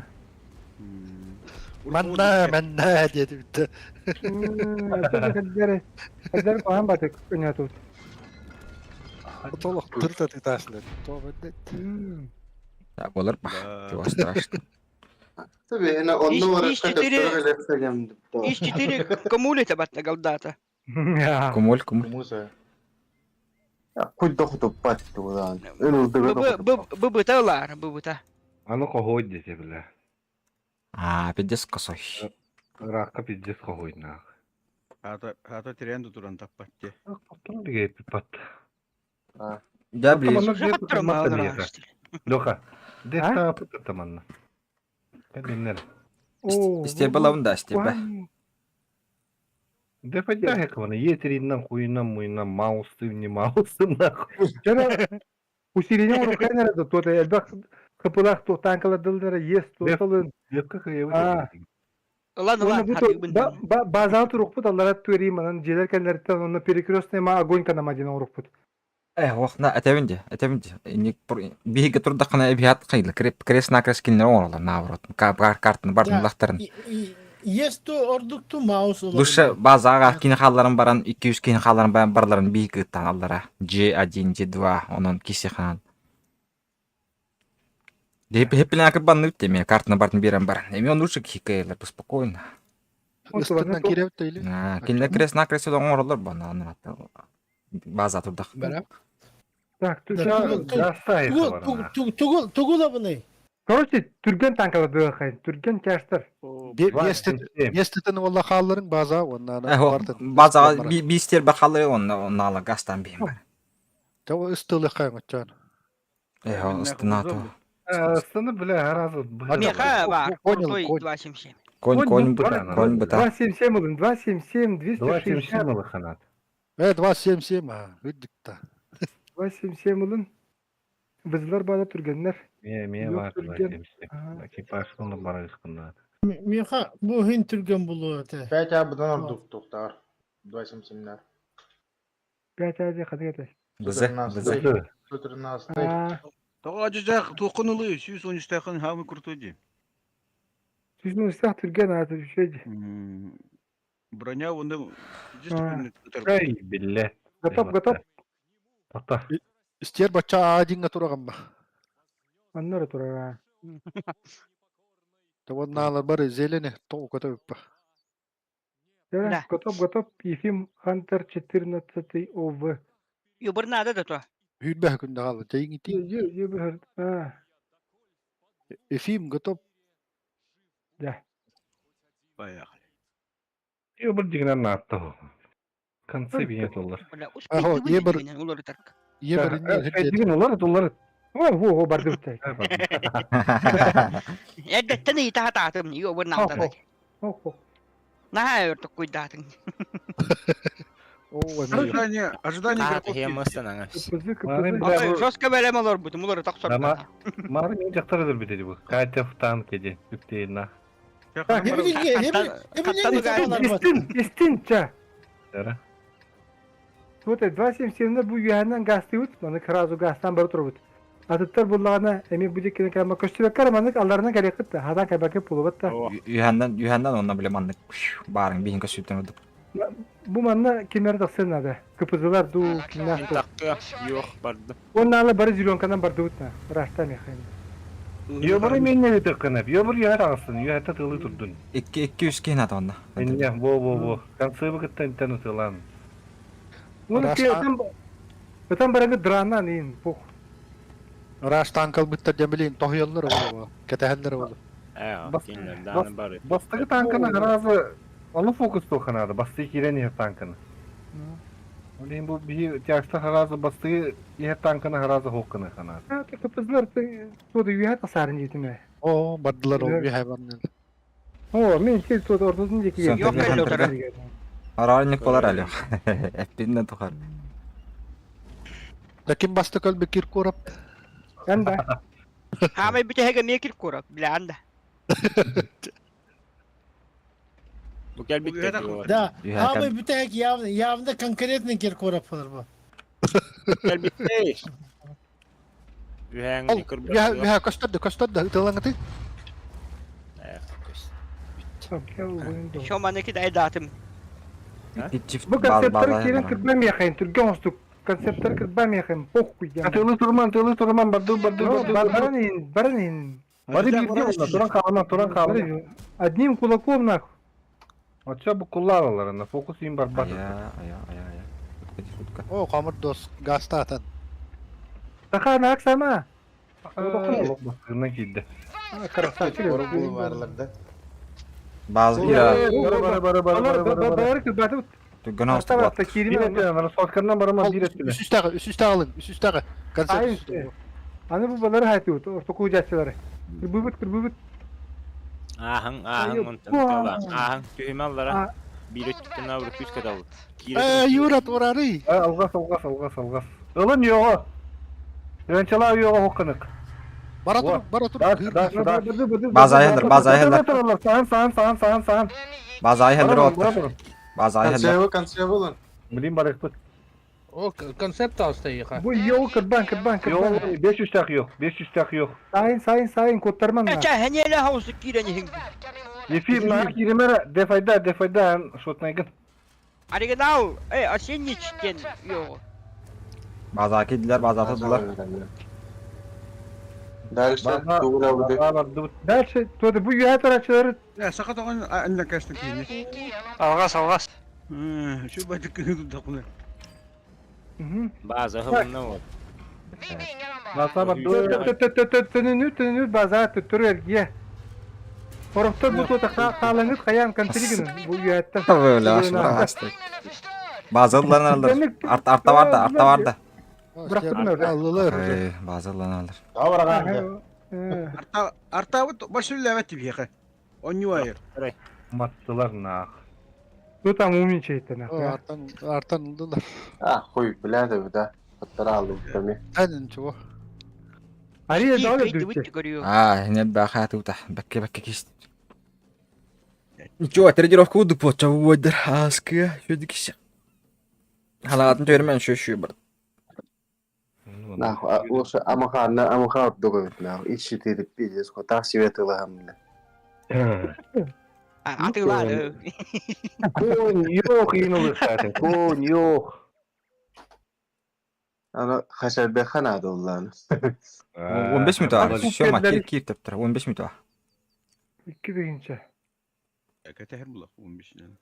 Манна манна деди битте. Хаддар, хаддар кухан батык өнятут. Толық тырта тытасылар. То бит. Так болар ба. Страшно. Tabii yine on numara Ис четыре кому это батна голдата. Кумуль, кумуль. Куй дохутуп бат тудан. Ön Быбыта лар, быбыта. Аны кохой десе бля. А, пиздец косой. Ракка пиздец кохой нах. Хата хата тренду туран таппатте. Потом диге пипат. Да, блин. Леха, дефта пытатаманна. Кәденнер. Истербе лавында, истербе. Дефайда хеквана, етериннан хуйнан муйнан маусы не маусы нахуй. Жана усиление урукайнара да тута элбак кыпылак ту танкалар дылдара ес туталын. Дефка кыйы. Ладно, ладно, Базан турукпут аллара тури манан желер кенлерден онна перекрестный ма огонь канама ден урукпут. Э, охна, этебинди, этебинди. Ник биһиге турдакына эбиһат кыйлы. Креп крес на крес кинлер оңолор наоборот. Картны бардын лахтарын. Есть то ордукту маус олар. Лучше базага кини халларын баран 200 кини халларын баран барларын биһиге ыттан аллара. G1, G2 онон киси ханан. Деп хеппилен акып банны үттеме картны бардын берен баран. Эми он лучше кикейлер спокойно. Үстүнөн киреп дейли. Кинилер крест на крест оңоролор бана анын база турдак. Так, Тугул тугул Короче, түрген танкалар бөөхайн, түрген тяштар. Еститин олла халларын база оннан База бистер бахалы онна оннала гастан бейм бар. Тава ыстылы кайын отчан. Э, ыстына то. Ыстыны бля, разы. Меха бар, крутой 277. Конь, конь, конь быта. 277 ылын, 277, 260. 277 ылы ханат. Э, 277, а, үрдүкта. 277 ылын. Бызылар баада түргэннэр. Мие, мие Yok бар түргэн. 277. Экипаж онно барыгыскыннаат. Миха бу хин түрген булу эте. 5 А бұдан ордук тоқтар. 277-лер. 5 ади қады кетер. Бызы, бызы. 113. Аа, Тоға ажыжақ тоқын ұлы, 113 тақын хамы крутой ди. Сүүс үстэх түргэн ааты үшеди. Броня онда Эй, билле. Готов, готов. Тоқта. Истер бача аадинга турагамма. Аннары турара. Таваннаалар бары зелени тоҕу көтөбүппа. Да. Готов, готов. Ефим Хантер 14 ОВ. Юбыр надо да то. Хүрбэһ күндэ хаалла тэйиҥ ити. А, Ефим готов. Да. Поехали. Йо бір дигнен наатты. Концы бие толлар. Бля, Ахо, успейте ебір- выйти улар так. Ебір Деген олар, олар. О, во, во, барды бітті. Эддеттен ии таатаатым, юбыр надо да. Хо, хо. Наһаа өр токкуйдаатың. Оо, эмиэ. Ожидание, ожидание игроков. Кыпызы, Мары кыпызы. бля, бу- Жестко бэлэм олор бутум, улары тохсор. Ама- Мары мен жақтар өдір бітеді бұл. Катя в танке де. Үктейін на. Хебилинге Истин, истин, ча. Дара. Вот 277 бу юһанан гастыбыт, маны сразу гастан бары турбут. Атыттар буллагана эми бу жеккене кама көстүбеккер манык алларынан кереккит да, хадан кабаке пулубат да. Юхандан, юхандан онна биле маннык. Барың биһин көсүптен удук. Бу манна кимер тахсын нада. Кыпызылар ду кимнер ду. Yok барды. Онна бары зеленкадан барды бут на. Рашта мехайн. Йо бір мен не өтіп Йо бір яр ағысын. Йо әті тылы тұрдын. Икки икки үс киһин ата онна. Энне, во, во, во. Концы бұғыттан тән ұтылан. Оны Рашта- там Там барагы дранан ин пух. Раш танкал бүттер демилин тоһуяллар олу. Кэтэһэллэр олу. Бастығы танканы ғаразы, оны фокус тоқанады, басты керен ехер танканы. Олейін бұл бии тяжта ғаразы басты ехер танканы ғаразы хоққаны қанады. А, кыпызылар туды юха тасарын житиме. Оо, бардылар ол бихай барныл. О, мен кел туды ортосын жеки. Yok эле Арарник болар әлі. Эппинен тухар. Лакин басты көл бекир курап. Анда. Хамай бүтәһәгә мекир курап, бля анда. Бу кел битте. Да, хамай бүтәһәк явно, явно конкретный кир корап болар бу. Кел битте. Үһәң Ол, бихай бихай көстөрдө, көстөрдө ытылаңыты. Шо манеки да датым. Бу концепттер кирен кырбам яхайн, түргөн остук. Концепттер кырбам яхайн, похуй я. Тылы турман, тылы турман, барды, барды, барды. Баран ин, баран ин. Бары бирде онда, туран қалма, туран қалма. Одним кулаком нахуй. Оча бу куллараларына фокус им бар бат. Ая, ая, ая, ая. Шутка, шутка. Оо, камыр дос гаста атан. Таха на сама. Бастығынан кийді. Красавчик. Ору барларда. Базы бир Бары, бары, бары, бары, бары, бары. Бары кырбаты. Түгөн остук бат. Бир өтті, соткарынан барама бир өтті. Үсүстәгы, үсүстәгы алын, үсүстәгы. Концепт. Аны бу балары хайты ортоку жастылары. Кырбыбыт, кырбыбыт. Ахын, ахын, онтан тала. Ахын, түһүмә аллара. Бир өттүн авыр күз кадал. Э, Юра турары. Алгас, алгас, алгас, алгас. Ылын йоғы. Ренчала йоғы хоққынык. Бара тур, бара тур. Базы айхелер, базы айхелер. Сан, сан, сан, сан, сан. Базы айхелер оттар. Базы айхелер. Консервы, консервы. Блин, барықпыт. О, концепт алсты Бу йоу кырбан, кырбан, кырбан. Йоқ, 500 тақ yok, 500 тақ yok. Сайын, сайын, сайын, коттарман. Ча, хәнеле хаусы кирәне хин. Ефим, на киремера, дефайда, дефайда, шотнайгын. Оригинал, э, осенний чтен, йо. Базы акидилер, базы атадылар. Дальше. Дальше, туды бу юха тарачылары. Я сақат оған анна кәстің кейіне. Алгас, алгас. Şu байтык кыгы тақны. База хылны вот. Төнүнү, төнүнү база төттөрү эргие. Орохтор бу тута хаалаңыт хаян контригин бу юхаттан. Бля, ашмара Базыларын алыр. Арт арта бар да, арта бар да. Аллылар. Эй, базыларын алыр. Тавар ағанды. Арта, арта вот башын ләвәт тип яқы. Онньуайыр. Маттылар наах. Ну там умничает нахуй. а. Артан артан ылдылар. А, хуй, бля, да, да. Подтарал, тами. Эн ничего. Ария Киир дал кыйдыбыт дүтче. көрүө. А, не баха тута. Бакке бакке кис. Ничего, тренировка буду по чавуодер аскы шөдикс. Халаатын төрмен шө шө бар. Нахуй, а, лучше амаха, на амаха дугает, нахуй. Ищи пиздец, хоть так себе ты лагам, бля. Атылар. Конь, ёх, инулы Конь, ёх. Аны хашабехан ады уллан. 15 минут а. Все, ма кир кир тептер. 15 минут а. Икки дегенче. Кәтәһер була 15 лен.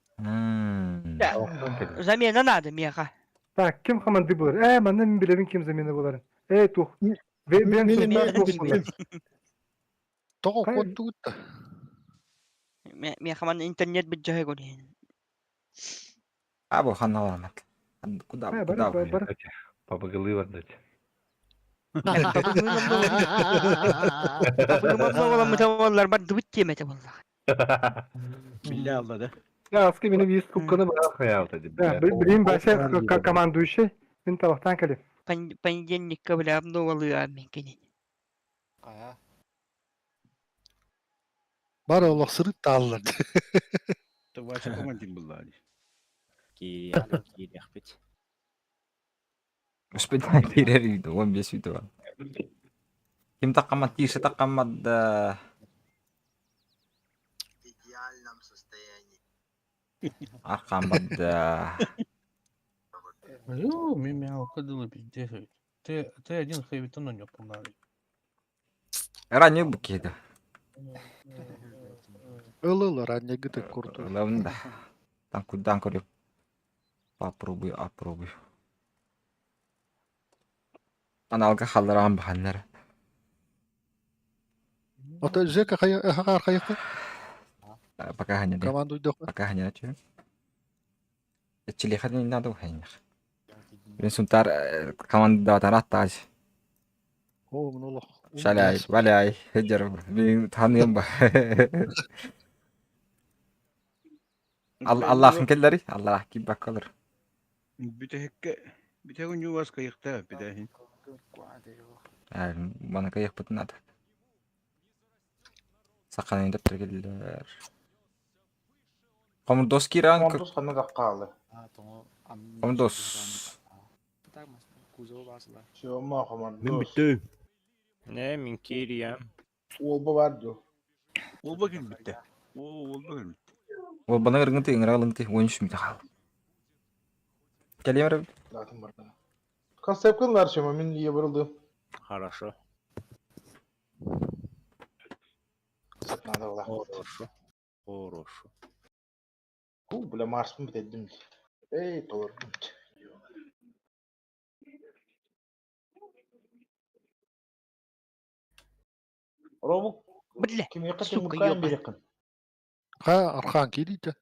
Замена надо меха. Так, ким команды булар? Э, манна мин билебин ким замена буларын. Э, тух. Бен Мин сунтар эмиэ тух булар. билбим. Тоҕо Хай- куоттугут да. Меха ман интернет бит жаһы көрүн. А бу ханналамат. Куда Э, куда бар, бар, бар. Папагылы бардать. Табыгымам бар дыбыт темете болла. Билля алла да. Я аскы мени виз кукканы бара хаялта дип. Да, билим баша командующий. Мин табактан калем. Понедельникка бля обновалы мен кенен. Бар олох сырыт тааллар. Вася командир була. Кириях бит. Господи, кирер үйді, 15 үйді бар. Ким таққамад, тише таққамад, да. Арқамад, да. Ю, меня алкоголь пиздец. Ты один хэвитон не помнали. Ранее букеды. Ылылар аннегыты курту. Лавында. Там кудан көріп. Попробуй, опробуй. Аналга халларам баханнар. Ото Жека хаар хайыкты. Пока ханя. Команду дохы. Пока ханя чу. Чили хадин надо хайнах. Мен сунтар команда тараттаж. О, мын олох. Шаляй, валяй, хеджер. Мен таныйм ба. Аллахын келлери, Аллах кип бакалыр. Бүтәһеккә бүтәһен ювас кайыкта бүтәһен. Бана кайык бутын ады. Сақанын деп келдер. Комдос киран, Командос ханна да каалы. комдос. Сёма командос. Мин бүттүм. Не, мин кириям. Олба бар ду. Ол бакын битте. О, ол бакын битте. Ол бана ыргынты, ыңралыңты, 13 минут қал. Келемір. Латын бар. Концепт сёма мин ие барылды. Хорошо. Надо было. Хорошо. Хорошо. Ху, бля, Марспын битедим. Эй, толордум. Робу Бля, ким якын сука, ким ёба. бир якын. Ха архан кирите.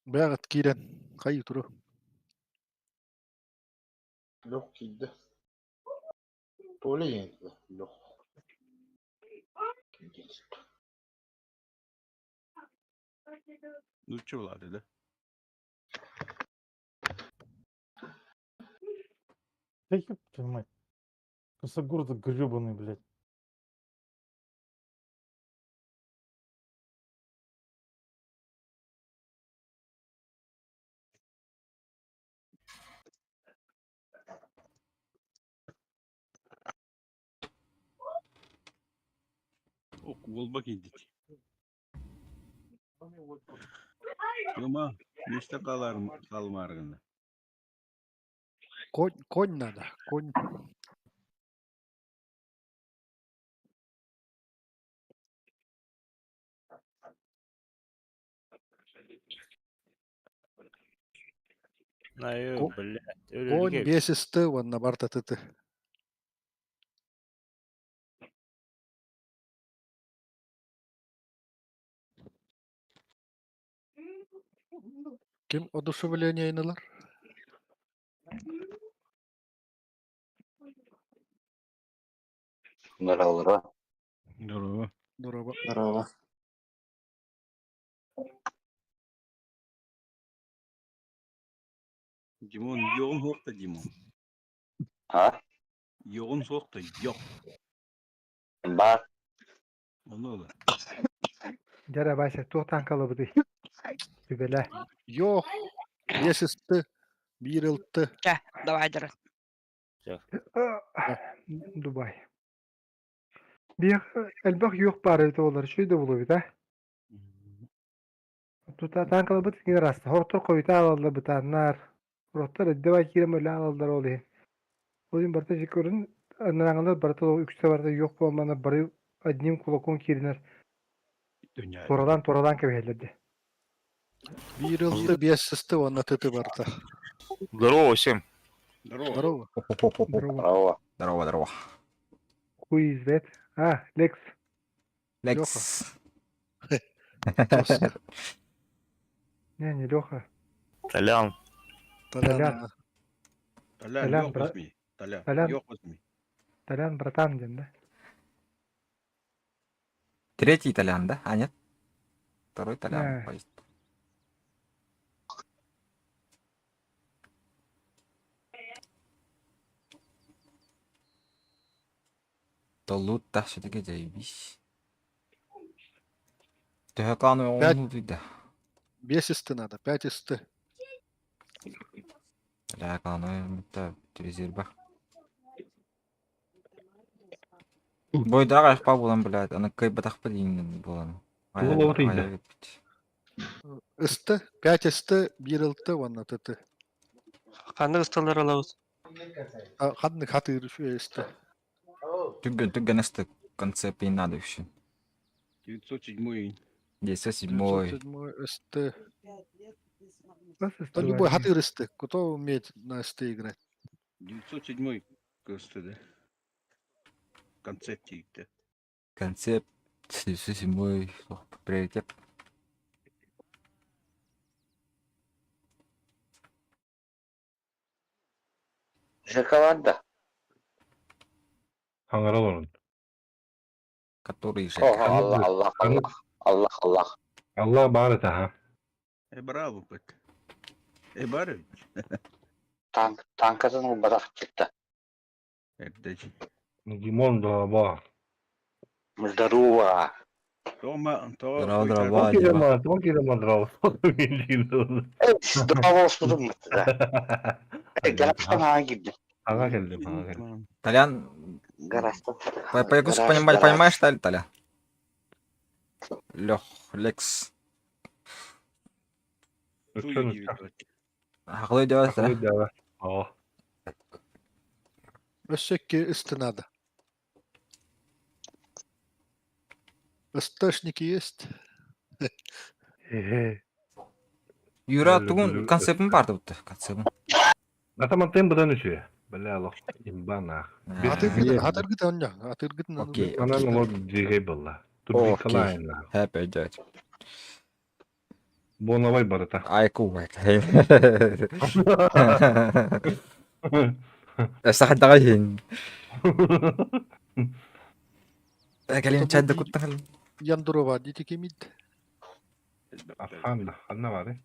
Бягат кирен. Хайы туру. Лох кийди. Толя yendi. Лох. Нучча булады да. Да ёб твою мать. Косогор-то грёбаный, блядь. Ок, ол бакын дит. Юма, неште калар калмаргында. Конь, конь надо. Конь. Найы, блядь. Конь бесисты, вон на барта ты. Ким одушевление ылар? Здорово. Здорово. Здорово. Здорово. Димон, йоҕун суох да Димон. А? Йоҕун суох да йох. Бар. Ону ыла. Дьэ Вася, туох таанкалабытый? Сүбэлээ. Йох. Биэс ысты. Биир ылты. Чэ, давай дары. Дубай. Биэх элбэх юох баар эбит оҕолор, үчүгэй да буолуо эбит, а? Тута таанкалабыт кини араста. Сорохтор хойутаа аалаллар бытааннар. Сорохтор эрдэ бай киирэн өлө аалаллар ол иһин. Ол иһин барыта дьэ көрүн анараҥалар барыта ол үксэ барыта юох буолмана бары одним кулаком кииринэр туоралаан туоралаан кэбиһэллэр дии. Биир ылты, биэс сысты уонна тыты барда. Здорово всем. Здорово. Здорово. Здорово. Здорово, здорово. Хуй из that. А, Лекс. Лекс. Не, не Леха. Толян. Толян. Толян, Толян, йох бра- возьми. Толян, Толян. йох возьми. Толян, братан, диэн да? Третий Толян, да? А, нет? Второй Толян. Э. поезд. То лут да все-таки заебись. Төһө кланы Пять. оҥнуу да. Биэс ысты надо, пять ысты. Бля, кланы это резерва. Бойдаах айхпа буолан, блядь, аны кыайбатахпыт иҥнэн буолан. Туолабыт ыйда. Ысты, пять ысты, биир ылты уонна тыты. Ханнык ысталар ылабыт? Ханнык хатыыр үчүгэй ысты. Түргэн түргэн ысты концепт и надо еще. 907 907 907 ысты. Да любой хатыыр ысты. Кто умеет на ысты играть? 907 КСТ, да? Концепт да. Концепт 907 приоритет. Шоколад Хаҥара олорун. Который же. Аллах, Аллах, Аллах, Аллах, Аллах. Аллах баар этэ, ха. Э, браво, быт. Э, бар. Танк, танкатын ылбатах чыкта. Эрдечи. Димон да Здорово. Тома, то. Здорово, здорово, Тоҕо киирэн тоҕо киирэн здорово. Э, здорово, судум. Э, гаражтан аға кирди. Аға келдим, аға келдим. Толян, Гаражтан. по-якутски понимать, понимаешь, что ли, Толя? Лех, Лекс. Хахлы делать, да? О. Өссө икки ысты надо. Ысташники есть? Юра, тугун концептин барды бутты, концептин. Атамантын быдан үчү. Бля, алох имбанах. Хатыргыт оння, хатыргыт Окей. Анан олор дигей болла. Окей. Турбикалайна. Хэп өйдөт. Боновай барыта. Айку бай. Сахадаға хин. Кэлин чайда куттан. Яндурова дити кемит. Арханда, ханна бары.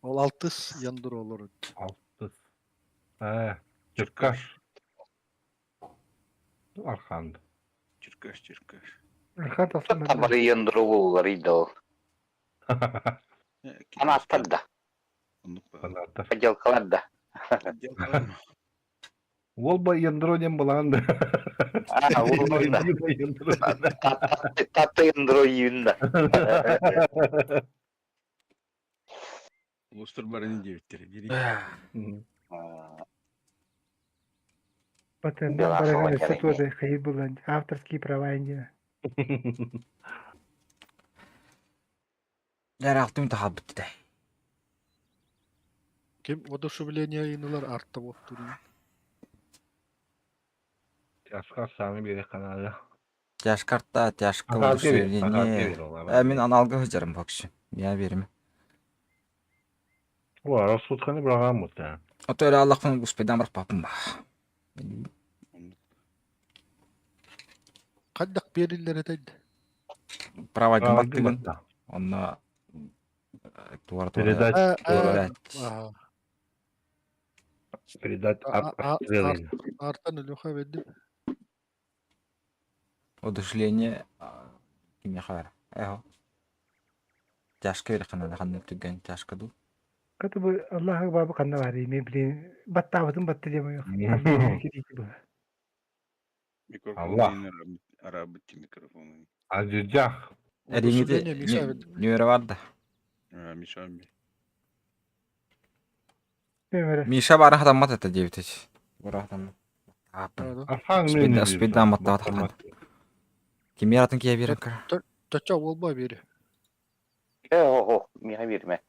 Ол алтыс яндур олор. Алтыс. Э, Черкаш. Арханд. Черкаш, черкаш. Архан тахсан Табары яндыру иди ол. Анаттар да. Поделкалар да. Ол ба яндро дем балан да. А, ол да. Татты яндро үйін да. Улустар барын деветтер. Патент Дела барыган шола өссө тоже хайыр булан. Авторские права индия. Ярақтым тахал бітті да. Ким одушевление инылар артта болып туру. Тяжка сами бере каналы. Тяжкарта, тяжка Ага, тебе, ага, удушевление. тебе, Э, мин аналгы хыжарым бакшы. Я берем. О, рассудканы быраҕааммыт ээ. Ото эрэ аллахпын успейдаан барпаппын ба. Хайдах биэриллэр этэй? Правайгын Правайгын баттыгын. батта. Онно туора туора Передать А, а, передать. а, Передать а, арт а, обстрелы. Артан Илюха веди. Удушение кимиэхэ баар? Эхо. Тяжко эрэ ханна түргэн тяжко дуу. Каты бу Аллах бабы ханна бар мен блин баттаабытын батты диэм ойох. Микрофон Аллах. арабыт микрофон. Ажыжах. Эриҥити Удушение Миша веди. нүөрэ бар да. А, Миша ми. Миша баара хатаммат этэ диэбит. Бара хатаммат. Ааппын. Архаң Спидда спидда маттаат хатан. Кимиэр атын киһи биэрэн көр. Төчө уолба биэри. Э, миха бирме.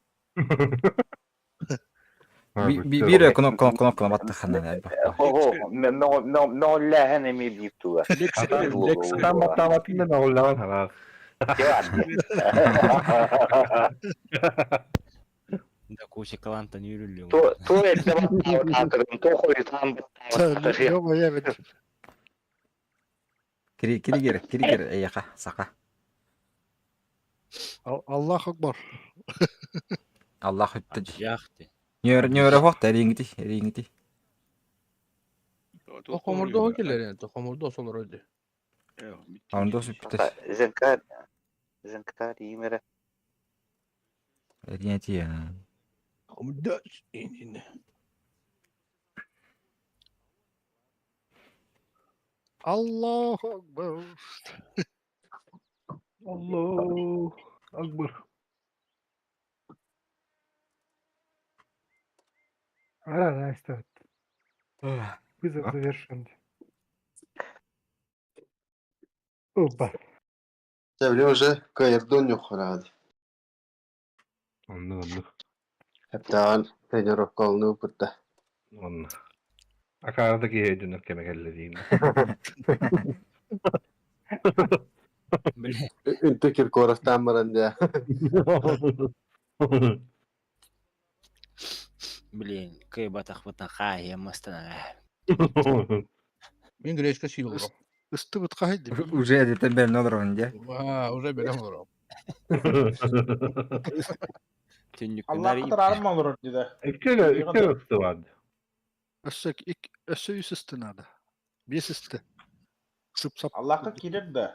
Биир кнопка кнопка баттах ханна элбэх. Хо, мөҕүллээһэн эми биир туга. Там баттаабатын да мөҕүллэҕин хараас. Да куча клантан үрүллү. Ту эрдэ баттаабыт аатырым, ту хойутаан баттаабыт Yok oya веди. Кири киригер киригер эйэхэ саха. Аллах Акбар. Аллах үттэ. Яхты. Нүөр нүөрэ хуох эриҥити эриҥити. О хомурдоо келер енді, хомурдоо солор öldü. Ондо сүптэ. Зенкар, зенкар имере. Эриҥити. Хомурдоо инин. Аллах Акбар. Аллах Акбар. Ара, Настя. Вызов завершен. Опа. Сәбли уже кайырдон юхрады. Онны онны. Хәптәгән тренировка алыны үпүтте. Онны. Акаарда киһи өйдөнөр кэмэ кэллэ диин. Бля. Үнтө Киркоровтан баран дия. Блин, кый батах бутан хаа мастана. Мен гречка сил олором. Ыстыбыт хайды. Уже эдитен берин олорон дии. А, уже берем олором. Allah kadar arma olur dedi. Икки икки ыстыбад. Өссө ик өссө үс ыстынады. Бес ысты. Сып сап. Allah'a kirir de.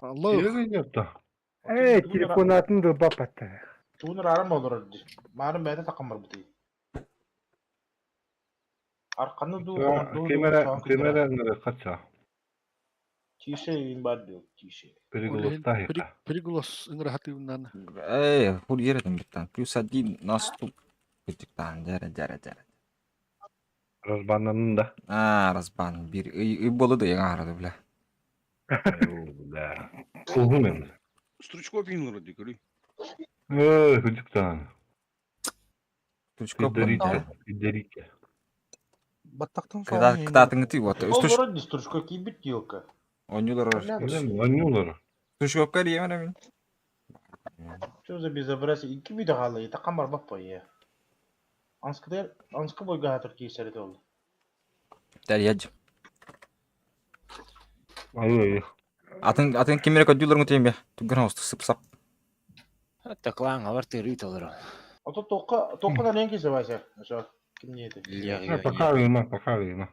Аллах. Э, телефон атын да бапатта. Tuğunur arma olur dedi. Malum beyde takım var bu değil. Arkanı du du Кемера кемера кача. Тише in var diyor тише. Переголостаһика. Приголос ыңырахатыынан. Эй, хур еретен биттан. Плюс один наступ. Күтүктан жара жара жара. Разбаннанын да. А, разбан бир ый ый болду да яңа арады бля. Да. Улгун эми. Стручков инлор ди көрүй. Эй, күтүктан. Стручков Федерике, Федерике. Баттактан Кыта кытатыңы вот. Үстүш Olur di Стручков кибит diyor Онюлар. Онюлар. Стручковка диемен мин. Что за безобразие? İki bir daha alayı takım var bak ya. Anskı der, anskı boy gahatır ki seride oldu. Дәрияж. Ай, Атын атын кимере көдүлөрүң тиембе. Түгөн хосту сып сап. Таклаң алар тыры толор. Ото тоққа тоққа да нен кесе байса. Ошо ким ниети? Пока ыма, пока ыма.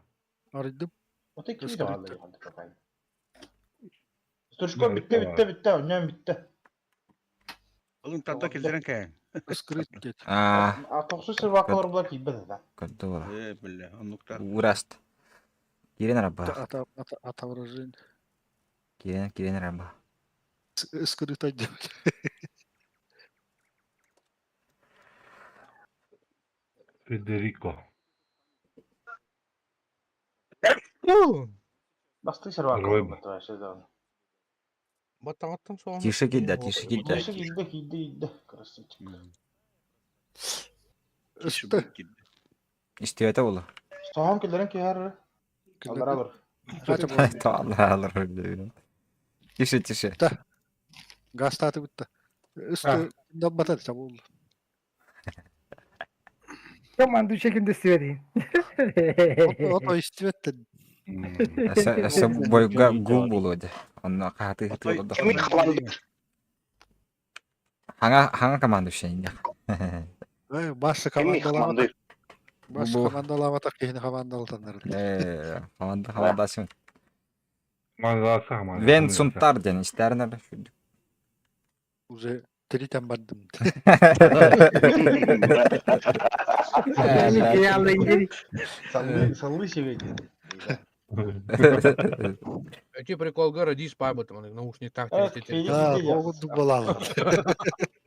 Арыйдым. Ото ким да алды пока. Стручков битте битте битте, өнен битте. Alın tatlı келдерен кәйін. Ыскырыт дед. А, А тоқсу сырвакалар булар кийбеди да. көдү була. Э, бля, оннукта. Ураст. Кирен араба. Ата ата отображение. Кирен кирен араба. Ыскырыт деп. Федерико. Басты сырвакалар Ройба. булар да. Баттагаттан соң. Тише кидде, тише кидде. Тише кийди, кийди, кийди. Красавчик. Ысты. Истебете була. Соғам келдерен кehar. Алар алыр. Алла алар. Тише тише. Гастаты битте. Ысты батар чабул. Команду şekilde söyleyeyim. Ото истибеттен. Өссө бойга гул буолуо дии. Онно хаһатыы олордох. Хаҥа хаҥа команда үшэйин Э, башы командалаабатах. Башы командалаабатах киһини командалатаннар. Э, команда командасың. Мазасы команда. Вен Сунтар диэн истээрин эрэ сүрдүк. Уже тиритэн бардым. Саллы себе диэн. Эти приколга родись пабытым, наушник так Да, могут дубалала.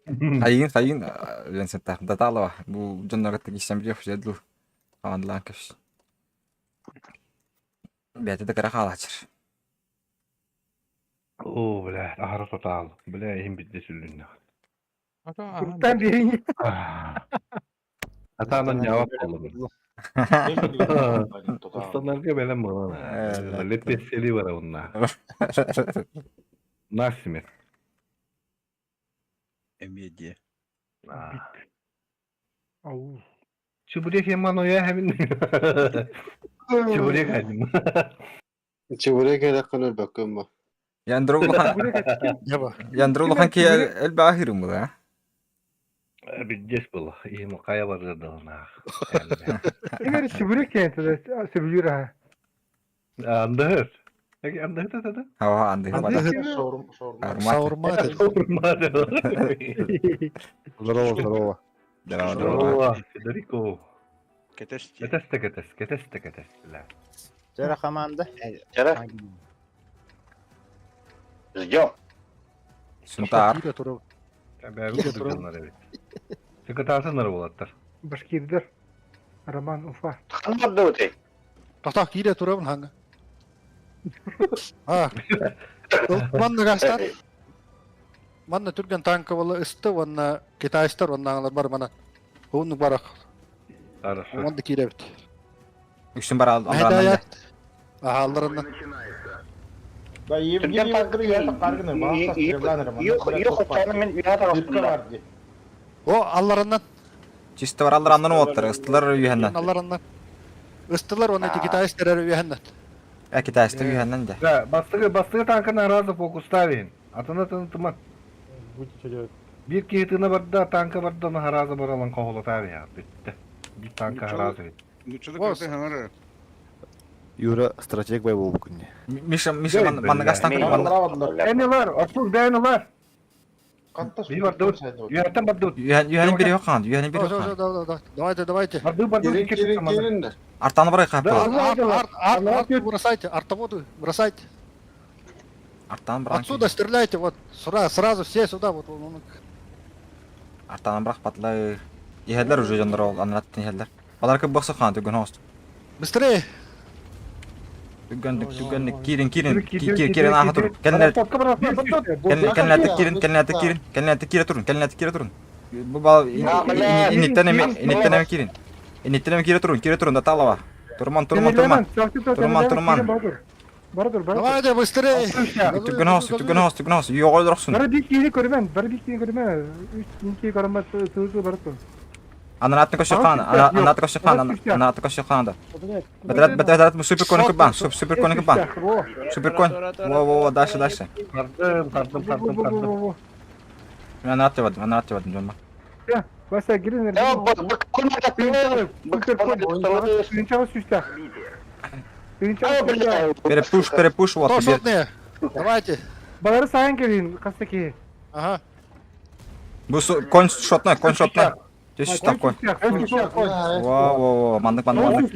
Хайын хайын Вен Сунтар даталова бу дьоннорго тигиссэм биэх дуу командалаан кэпс. Бэйэтэ да кыра хаалаачыр. Оо, бля, аһара тотаал. Бля, иһин бидде сүллүннэх. Куртан бириҥ. Атаанан ньаабат буоллум. Устанарга бэлэм буолан. Леппессели бара унна. Насимет. Эмиэ диэ. Ау. Чебурек яман оя хэмин. Чебурек хадим. Чебурек элэккин өлбөккүн бу. Яндро улахан Яндро улахан ки элбээхирим була. Биддес була. Иһим хайа барыдылнаах. Эгер чебурек диэн сөбүлүүр аха. Андыһыр. Андыһыр да Ава андыһыр бада. Шаурма. Шаурма. Здорово, здорово. Здорово, здорово. Федерико. Кэтэс. Кэтэс да кэтэс, кэтэс да кэтэс. Жара команда. Жара. Ждем. Сунтаар. Секретарсыннар болаттар. Башкирдер. Роман Уфа. Тохтоо киирэ турабын хаҥа. А. Манна гастар. Манна түргэн танка ысты уонна китайстар уонна бар мана. Ууннук барах. Онда киирэбит. Үксүн бар аллараннан. Аха аллараннан. Да, Евгений О, аллараннан. Чисто бар аллараннан уоттар, ыстылар үһэннэн. Аллараннан. Ыстылар уонна ити китайстар эрэ үһэннэн. Э, китайстар үһэннэн дэ. Да, бастыгы бастыгы танканы разы фокуставин. Атына тыны тымат. Будете делать. Биир киһи тыына барда, танка барда, оны харазы баралан кохолотави я. Бүтте. Биир танка харазы. Нуччалы кырты хаҥар. Юра стратег бай болбу күнне. Миша, Миша, манныгас танк Энилар, Артур бэйнилар. Би бардыбыт. Үһәттен бардыбыт. Үһәнин бири yok ханды, үһәнин бири yok ханды. Давайте, давайте. Барды барды. Артаны барай кап. Арт, арт, арт, бросайте, артоводу бросайте. Артан брак. Отсюда стреляйте, вот, сразу, сразу все сюда, вот, он. Артан брак патлай. Иһэллэр уже дьоннор ол аннаттан иһэллэр. Балар кып бохсо хаан түгэн хост. Быстрее! Түгэнник түгэнник киирин киирин киирин ааха тур. Кэлнэ кэлнэ киирин кэлнэ киирин кэлнэ киирэ турун кэлнэ киирэ турун. Бу бал инниттен эми инниттен эми киирин. Инниттен эми киирэ турун киирэ турун да талава. Турман турман турман. Турман турман. Бара тур, бара тур. Давайте быстрее! Түгэн хос түгэн хос түгэн хос. Йоҕой Бара биир киһини көрүмэн, бара биир киһини көрүмэн. Үч киһи көрүмэн, сыы бара тур. Ананатын көшө хаан, ананатын көшө хаан, ананатын көшө хаан да. Бэтрат бэтрат супер конь кыбан, супер конь кыбан. Супер конь. Во во во дальше дальше. Бардым, бардым, бардым, бардым. Мен анат бардым, анат бардым жонма. Вася, кирин. Перепуш, перепуш вот. Шотные. Давайте. Балары сайын келин, каста ки. Ага. Бу конь шотной, конь шотной. Здесь такой. Во, во, во, мандык, мандык, мандык.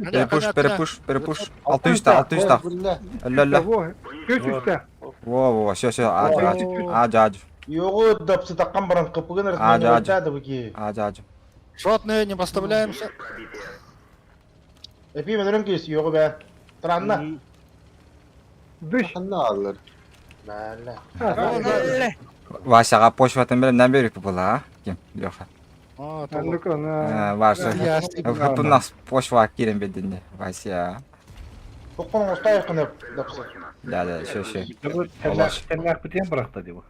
Перепуш, перепуш, перепуш. 600, 600. Өллө, өллө. Во, во, все, все, ажы, ажы, ажы, ажы. Йоҕу дапсытаккан баран кыпыгын Ажы, ажы. ырытман бу Ажы, ажы. Шотные, не поставляемся. Эпи менен кис йоҕу бэ. Транна. Дыш. Аллар. Бәле. Васяға почватын берем, беріп була, а? Ким? Леха. Вася. Тут у нас почва кирен бединде. Вася. Тоқпан остай кынып дапсы. Да, да, еще, еще. Теннах битен быракта деп.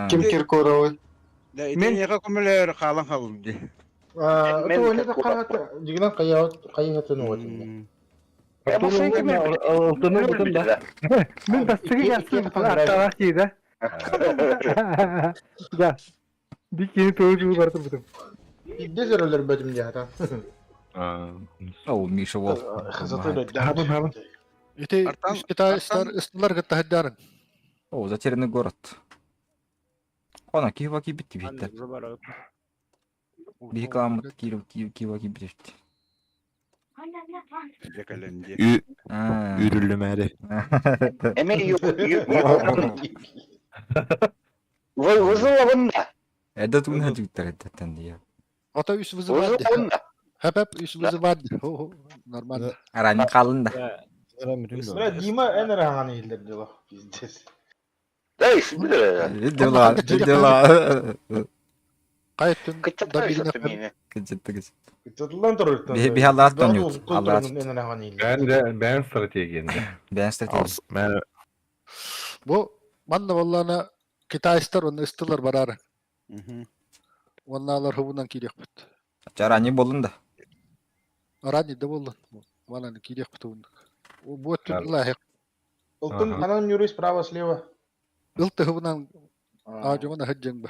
Ким Киркоровой? Да, итин яка көмөлөр хаалан халды. Это дигинен хайыһатын уотунна. Мин бастыгы яссын аттаах киирэ. Да. Бикини тугу бар турбутум. Идде сөрөлөр бөтүм диата. Ол Миша ол. Хабын хабын. Ити китайстар ыстылар кытта хаддарын. О, затерянный город. Она Киева кибит битте. Биһи кыламмыт Киев Киева кибит. Үрүллүмээри. Эме Вызывабын да. Эдэ тугун хадьыктар эдэттэн дия. Ата үс вызывады. Хэп үс вызывады. Нормально. Арани қалын да. Бля, Дима эн эрэ иһиллэр дела. Пиздец. Эй, Дела, дела. Кайттын Кыжытты Кыччатылан турар. Биһи аллаат тонют. Аллаат. Бән бән стратегияны. Бән стратегия. Бу манна боллана китайстар онны ыстылар барар. Онна алар хубунан кириэхпит. Чарани болун да. Арани да боллун. Манан кириэхпит ундук. Бу өттүн Ылтын ханан юрист справа слева. Ылты хубунан аажуҥун аһыддьаҥ ба.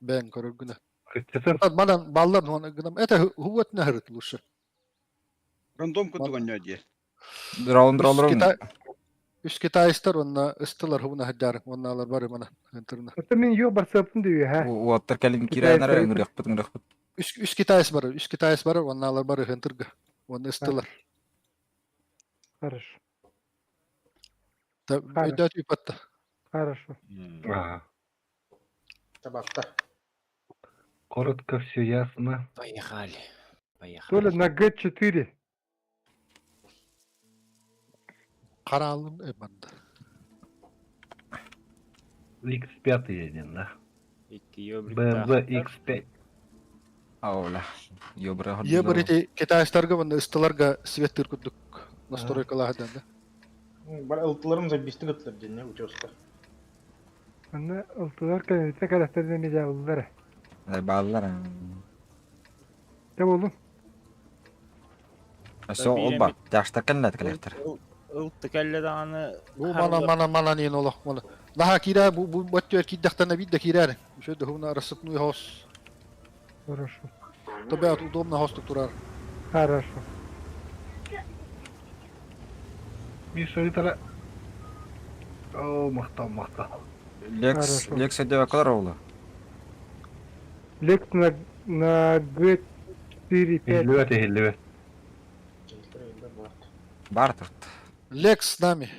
Бэйэҥ көрөргүнэ. Кыччатын. Манан баллар гынан это хугуотна хырыт лучше. Рандом кутуганньо дии. Дрон дрон Үс китайстар онна ыстылар хубуна хаддаар онна алар бары мана интерна. Это мин йо барсаптын дүйе ха. Уоттар кэлин кирээнэр ыҥырыахпыт ыҥырыахпыт. Үс үс китайс бар, үс китайс бар, онна алар бары хентырга. Онна ыстылар. Хорошо. Өйдөт үпатта. Хорошо. Ага. Табакта. Коротко все ясно. Поехали. Поехали. Толя на Г4. Каралым эбанда. X5 едем, да? Икки ёбрик BMW X5. Аула. Ёбра Ебір ити китайстарга онна ыстыларга свет тыркудук настройкалаһадан да. Бар ылтыларым забисти гытлар ден, уческа. Аны ылтылар кәнәтә кәрәстерден бежә Баллар. Те болду. Все олба. Жаштар кэллэт кэлэхтер. Ылты кэллэ даҕаны Бу мана мана мана нин олох мана. Наха кира бу бу баттер киддахтана бидда кирар. Еще духовно рассыпной хос. Хорошо. Тебе удобно хос турар. Хорошо. Миша Виталя. О, махтал, махтал. Лекс, Лекс эдэ калар ола. Лекс на на Г4 5. Хиллибет, хиллибет. Бар турт. Лекс с нами.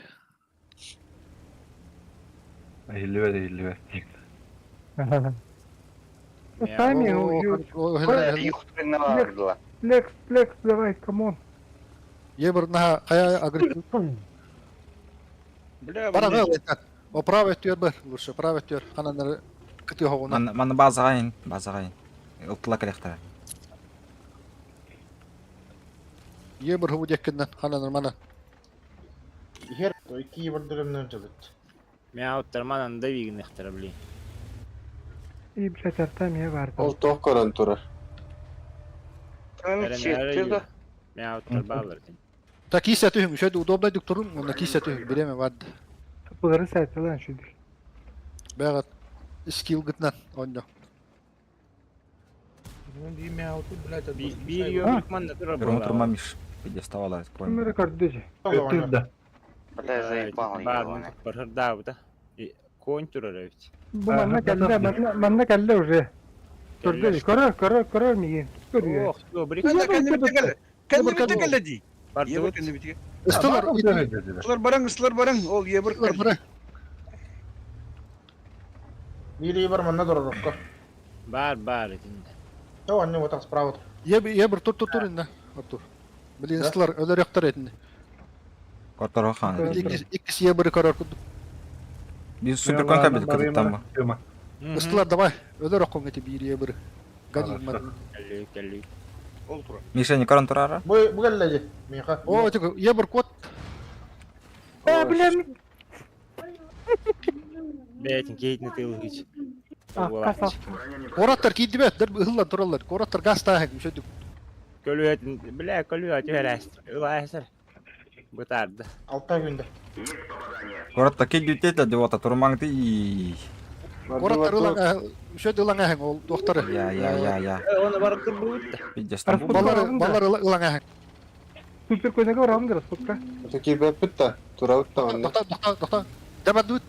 Хиллибет, хиллибет. Сами Лекс, Лекс, давай, камон. Ебір наха кая агрессив. Бля, Бара бе О правый төр бар, лучше правый төр. Хананар кыты хогуна. Ман базағайын, базағайын. Ылтыла кэлэхтер. Ебір хубу деккеннен хананар мана. Ихер, той кийбордерымнан жылыт. Мяуттар манан да вигнехтер, блин. И блядь, Артемия бар. Ол тоқ көрін турар. Мяуттар баллар. Та кисә түһүң, шөйдө удобно дукторун, онна кисә түһүң, биреме барды. Булары сайтылан шүдүр. Бәгат скилл гытнан онно. Бир ёбрик манна турар Турма турма Миш. Пьедестал Кимер көрдү. Бля, заебал Бар, бархырдаабыта. Конь турар эбит. Бу манна кэллэ, манна манна кэллэ уже. Көрдү, көрөр, көрөр, көрөр миин. Көрүө. Ох, ёбрик. Кэннибитэ кэллэ дии. Ебір кэннибитэ. Ыстылар, Ыстылар бараң, ыстылар бараң. Ол ебір кэллэ. Бир ебір манна доророкко. Бар, бар итинде. То анне вот так справа. Ебір ебір тур тур тур инде. Артур. Блин, ыстылар өлөр яктар этинде. Которого хан. Иккис ебір көрөр кудук. Биз суперкон кабель кытыттан ба. Ыстылар давай, өлөр оккон эти бир ебір. Гади ман. Кэлли, кэлли. Ол тура. Миша не көрөн турара? Бу бу кэллэ ди. Миха. О, тико ебір кот. Э, блин. Бәйтин кейтин тылгыч. Акка Куораттар киирдибэт, дэр ыһыллан тураллар. Куораттар газ тааһын үчөдүк. Көлүөтүн, бля, көлүө түһэрээс. Ылаасар. Бытаарда. Алта күндэ. Куорат таки дүүтэ да диота турмаҥ ти. Куораттар ылан үчөд ылан эһэҥ ол туохтары. Я я я я. Оны барып турбут. Пиздец. Балар балар ылан эһэҥ. Супер көйнеге барамын дыр, сука. Это кибеппит да, турабыт да онно. Тоқта, тоқта, тоқта. Дабадут.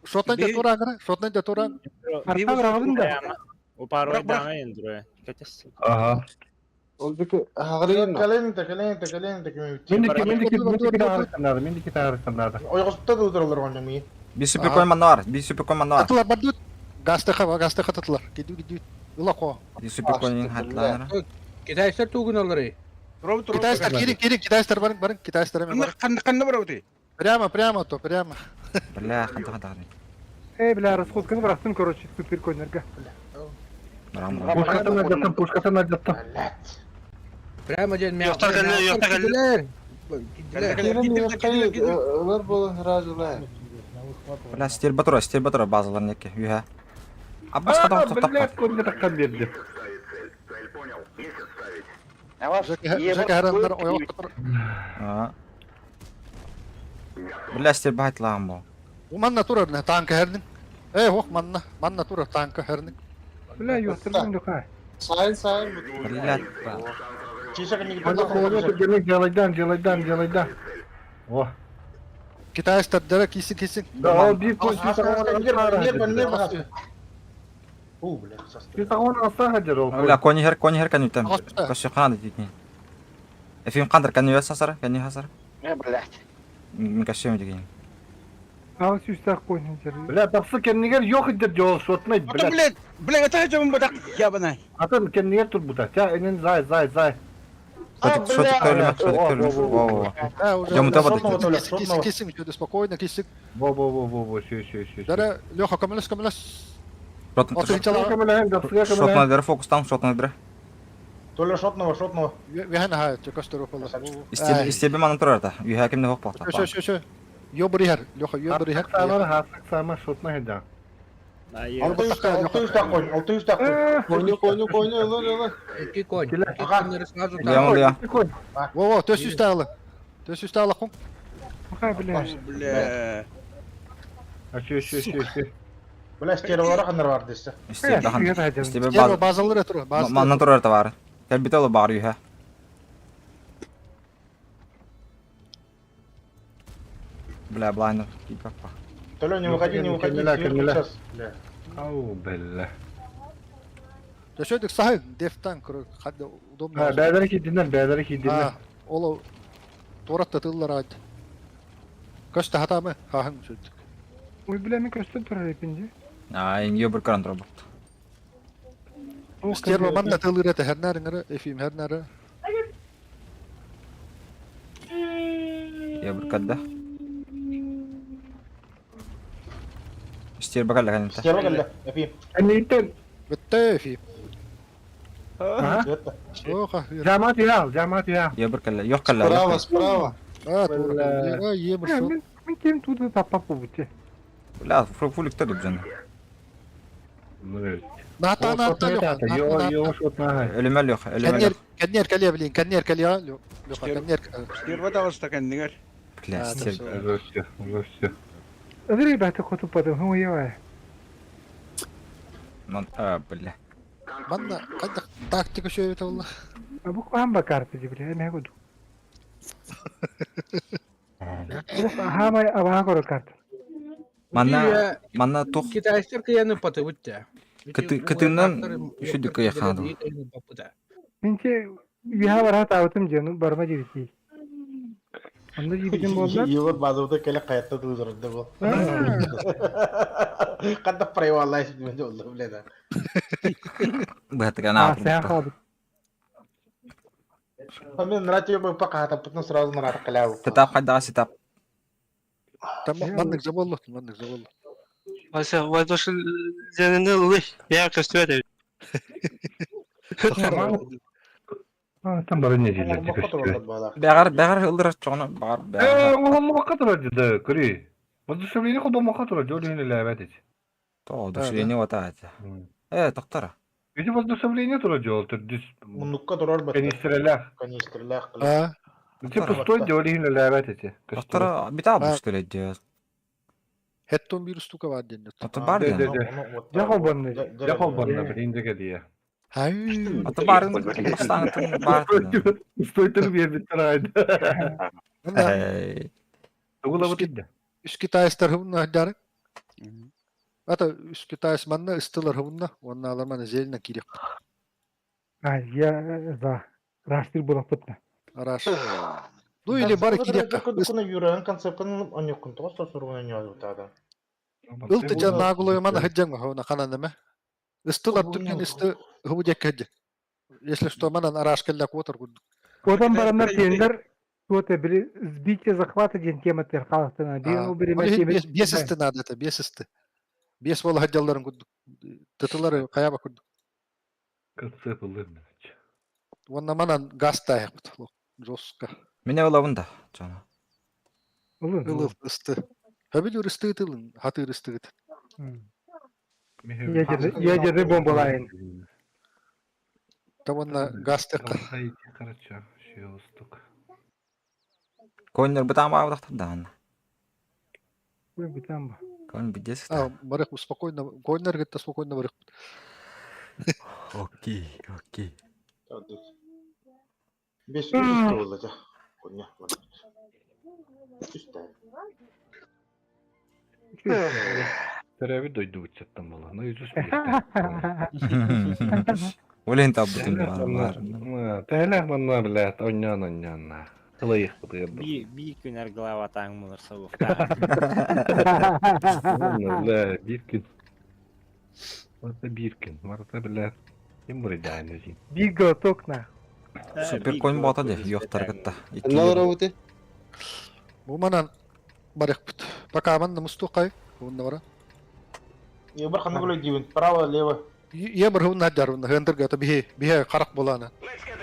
Шотнан да туран, шотнан да туран. Арта барамын да. Упарой даҥа ендүрө. Кетес. Ага. Ол бики ағырыйын. Каленте, каленте, каленте кими Мендики, мендики, мендики тағырыққандады, мендики тағырыққандады. Ойғыстта да отыралар ғана ми. Би супер кой манар, би супер кой манар. Татылар бардут. Гастыха, гастыха татылар. Киду, киду. Ыла қо. Би супер кой хатланар. Китайстар тугун алары. Китайстар кирин, кирин, китайстар барың, барың, китайстар эме барың. Қанды қанды бар өте. Прямо, прямо то, прямо. Бля, ханта ханта. Эй, бля, расходканы бырахтым, короче, супер көйнерге. Пушкатын ажаттым, пушкатын ажаттым. Прямо ден мен. Yo'qta keldi, yo'qta keldi. Киделер. Олар болан сразу ла. Бля, стерба тура, стерба тура базалар неке. Юха. Аббас қадам Бля, тоқтап көріне таққан берді. Жека харандар ойоқ тұр. Бля, стерба айтылаған бұл. Манна турар не танка хернин. Эй, хох манна, манна турар танка хернин. Бля, yo'qtirdim yo'q. Сайын сайын. Бля. Анда қолына түргенек жалайдан, жалайдан, жалайдан. О. Китайстар дәрі кисин кисин. Да, ол bir koy У, бля, Bir сағон алса хажар ол. Бля, кони хер, кони хер канютам. Көші қанады дейтін. Эфим қандыр, каню сасар, каню хасар. Э, блядь. Көші деген. Ал сүйстақ қойын жер. Бля, тапсы кеннигер yok идер жол шотнай, бля. Бля, бля, это жаман бадак ябанай. Атын кеннигер тур бута. Ча, энен зай, зай, зай. Шотик, шотик төлеме, шотик төлеме. Во, во, во. Жамыта бады. Кисин, кисин, чөді спокойно, кисин. Во, во, во, во, во, шö, шö, шö. Дәрі, Леха, көмілес, көмілес. Шотна дер фокустан, шотна дер. Толя шотного, шотного. Вехен ха, чөкөстөр опала. Истеби манын турар та. Юха кимде хоқ бақта. Шö, шö, шö. Йобыр хер, Леха, йобыр хер. Самар, хасак сама шотна хеда. Алты үш тақ қойын, алты үш тақ қойын. Койну, койну, койну, ылыр, ылыр. Эки конь. Эки сразу Леон, Леон. Во, во, төс үсті алы. Төс үсті алы құң. Бля, бля. Шö, шö, шö, шö. Бля, стервалар қандар бар десе. Истеби Стерва базалар тұр, базалар. Манын турар та бар. Кәбиталы бар юха. Бля, блайнер. Кипапа. Толя, не выходи, не выходи, сверху сейчас. Бля. Ау, бля. Төшөдүк сахын, дефтан, хадда удобно. Бәдері кидинер, бәдері кидинер. Оло туратта тыллар ад. Көстө хатамы, хахын сөйдүк. Ой, бля, мен көстөн турар эпинде. А, инге бір кран тура бақты. Стерва манна тылыр эте хернәріңірі, эфим хернәрі. Я бір кадда. Стерва калла канта. Стерва калла, эфим. Әнейтен. Бітті эфим. Жамат я, жамат я. Я бір калла, yok калла. Справа, справа. А, тура, е, бір шот. Мен кем туды таппап бу бите. Бля, фулик тадып жана. Ната, ната, Леха. Йо, шотна. Ölümel yok, ölümel yok. Кеннер калия, блин, кеннер калия, Леха, кеннер. Стерва дағыста кәндігер. Бля, стерва. Уже все, уже все. Ödürü бәті қотып бадым, хым ой Ман, а, бля. Манна, қайда тактика шөйбет олла. Бу хам карты ди бля, мен году. Бу хам аба кор карта. Манна, манна тух Китайстар кыяны паты бутта. кытынан үшүдүк кыяхаду. Менче виха бара таутым жену барма жирити. Анда жибитим болду. Егор базовда келе каятта тудырды бу. Кандай прайвалай мен oldu бля да. Бәтігана. А, сен қалды. Мен нратио бы пока потом сразу на каляу. Сетап хайда сетап. Там маннык заболло, маннык заболло. Вася, воздуш зенini ылый. Я көстүбөт. Там бары не жерлер Бәгәр, бәгәр ылдырат чоңны, багар, Э, бәгәр. оған маққа тұра деді, көрі. Воздушевление қолда маққа тұра, жол үйіне ләбәт ет. То, удушение вот это. Тоқтара. Ити воздушевление тура дьол төрдүс. Муннукка турар баттар. Канистрелях. Канистрелях. А. Ити пустой дьол иһин өлөөбөт ити. Тоқтара бита бустыр дьэ. Хеттон бир штука бар ден. Аты бар ден. Дьэ холбонну. Дьэ холбонну билин дьэ диye. Аты барын бастаан бар. Пустой тыл биэрбиттэр аайда. Тугулабыт инде. Үс китайстар хыбынна дары. Ата үс китайс манна ыстылар хыбынна, уонна алар манна зелена кирек. А, я за. Раштыр булаппытна. Араш. Ну или бары кирек. Куна юран концептын оньоккун тоҕус тосуругун оньоодутаада. Ылты жан наагулой мана хыджан хона хананаме. Ыстылар түрген исты хыбы дек хыджа. Если что, манан араш келлек отыр курдук. Одан бараннар тендер туота били сбитие захвата диэн тема тер халахтана. Биир ол бириме тема. Бес исты надо это, бес исты. Бес бола хыджалларын курдук. Тытылары каяба курдук. Концепт ылым. Онна манан газ тайык жестко. Меня улабын да, чана. Ылыл ысты. Хөбүл ырысты тылын, хаты ырысты. Ядерный бомбалайын. Таванна газ текка. Короче, шеустук. Коннер бытам абдахтар даан. Ой, бытам. Кон бидес. А, барых спокойно, гойнер гетте спокойно барых. Окей, окей. Бес үс туолла Коня. Үстэ. Төрөбүт дойду бутчаттан була. Ну изус Олен табытын бар. Тәләх манна билет оньян оньян. Тылыйык бутыгыр. Би би күнәр глава таң булыр сабык. Бля, Биркин. Марта Биркин. Марта, бля. Ким бурыдайны зин. Бир глоток на. Супер конь бота де, йоқтар гытта. Бу манан барых бут. Пока манна мусту кай, онна бара. Ебар ханна гулай дибин. Право, лево. Ебір хунна хаджар, онна хендер гата бихе, бихе карак болана.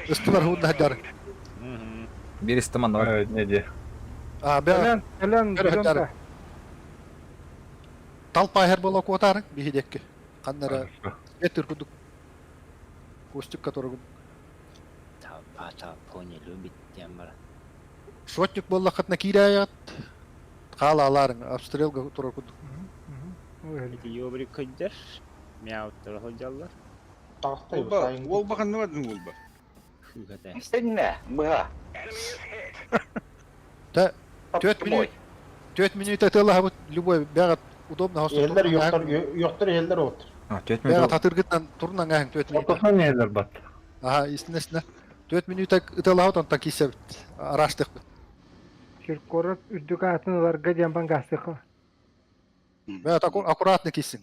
Ыстылар хунна хаджар. Бир истеман бар. Не де. А, бә. Элен, Элен, Талпа хер бола куотар, бихе декке. Каннара этир кудук. Костюк, который Толпа толпу не любит тем бар. Шотник болла хатна кираят. Хала аларын, обстрелга турар кудук. Эти ёбри көддер. Мяуттар ходжаллар. Олба, олба ханна бардын олба. Сенне, быга. Та, төт минут, төт минут атыла вот любой бягат удобно хосту. Эллер yoктор, yoктор эллер отыр. А, төт Бягат минут. хатыргытнан турнан гаһын төт минут. Отосан нелер бат. Аха, истинесне. Төт минут ытыла вот онтан кисеп араштык. Киркоров үрдүк атын аларга диэн гастыха. Бягат аккуратно кисин.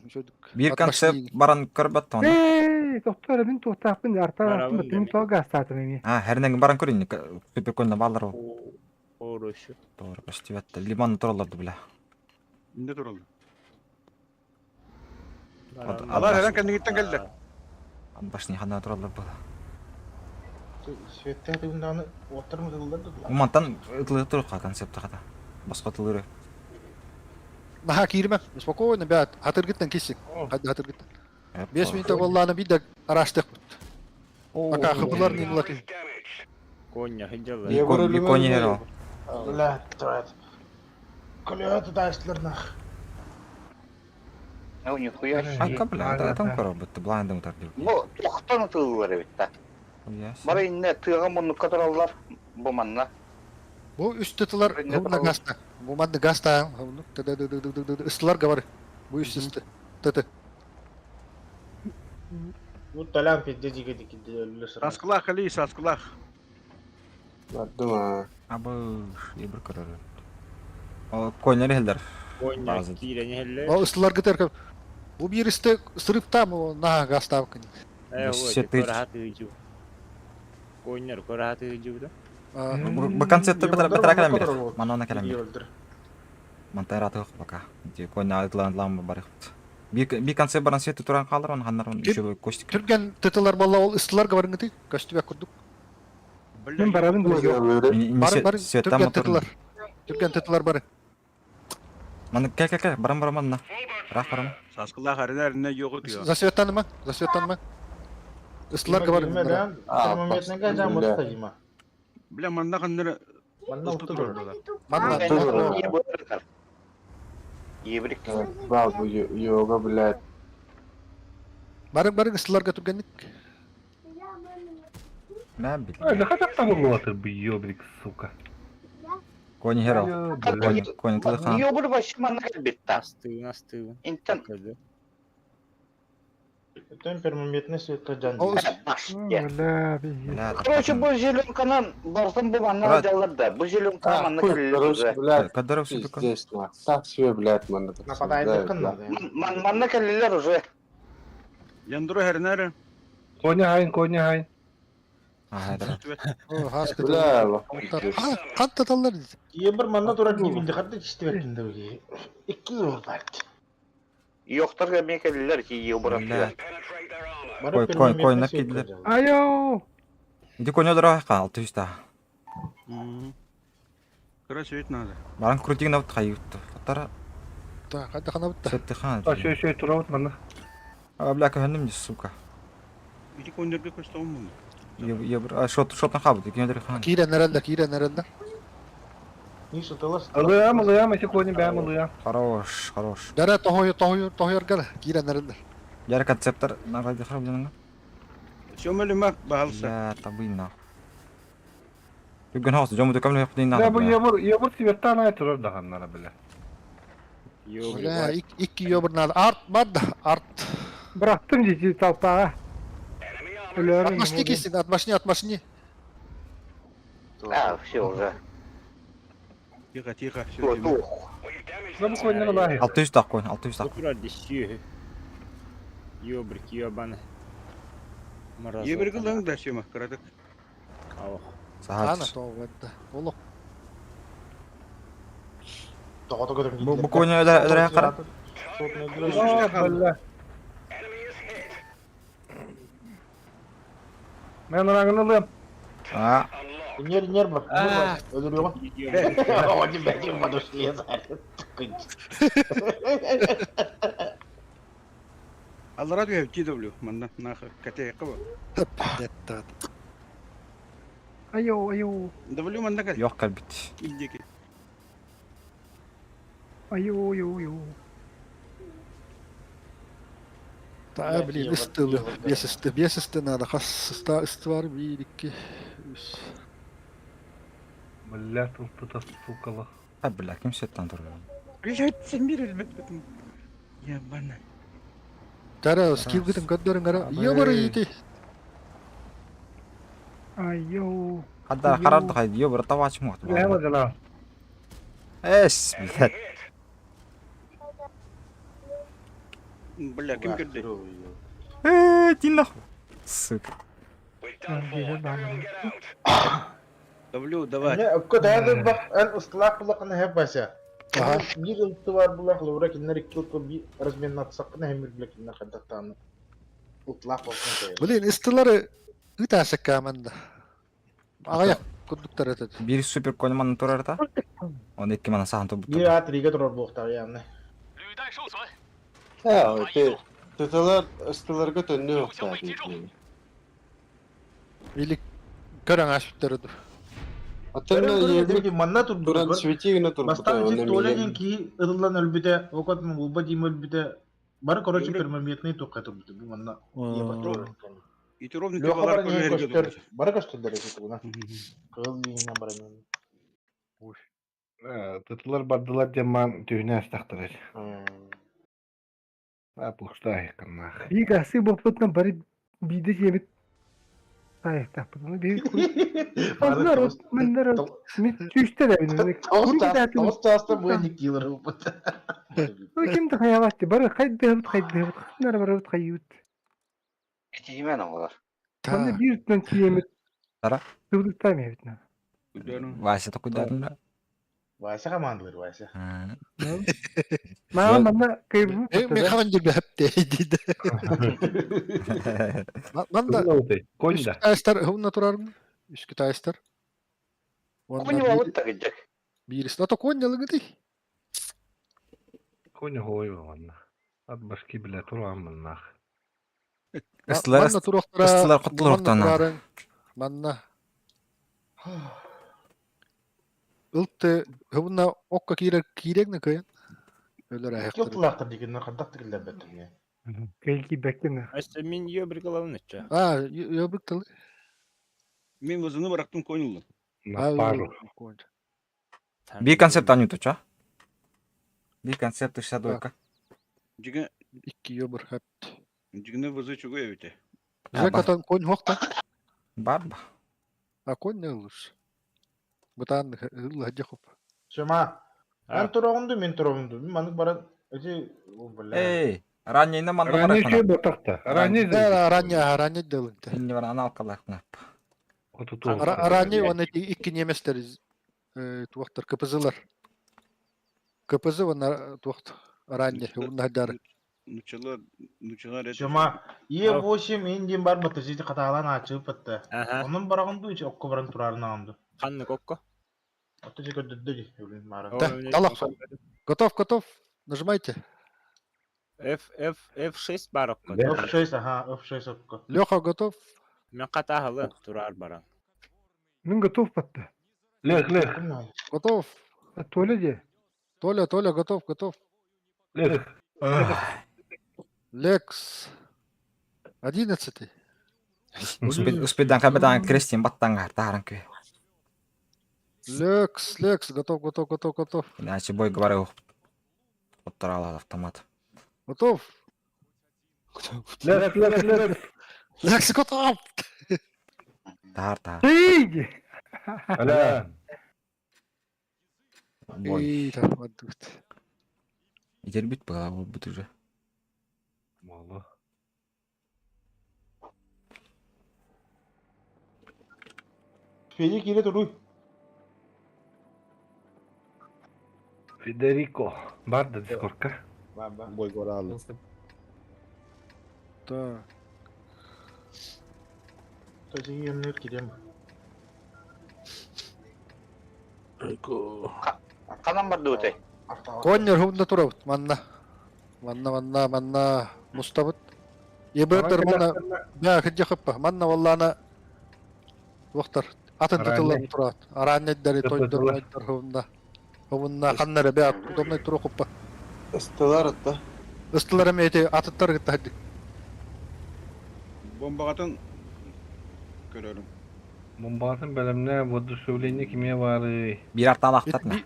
Бир концепт баран көрбөт тон. Эй, доктор, мин туохтаахпын артар артым мин туох гастаатым эми. А, хернең баран көрүн, супер конь баллар ол. Орошу. Doğru, почти бетте. Лиман туралларды бля. Инде туралды. Алар Алар herен кендигиттен келди. Башни хана тураллар бу. Светтен тыгынданы оттырмызылдар да. Умантан ытылы турка концепт хата. Баска тылыры. Наха кирме, спокойно бягат хатыргытнан кисин. Хадды хатыргытнан. 5 минут болланы бидек араштык. Пока хыпылар не лаки. Коня ходжаллар. Бикони херо. Бля, тварь. Колёты дашлар нах. Ну нихуя. А кабля, да там коробы, блайндом тардыр. Ну, тохтан тыллар бит та. Бара инне тыга муннукка тураллар бу манна. Бу үс тытылар хунна гаста. Бу манны гаста, хунну ыстылар говори. Бу үс исты. Тыты. Ну, талян пизде диге дики дилер. Аскылах, Алис, аскылах. Бардым Абы, ебір көрөр. О, коннер хелдер. Коня кирене хеллер. О ыстылар гытер. Бу бир исты сырып там на гаставка. Э, вот, корахаты жу. Коннер корахаты жу да. Бу концепт бетер бетер калам бир. Манона калам бир. Мантайра атык пока. Ди конна атлан лам барык. Би би концепт баран сетти туран калыр, он ханнар он еще костик. Түрген тытылар болла ол ыстылар говори гыты. Костюбек курдук. Мин барабын Бары бары түрген тытылар. Түрген тытылар бары. Маны кел кел кел барам барам манна. Ыраах барама. Саскылаах арына арына йоҕу тыа. Засветтаныма, засветтаныма. Ыстыларга бар. Термометрга жан Бля. бутта Дима. Бля, манна ханнара Манна ысты утты турар. Манна. Ебрик. Бал бу йога, блядь. Барың барың ыстыларга түргенник. Мә бил. Ай, захотел там угловатый бы ёбрик, сука. Кони херо. Кони, кони тылы хан. Йобур башы манна кэлбитта. Астыгын, астыгын. Интен Өтөн пермометрный светка жан. Бля, Бля, Короче, бу зеленканан барсын бу манна Брат. жалларда. Бу зеленка манна Хуй, кэллилер короче, уже. блядь, Кадыров сука. пиздец, нах. Так себе, блядь, манна. Нападает надо. Манна кэллилер уже. Яндро хернere. Коня хайн, коня хайн. А, это. О, хаска. Бля, Хатта таллар. Ебір манна турар дибинде хатта чистебек кинде. Икки жыл бар. Йоктарга мен кэллилер ки йобур Бля. Бары Кой, кой, кой, пермометрный светка накидлер. жан. Айо! Иди кони дорога ха, алты жүз Красивить надо. Баран крутигин авт хайют. Тара. Та, хатта хана бутта. Сетти хан. А, шөй, шөй, турабыт манна. А, бля, көхәннем сука. Ити кондерге көстөм муну. Ебр, а шот шотын хабы, кемдер хан. Кирен нерелде, кирен нерелде. Ниша талас. Ылыям, ылыям, эти кони бәм ылыям. Хорош, хорош. Дара тохой, тохой, тохой аргала. Кирен нерелде. Яр концептор на радио хаб жаныңа. Сөмөлүмө баалса. Бля, табый на. Бүгін хос, жому дөкөм леп дин Бля, бу на. ебур, ебур светтан ай турар да ханнара, бля. Бля, икки йобур надо. Арт бар да, арт. Бырахтым дии толпаға. Өлөрүм. Отмашни кисин, отмашни, отмашни. А, все уже. Тихо, тихо, все. Бля, бу кони ылай. 600 так коин, 600 так. Турар дешью. Йобрик, йобаны. Ебрик ылың да сема, карадык. Ау. Ана тоғытты. Олық. Бу бу кони өдө өдө кара. Бля. Мен раңын ылыям. А, Нер нер бар. Өлөрү Они блядь, подошли. Аллара дүйөп TW манна нахы кате кыба. Айо, айо, W манна кал. Yok калбит. Индеки. айо, айо, айо. Та, блин, ыстылы. Бес ысты, бес ысты надо. Хас ыста ысты бар. Bir, iki, üç. Бля, тут это сука лох. А, бля, ким сеттан турар. Блядь, сен бир элбет. Я бана. Тара, скилл гытым көддөрүн кара. Йобур ити. Айо. Хадда харарды хай, ебр тавач мут. Бля, дела. Эс, блядь. Бля, ким кирди? Э, дин нахуй. Сука. W давай. Не, куда бак, эн ыстлак булак не хепася. Бир ылты бар булак, лура киннер икки ылты би размен атсак не хемир билек киннер хаддаттаны. Утлак болсын. Блин, ыстылары ытасы каманда. Ағаяқ күндіктер өтеді. Бир супер кони манна турар та. Он икки манна сахан тубут. Бир ат риге турар буктар яны. Э, ты, тытылар, ыстыларга төннү окта. Или көрің ашып тұрды. Аттан ебрик Манна тур туран светигіне тур. Бастан жит толенен ки ыллан өлбүтэ, окот мулба дим өлбүтэ. Бар короче пермометный токка турбут бу манна. Ити ровно Леха тебалар бар не көргө көстөр. Бар көстөр дәрәҗә тугына. Кыл дигән бар мен. Тытылар бардылар деман түйіне астақтырыр. А, пұқта айқыннақ. Бии гасы боппутна бары биде жемит. Ай, таппытны бии. Оннар, маннар, мен түштө да бин. Тоғыз таста бу не килер бу. Ким да хаялатты, бары хайдыбыт, хайдыбыт, ханнар барыбыт хайют. Этимен оғылар. Манна бир түн тиемит. Тара. Тыбыттам ебит. Вася такой да. Вася командалар Вася. Маа манна кайбы. Мен хаvan жүрбе хәпте дейді. Манда Конь да. Китайстар хунна турарым. Үш китайстар. Кони алып та гидек. Бирisi ата конь алыгы Конь хой манна. Ат башки билэ туруаммыннаах. Ыстылар Манна туруохтара, ыстылар манна хоттулуохтана. тураарыҥ, манна. Ылты, хыбына окко киирэр киирэҥ кыйын. Өлөр Кил тылаахтар дигиннэр хардах тикиллэрбэттэр не. Кэлки бэккин. Өссө мин ёбригалабын өччө. А, ёбрик тылы. Мин вазыны барактым конюллум. На пару. Бир концепт анюту ча. Бир концепт үшә дойка. Дьиҥэ Икки ёбр хэп. дьиҥэ вазы чугай эбитэ. Жекатан конь хохта. Бар ба. А конь не лучше. Бытаан ылла хоп. Сема. Эн туроҕунду, мин туроҕунду. Мин маннык баран эти о бля. Эй, раннейна манна Ранее барахна. чөй ботахта. Ранее Да, ранее, ранее делайте. Инне бар аналкалар. Ранее он эти икки немецтер туохтар КПЗлар. КПЗ он туохт ранее он надар. Нучалар нучалар Сема Е8 индин бар бата жити катаалан ачып батта. Онун барагынду ич окко баран турарын аганду. Ханнык окко? Отто же көрдөрдү ди өлүн мара. Да, талах. Готов, готов. Нажимайте. F F F6 бар окко. F6 аха, F6 окко. Леха готов. Мен катаһылы турар баран. Мин готов батта. Лех, лех. Готов. Толя де. Толя, Толя, готов, готов. Лех. Лекс. Одиннадцатый. Успедан кабедан крестин баттаңар тааран күй. Лекс, Лекс, готов, готов, готов, готов. Иначе бой говорю, оттарал автомат. Готов. Лех, лех, лех. Лекс, готов. Таар таар. Эй! Аля. Бой. И, там, вот тут. Итербит была бут уже. Мало. Федя кире туруй. Федерико. Бар да дискордка. Бар бар. Бой горалы. Так. Тожи емнер кирем. Канан бар дуутай. Коннер хунда турабыт манна. Манна, манна, манна мустабыт. Ебердер манна бя хиджи хыппа. Манна валлана вахтар. Атын тытылар турат. Араннеддери тойдор мойдор хунда. Хунна ханнары бя удобный туру хыппа. Ыстылар атта. Ыстылар эми атыттар гытта. Бомбаҕатын көрөрүм. Бомбасын бэлэмнэ воодушевление кимиэ баарый? Бир артаалахтатна.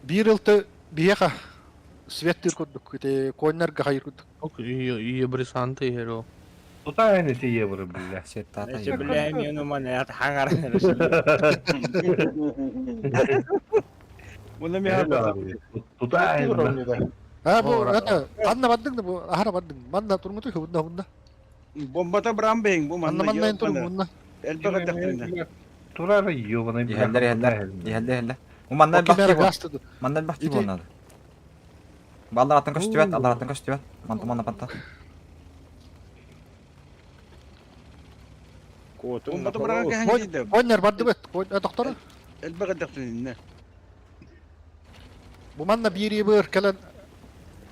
Бир ылты биэха светтир курдук. Ити коннерга хайыр курдук. Ее брисанты херо. Тута эн ити евро биллэ. Эче бля мен уман ят хаңар. Муна миха Тута эн. А бу это анна бардың да бу ахара бардың. Манна турмуту хунда хунда. Бомбата брам бэйин бу Манна манна манна эн турум хунда. Элбэҕэ дэхтэринэ. Турара ёбаный Иһэллэр иһэллэр иһэллэр иһэллэр. У манна Окей, бахти газ туду. Манна бахти Ити- буолнады. Баллар аттан көстүбэт, аллар аттан көстүбэт. Манта манна панта. Бомбата быраҕан кэһэн диидэ. Коннер барды бет. Кон доктор. Элбэҕэ дэхтэринэ. Бу манна биир быр кэлэн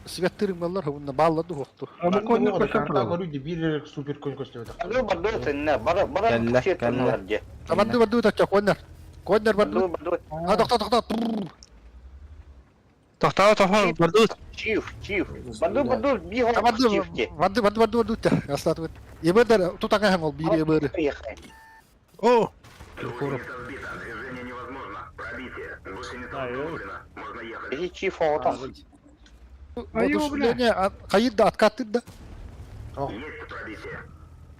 светтирин баллар хунда балла ду хокту. Бир супер конь көстүбөт. Кэллэ, кэллэ. Барды барды тача коннер. Коннер барды. А доктор доктор. Тохтаа тохтаа бардут. Чиф, чиф. Барду барду би Барды барды барды барды барды та. Аслат бет. Ебердер тутаңа хам ол биир быр. О! Эти чиф оҕотон. Воодушевление хайыр да откаттыр да.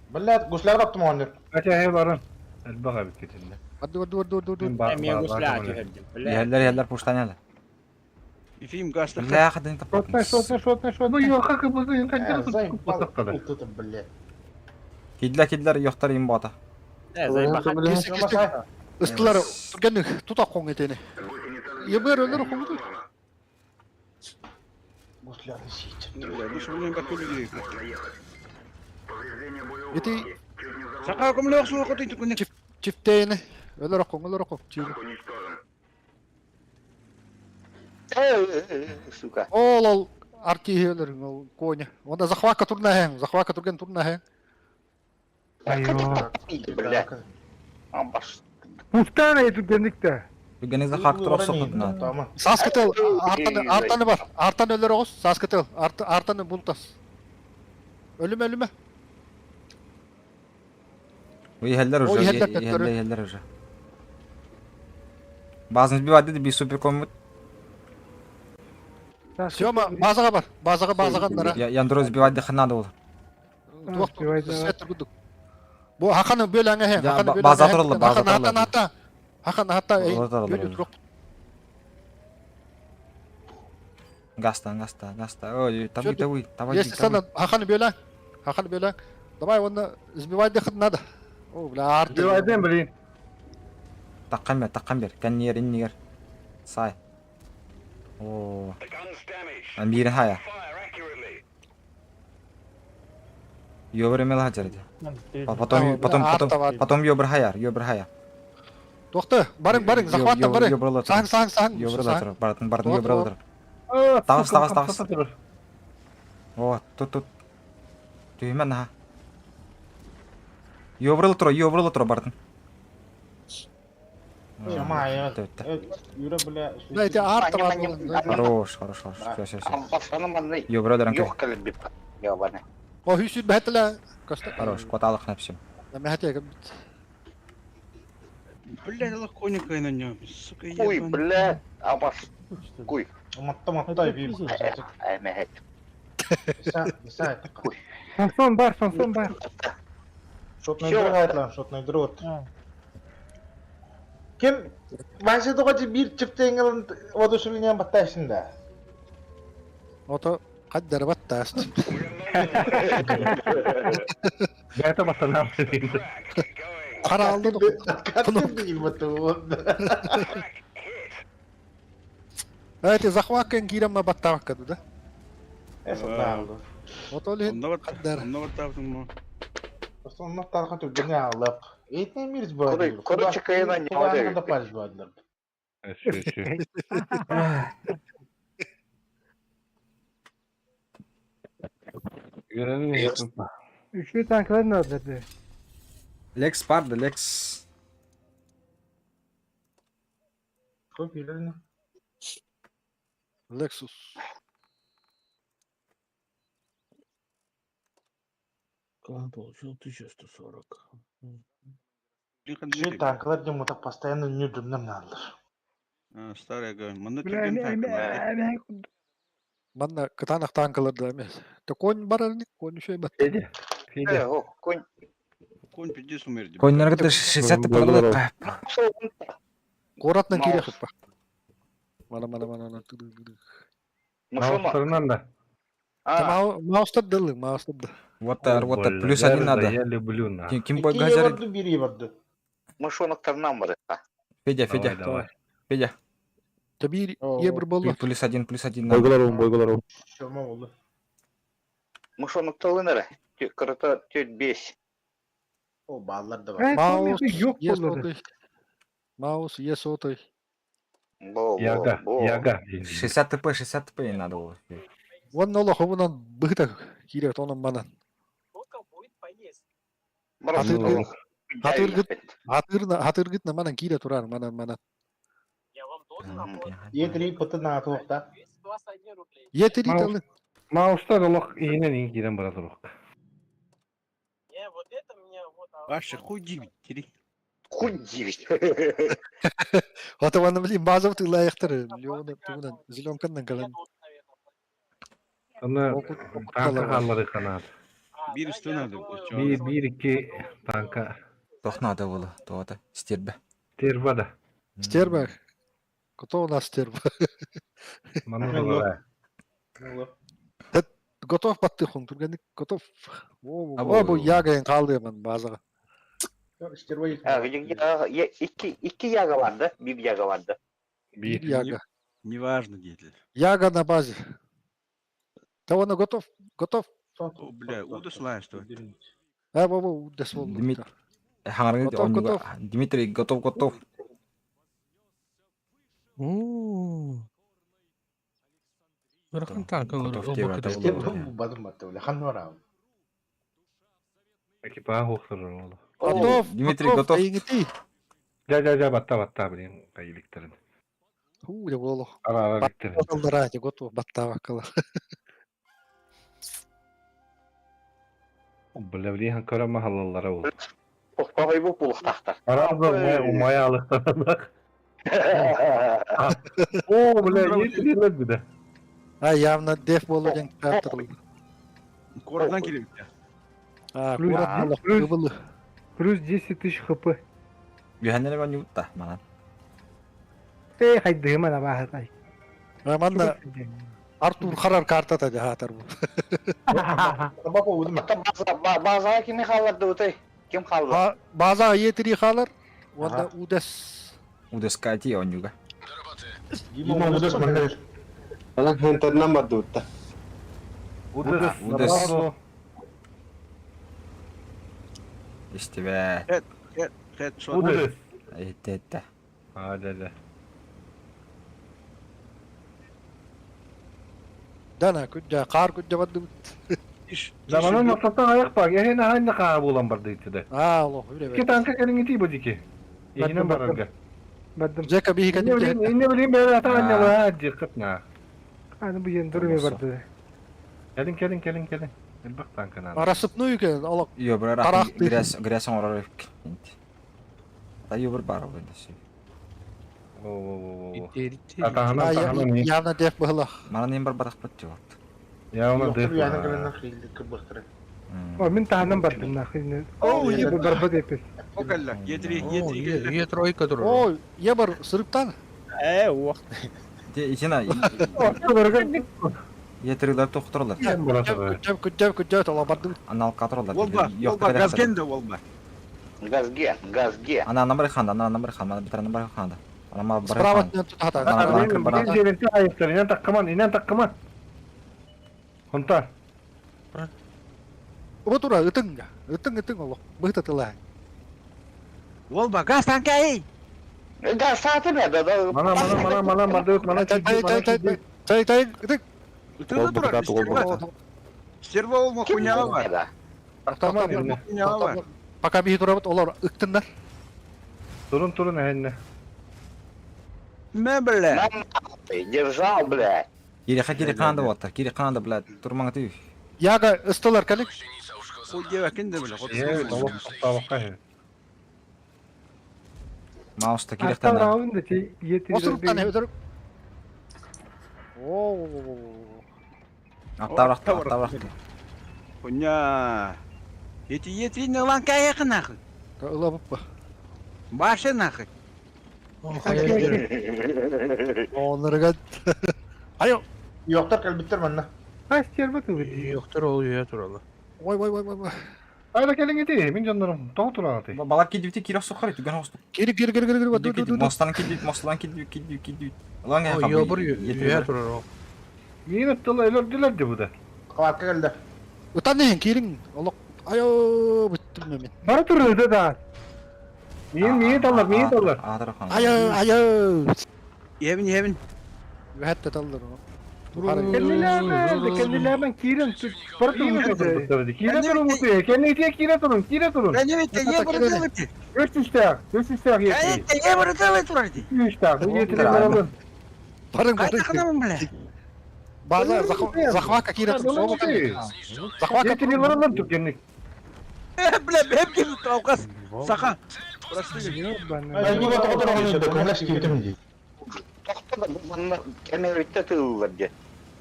Блядь, гусляр таптым оннер. Катя хэ барын. Элбэҕэ бүткетиннэ. Барды барды барды барды. Мен гусля түһэрдим. Иһэллэр иһэллэр пуштанялар. Ифим гаста. Бля, хадын таппат. Шотный, шотный, шотный, шотный. Ну ёха кыбызы Э, займ блядь. Кидлер кидлер йохтар им бота. Ыстылар түргенник тута коң этени. Ебер өлөр коңду. Гусляры сить. Ити Сака көмлөк суох отын түкүнүк. Чифтейни. Өлөр коң, өлөр коң. Сука. Ол ол. артиһи өлөрүҥ ол коня. Онда захватка турнаһыҥ, захватка турген турнаһыҥ. Бля. Амбаш. Пустана түргэнник да. Түргэнник захват турук сохутна. Сааскытыл артаны артаны бар. Артаны өлөр оҕус. Сааскытыл артаны бултас. Өлүмэ өлүмэ. Иһэллэр уже, иһэллэр, иһэллэр уже. Базаны сбивать деди, би супер коммут. Сёма, базаға бар. Базаға, базаға нара. Яндро сбивать дехе надо было. Бу хаканы бөләңе хе. Хаканы бөләңе. База турылды, база турылды. Хаканы хаканы хата. Хаканы хата. Гаста, гаста, гаста. Ой, табы, табы, табы. Если сана хаканы бөләң. Хаканы бөләң. Давай оны сбивать дехе надо. О, бля, арты. Сбивайден, блин. Таккан бер, таккан бер. Кәннер, иннигер. Сай. О. Амир хая. Йобыр эмел хажар Потом, потом, потом, потом йобыр хаяр, йобыр хая. Тохты, барың, барың, захваттан барың. Саң, саң, саң. Йобыр латыр, бартын, бартын йобыр латыр. Тағыс, тағыс, тағыс. О, тут, тут. Түймен, ха. Йобыр латыр, йобыр латыр бартын. Юра, бля. Да, эти арта Хорош, хорош, хорош. Все, все, все. Йобыр латыр. Yok kalbi. Ябаны. О, хүсүт бәтелә. Хорош, коталык нэпсим. Мәхәтә Бля, лаконика на нем, сука, Ой, бля, абаш. Куй. Матта матта би. Ай, мәхәт. Шансон бар, шансон бар. Шотный друг айтлан, шотный друг. Ким Вася тоҕо бир чыптыҥылын одушулунан баттайсың да. Ото қаддар баттааст. Бәйті баттанам. Қара алды. Эти захвакен киирэммэ баттаабакка да? Эсэ Ото лин қаддар. Онно баттаабытың мо. Онно тарха түргене алып. Эйтне мирс баадыр. Короче, кайна не Кулааны да париж баадыр. Üçlü tanklar ne dedi? Лекс барды, Лекс. Көп үйлеріне. Lexus. Клан получил 1140. Şu танклар дем так постоянно не дүмнем надылар. Старая говорю, манна Бля, түрген танк. Манна кытаанах танкалар да эмес. Те конь барар не конь үшөй бат. Федя. Э, о, конь. Конь пиздец умерди. Коньнарга 60 тп Коратнан кире хыппа. Мана мана мана мана. Маустарынан да. Маустар дылы, маустар да. Вот, вот, плюс один надо. Я люблю на. Ким бой газер? барды бири барды. Мышонок тарнам бар. Федя, Федя. Давай, Федя. Табир ебір болду. Плюс один, плюс один. Бойголарым, бойголарым. Шома болду. Мышонок талынары. Кырыта төт бес. О, баллар да бар. Маус Yok ес болду. отой. Маус ес отой. Бо, бо, Яга, бо. яга. 60 тп, 60 тп надо было. Онна олох обунан быһыта кире тонон манан. Барасың. Хатыргыт хатырна хатыргыт на манан кире турар манан манан. Е3 пыты на туақта. Етери талы. Маустар олох иинен иин киирэн бара турук. Ваше хуй девять, три. Хуй девять. Ата ванна блин базов тылайыктыр. Леона тугунан зеленкандан калан. Аны танка халлары канат. Бир үстү надо. Bir, bir iki танка. Тох надо было, то это, стербе. Терба да. Стерба. Кто у нас стерба? Манна Готов баттыхун, тургенник готов. О, А бу бу- ягаен калды мен базага. Iki, iki яга vardı. Bir яга vardı. Bir. Яга. Неважно, деятель. Яга на базе. Того на готов, готов. О, бля, удосла, что ли? А, во, во, удас болду. Дмитрий. Готов, готов. Дмитрий, готов, готов. О. Ырахан танка Готов тебе ылбакка это Бадым батты, бля, хан барам. Экипаж охсорор ола. Готов, Дмитрий, готов. Эйиңити. Жа жа жа батта батта блин кайылыктарын. Хуу, я боло. Ара ара биттер. Баталдара, я готов, батта баккала. Бля блин көрө махаллалара ол. Тоқтағай бұл бұлықтақтар. Ара да умая алыктар. О, бля, yetiriyorlar bir de. А, явно деф болу ден каптыр. Корадан келебит. А, Плюс, курат болу, плюс, кыбылы. плюс 10 тысяч хп. Үһәннәре мен юутта манан. Эй, хайдыма на бахатай. Манна Артур харар карта та жахатар бу. Базаға кimi қаларды өте? Ким қалды? База етири халар, онда удес. Удес кати онюга. Анан хентернен барды өтті. Удес. Удес. Истибе. Хет, хет, хет, Удес. Этте этте. А, да, да. Дана күдә, кар күдә барды. Zamanın noktasından ayak bak. Ehine hangi kaha bulan bardı içinde. А, аллах, үре. Ki tanka kelin iti bu diki. Ehine bararga. Бардым. Жека бихи Ne bileyim, ne bileyim ben ata anne var cıkıtna. Аны бу ендірме барды. Kelin kelin kelin kelin. El bak tankına. Арасыпны үкен, аллах. Йо, бра Тарахты. гряз гряз оңорор. Та йо бир бар бу инде. О, о, о, о. А, Явно деф было. Манан эм бар батак бат жок. Ya ona def. О, мен таханан бардым нахуй. О, ебы барба депес. Окалла, етри, етри келле. Е тройка турар. Ой, я бар сырыптан. Э, уақыт. Те ичена Етрилер тохторлар. Күдә, күдә, күдә, алла барды. Анал каторлар. Олба, олба, газген де олба. Газге, газге. Ана намар ханда, ана намар ханда, битер намар ханда. Ана ма бар. Справа от Ана Jerenti ayıplar. İnan takkaman, inan takkaman. Hontar. Оба тура, ытың, ытың, ытың, аллах. Быхта тыла. Олба, газ танка эй! Газ саты ме, да, да. Mana mana mana mana bardı mana Тай, тай, тай, тай, тай, тай, ытың. Үтіді тұрар, стерва. Стерва олма хуйняға бар. Хуйняға бар. Пока бихи тура бит, олар ыктындар. Turun turun ehenne. Мә біле. Держал, блядь. Кири ха кири ханда вот, кири ханда, блядь, турман ты. Яга ыстылар калик. Хуй кенде біле. Evet, Allah Allah Маус та кири Астан ханда. раунд ти Осырыптан етирер. өтөр. О, Аттар аттар аттар. Хуйня. Ети, ети, не ланка яқы нахуй. Ыла буппа. Башы нахуй. Онларга. Айо. Yoktар кэлбиттер манна. А, стерва ты. Yoktар ол үйе туралы. Ой, ой, ой, ой, ой. Hayda kelin iti, min canlarım. Doğu turan ati. Балар кидибити кири сохар түгөн хосту. Кири, кири, кири, кири, кири, ду, ду, ду. Мостан кидибит, мостан кидибит, кидибит, кидибит. Лан О, йо бир үйе турар ол. Yine tıla elördüler de bu da. Калатка келди. Утан нehen кирин, аллах. Айо, бүттүм мен. Бара турды да. Miyin miyin tallar, miyin tallar. Айо, айо. Евин, евин. Хәтта таллар. Кенниләмен, кенниләмен кирен. Бара турды. Kire turun bu diye. Kendi itiye kire turun, kire turun. Е, бір делайте. Üç iştah, üç iştah yetiri. Е, бір делай тұрар ди. Üç iştah, yetiri baralım. Барың, Қайда барың. қынамын біле. База захвака кире тур. Захвака Yetiri baralım tükenlik. Біле, бәп келіп алқас. Сақа. Тоқтады, кемерітті тылылар де.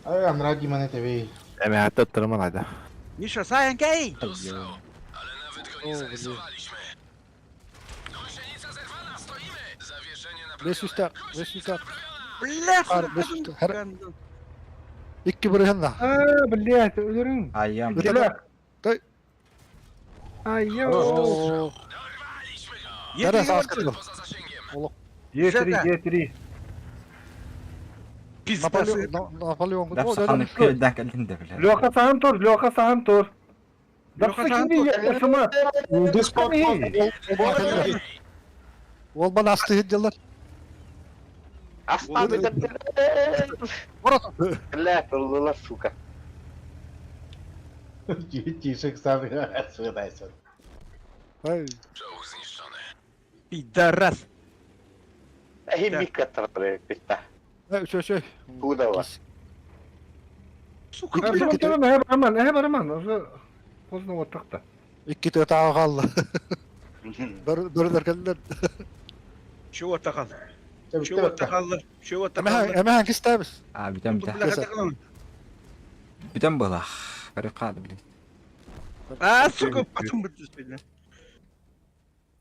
Ай, амра диман этебей. Эме хатта тырман айда. Миша, сайын кәй. Бес үстә, бес үстә. Бля, Бар, бес үстә. Һәр Икки бер хәнна. А, блядь, өлөрүң. Айям. Той. Айо. Дәрә саскы. Олох. Yetiri, yetiri. Наполеон, Наполеон. Дапсаханы көлдән кэлдин бля. Лёха сahın tur, Лёха сahın tur. Dapsa kimi yapmasıma? Ол бана асты хеджалар. Астаан Бля, ыллылар, сука. Тише сам сыдайся. Ай. Пидорас. Эһи микка тарары питта. Үчө үчө. Куда Сука, Эһэ бараман, эһэ бараман. Уже поздно вот так-то. Икки тыа қалды. Бөрілер келдер. Чего тақал? Чего тақаллар? Чего тақаллар? Әмәһән кистәбез. А, бүтәм бүтәм. Бүтәм была. Бары кады блин. А, сука, потом будет сегодня.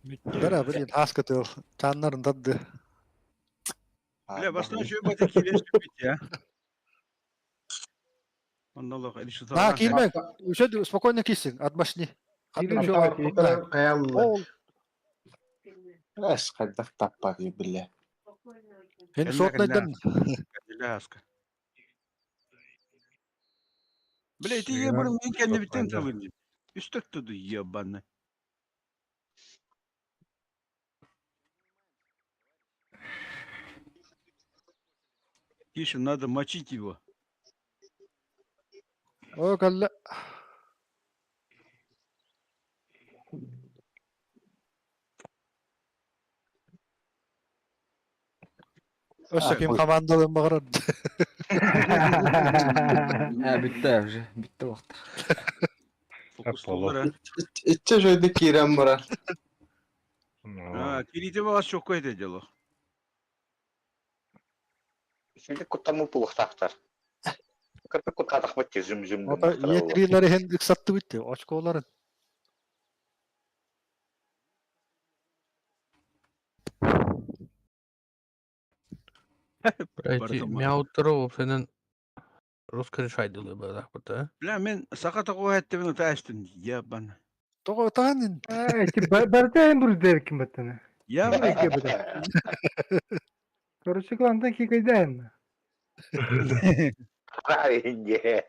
Бәрә, блин, хаска тыл. Чаннарын тадды. Бля, бастан шөй бата килеш бит, я. Оннолох, или что На, килмә. Үчө спокойно кисин, отмашни. Эс хайдах таппаги бля. Хин сотнайдан. Бля, ты я бұрын мен кәнде бітен табын деп. Үстік туды, ебаны. Тише, надо мочить его. О, калла. Өссө ким командалын бағарар. А, бүтті уже, бүтті вақт. Итче жойды кирен барар. А, кирите вас çok это дело. Şimdi kutamı puluktaktар. Кырпы кутатах бит жүм жүм. Ата етрилері хен ыксатты битти, очколарын. Блядь, мяутро сенен русский решайдылы бадах бута. Бля, мен сақата қояттымын ұтайстын, ебаны. Того танин. Эти бардайын бурдер ким баттаны. Я Короче, главное, кикайдайын. Правильно.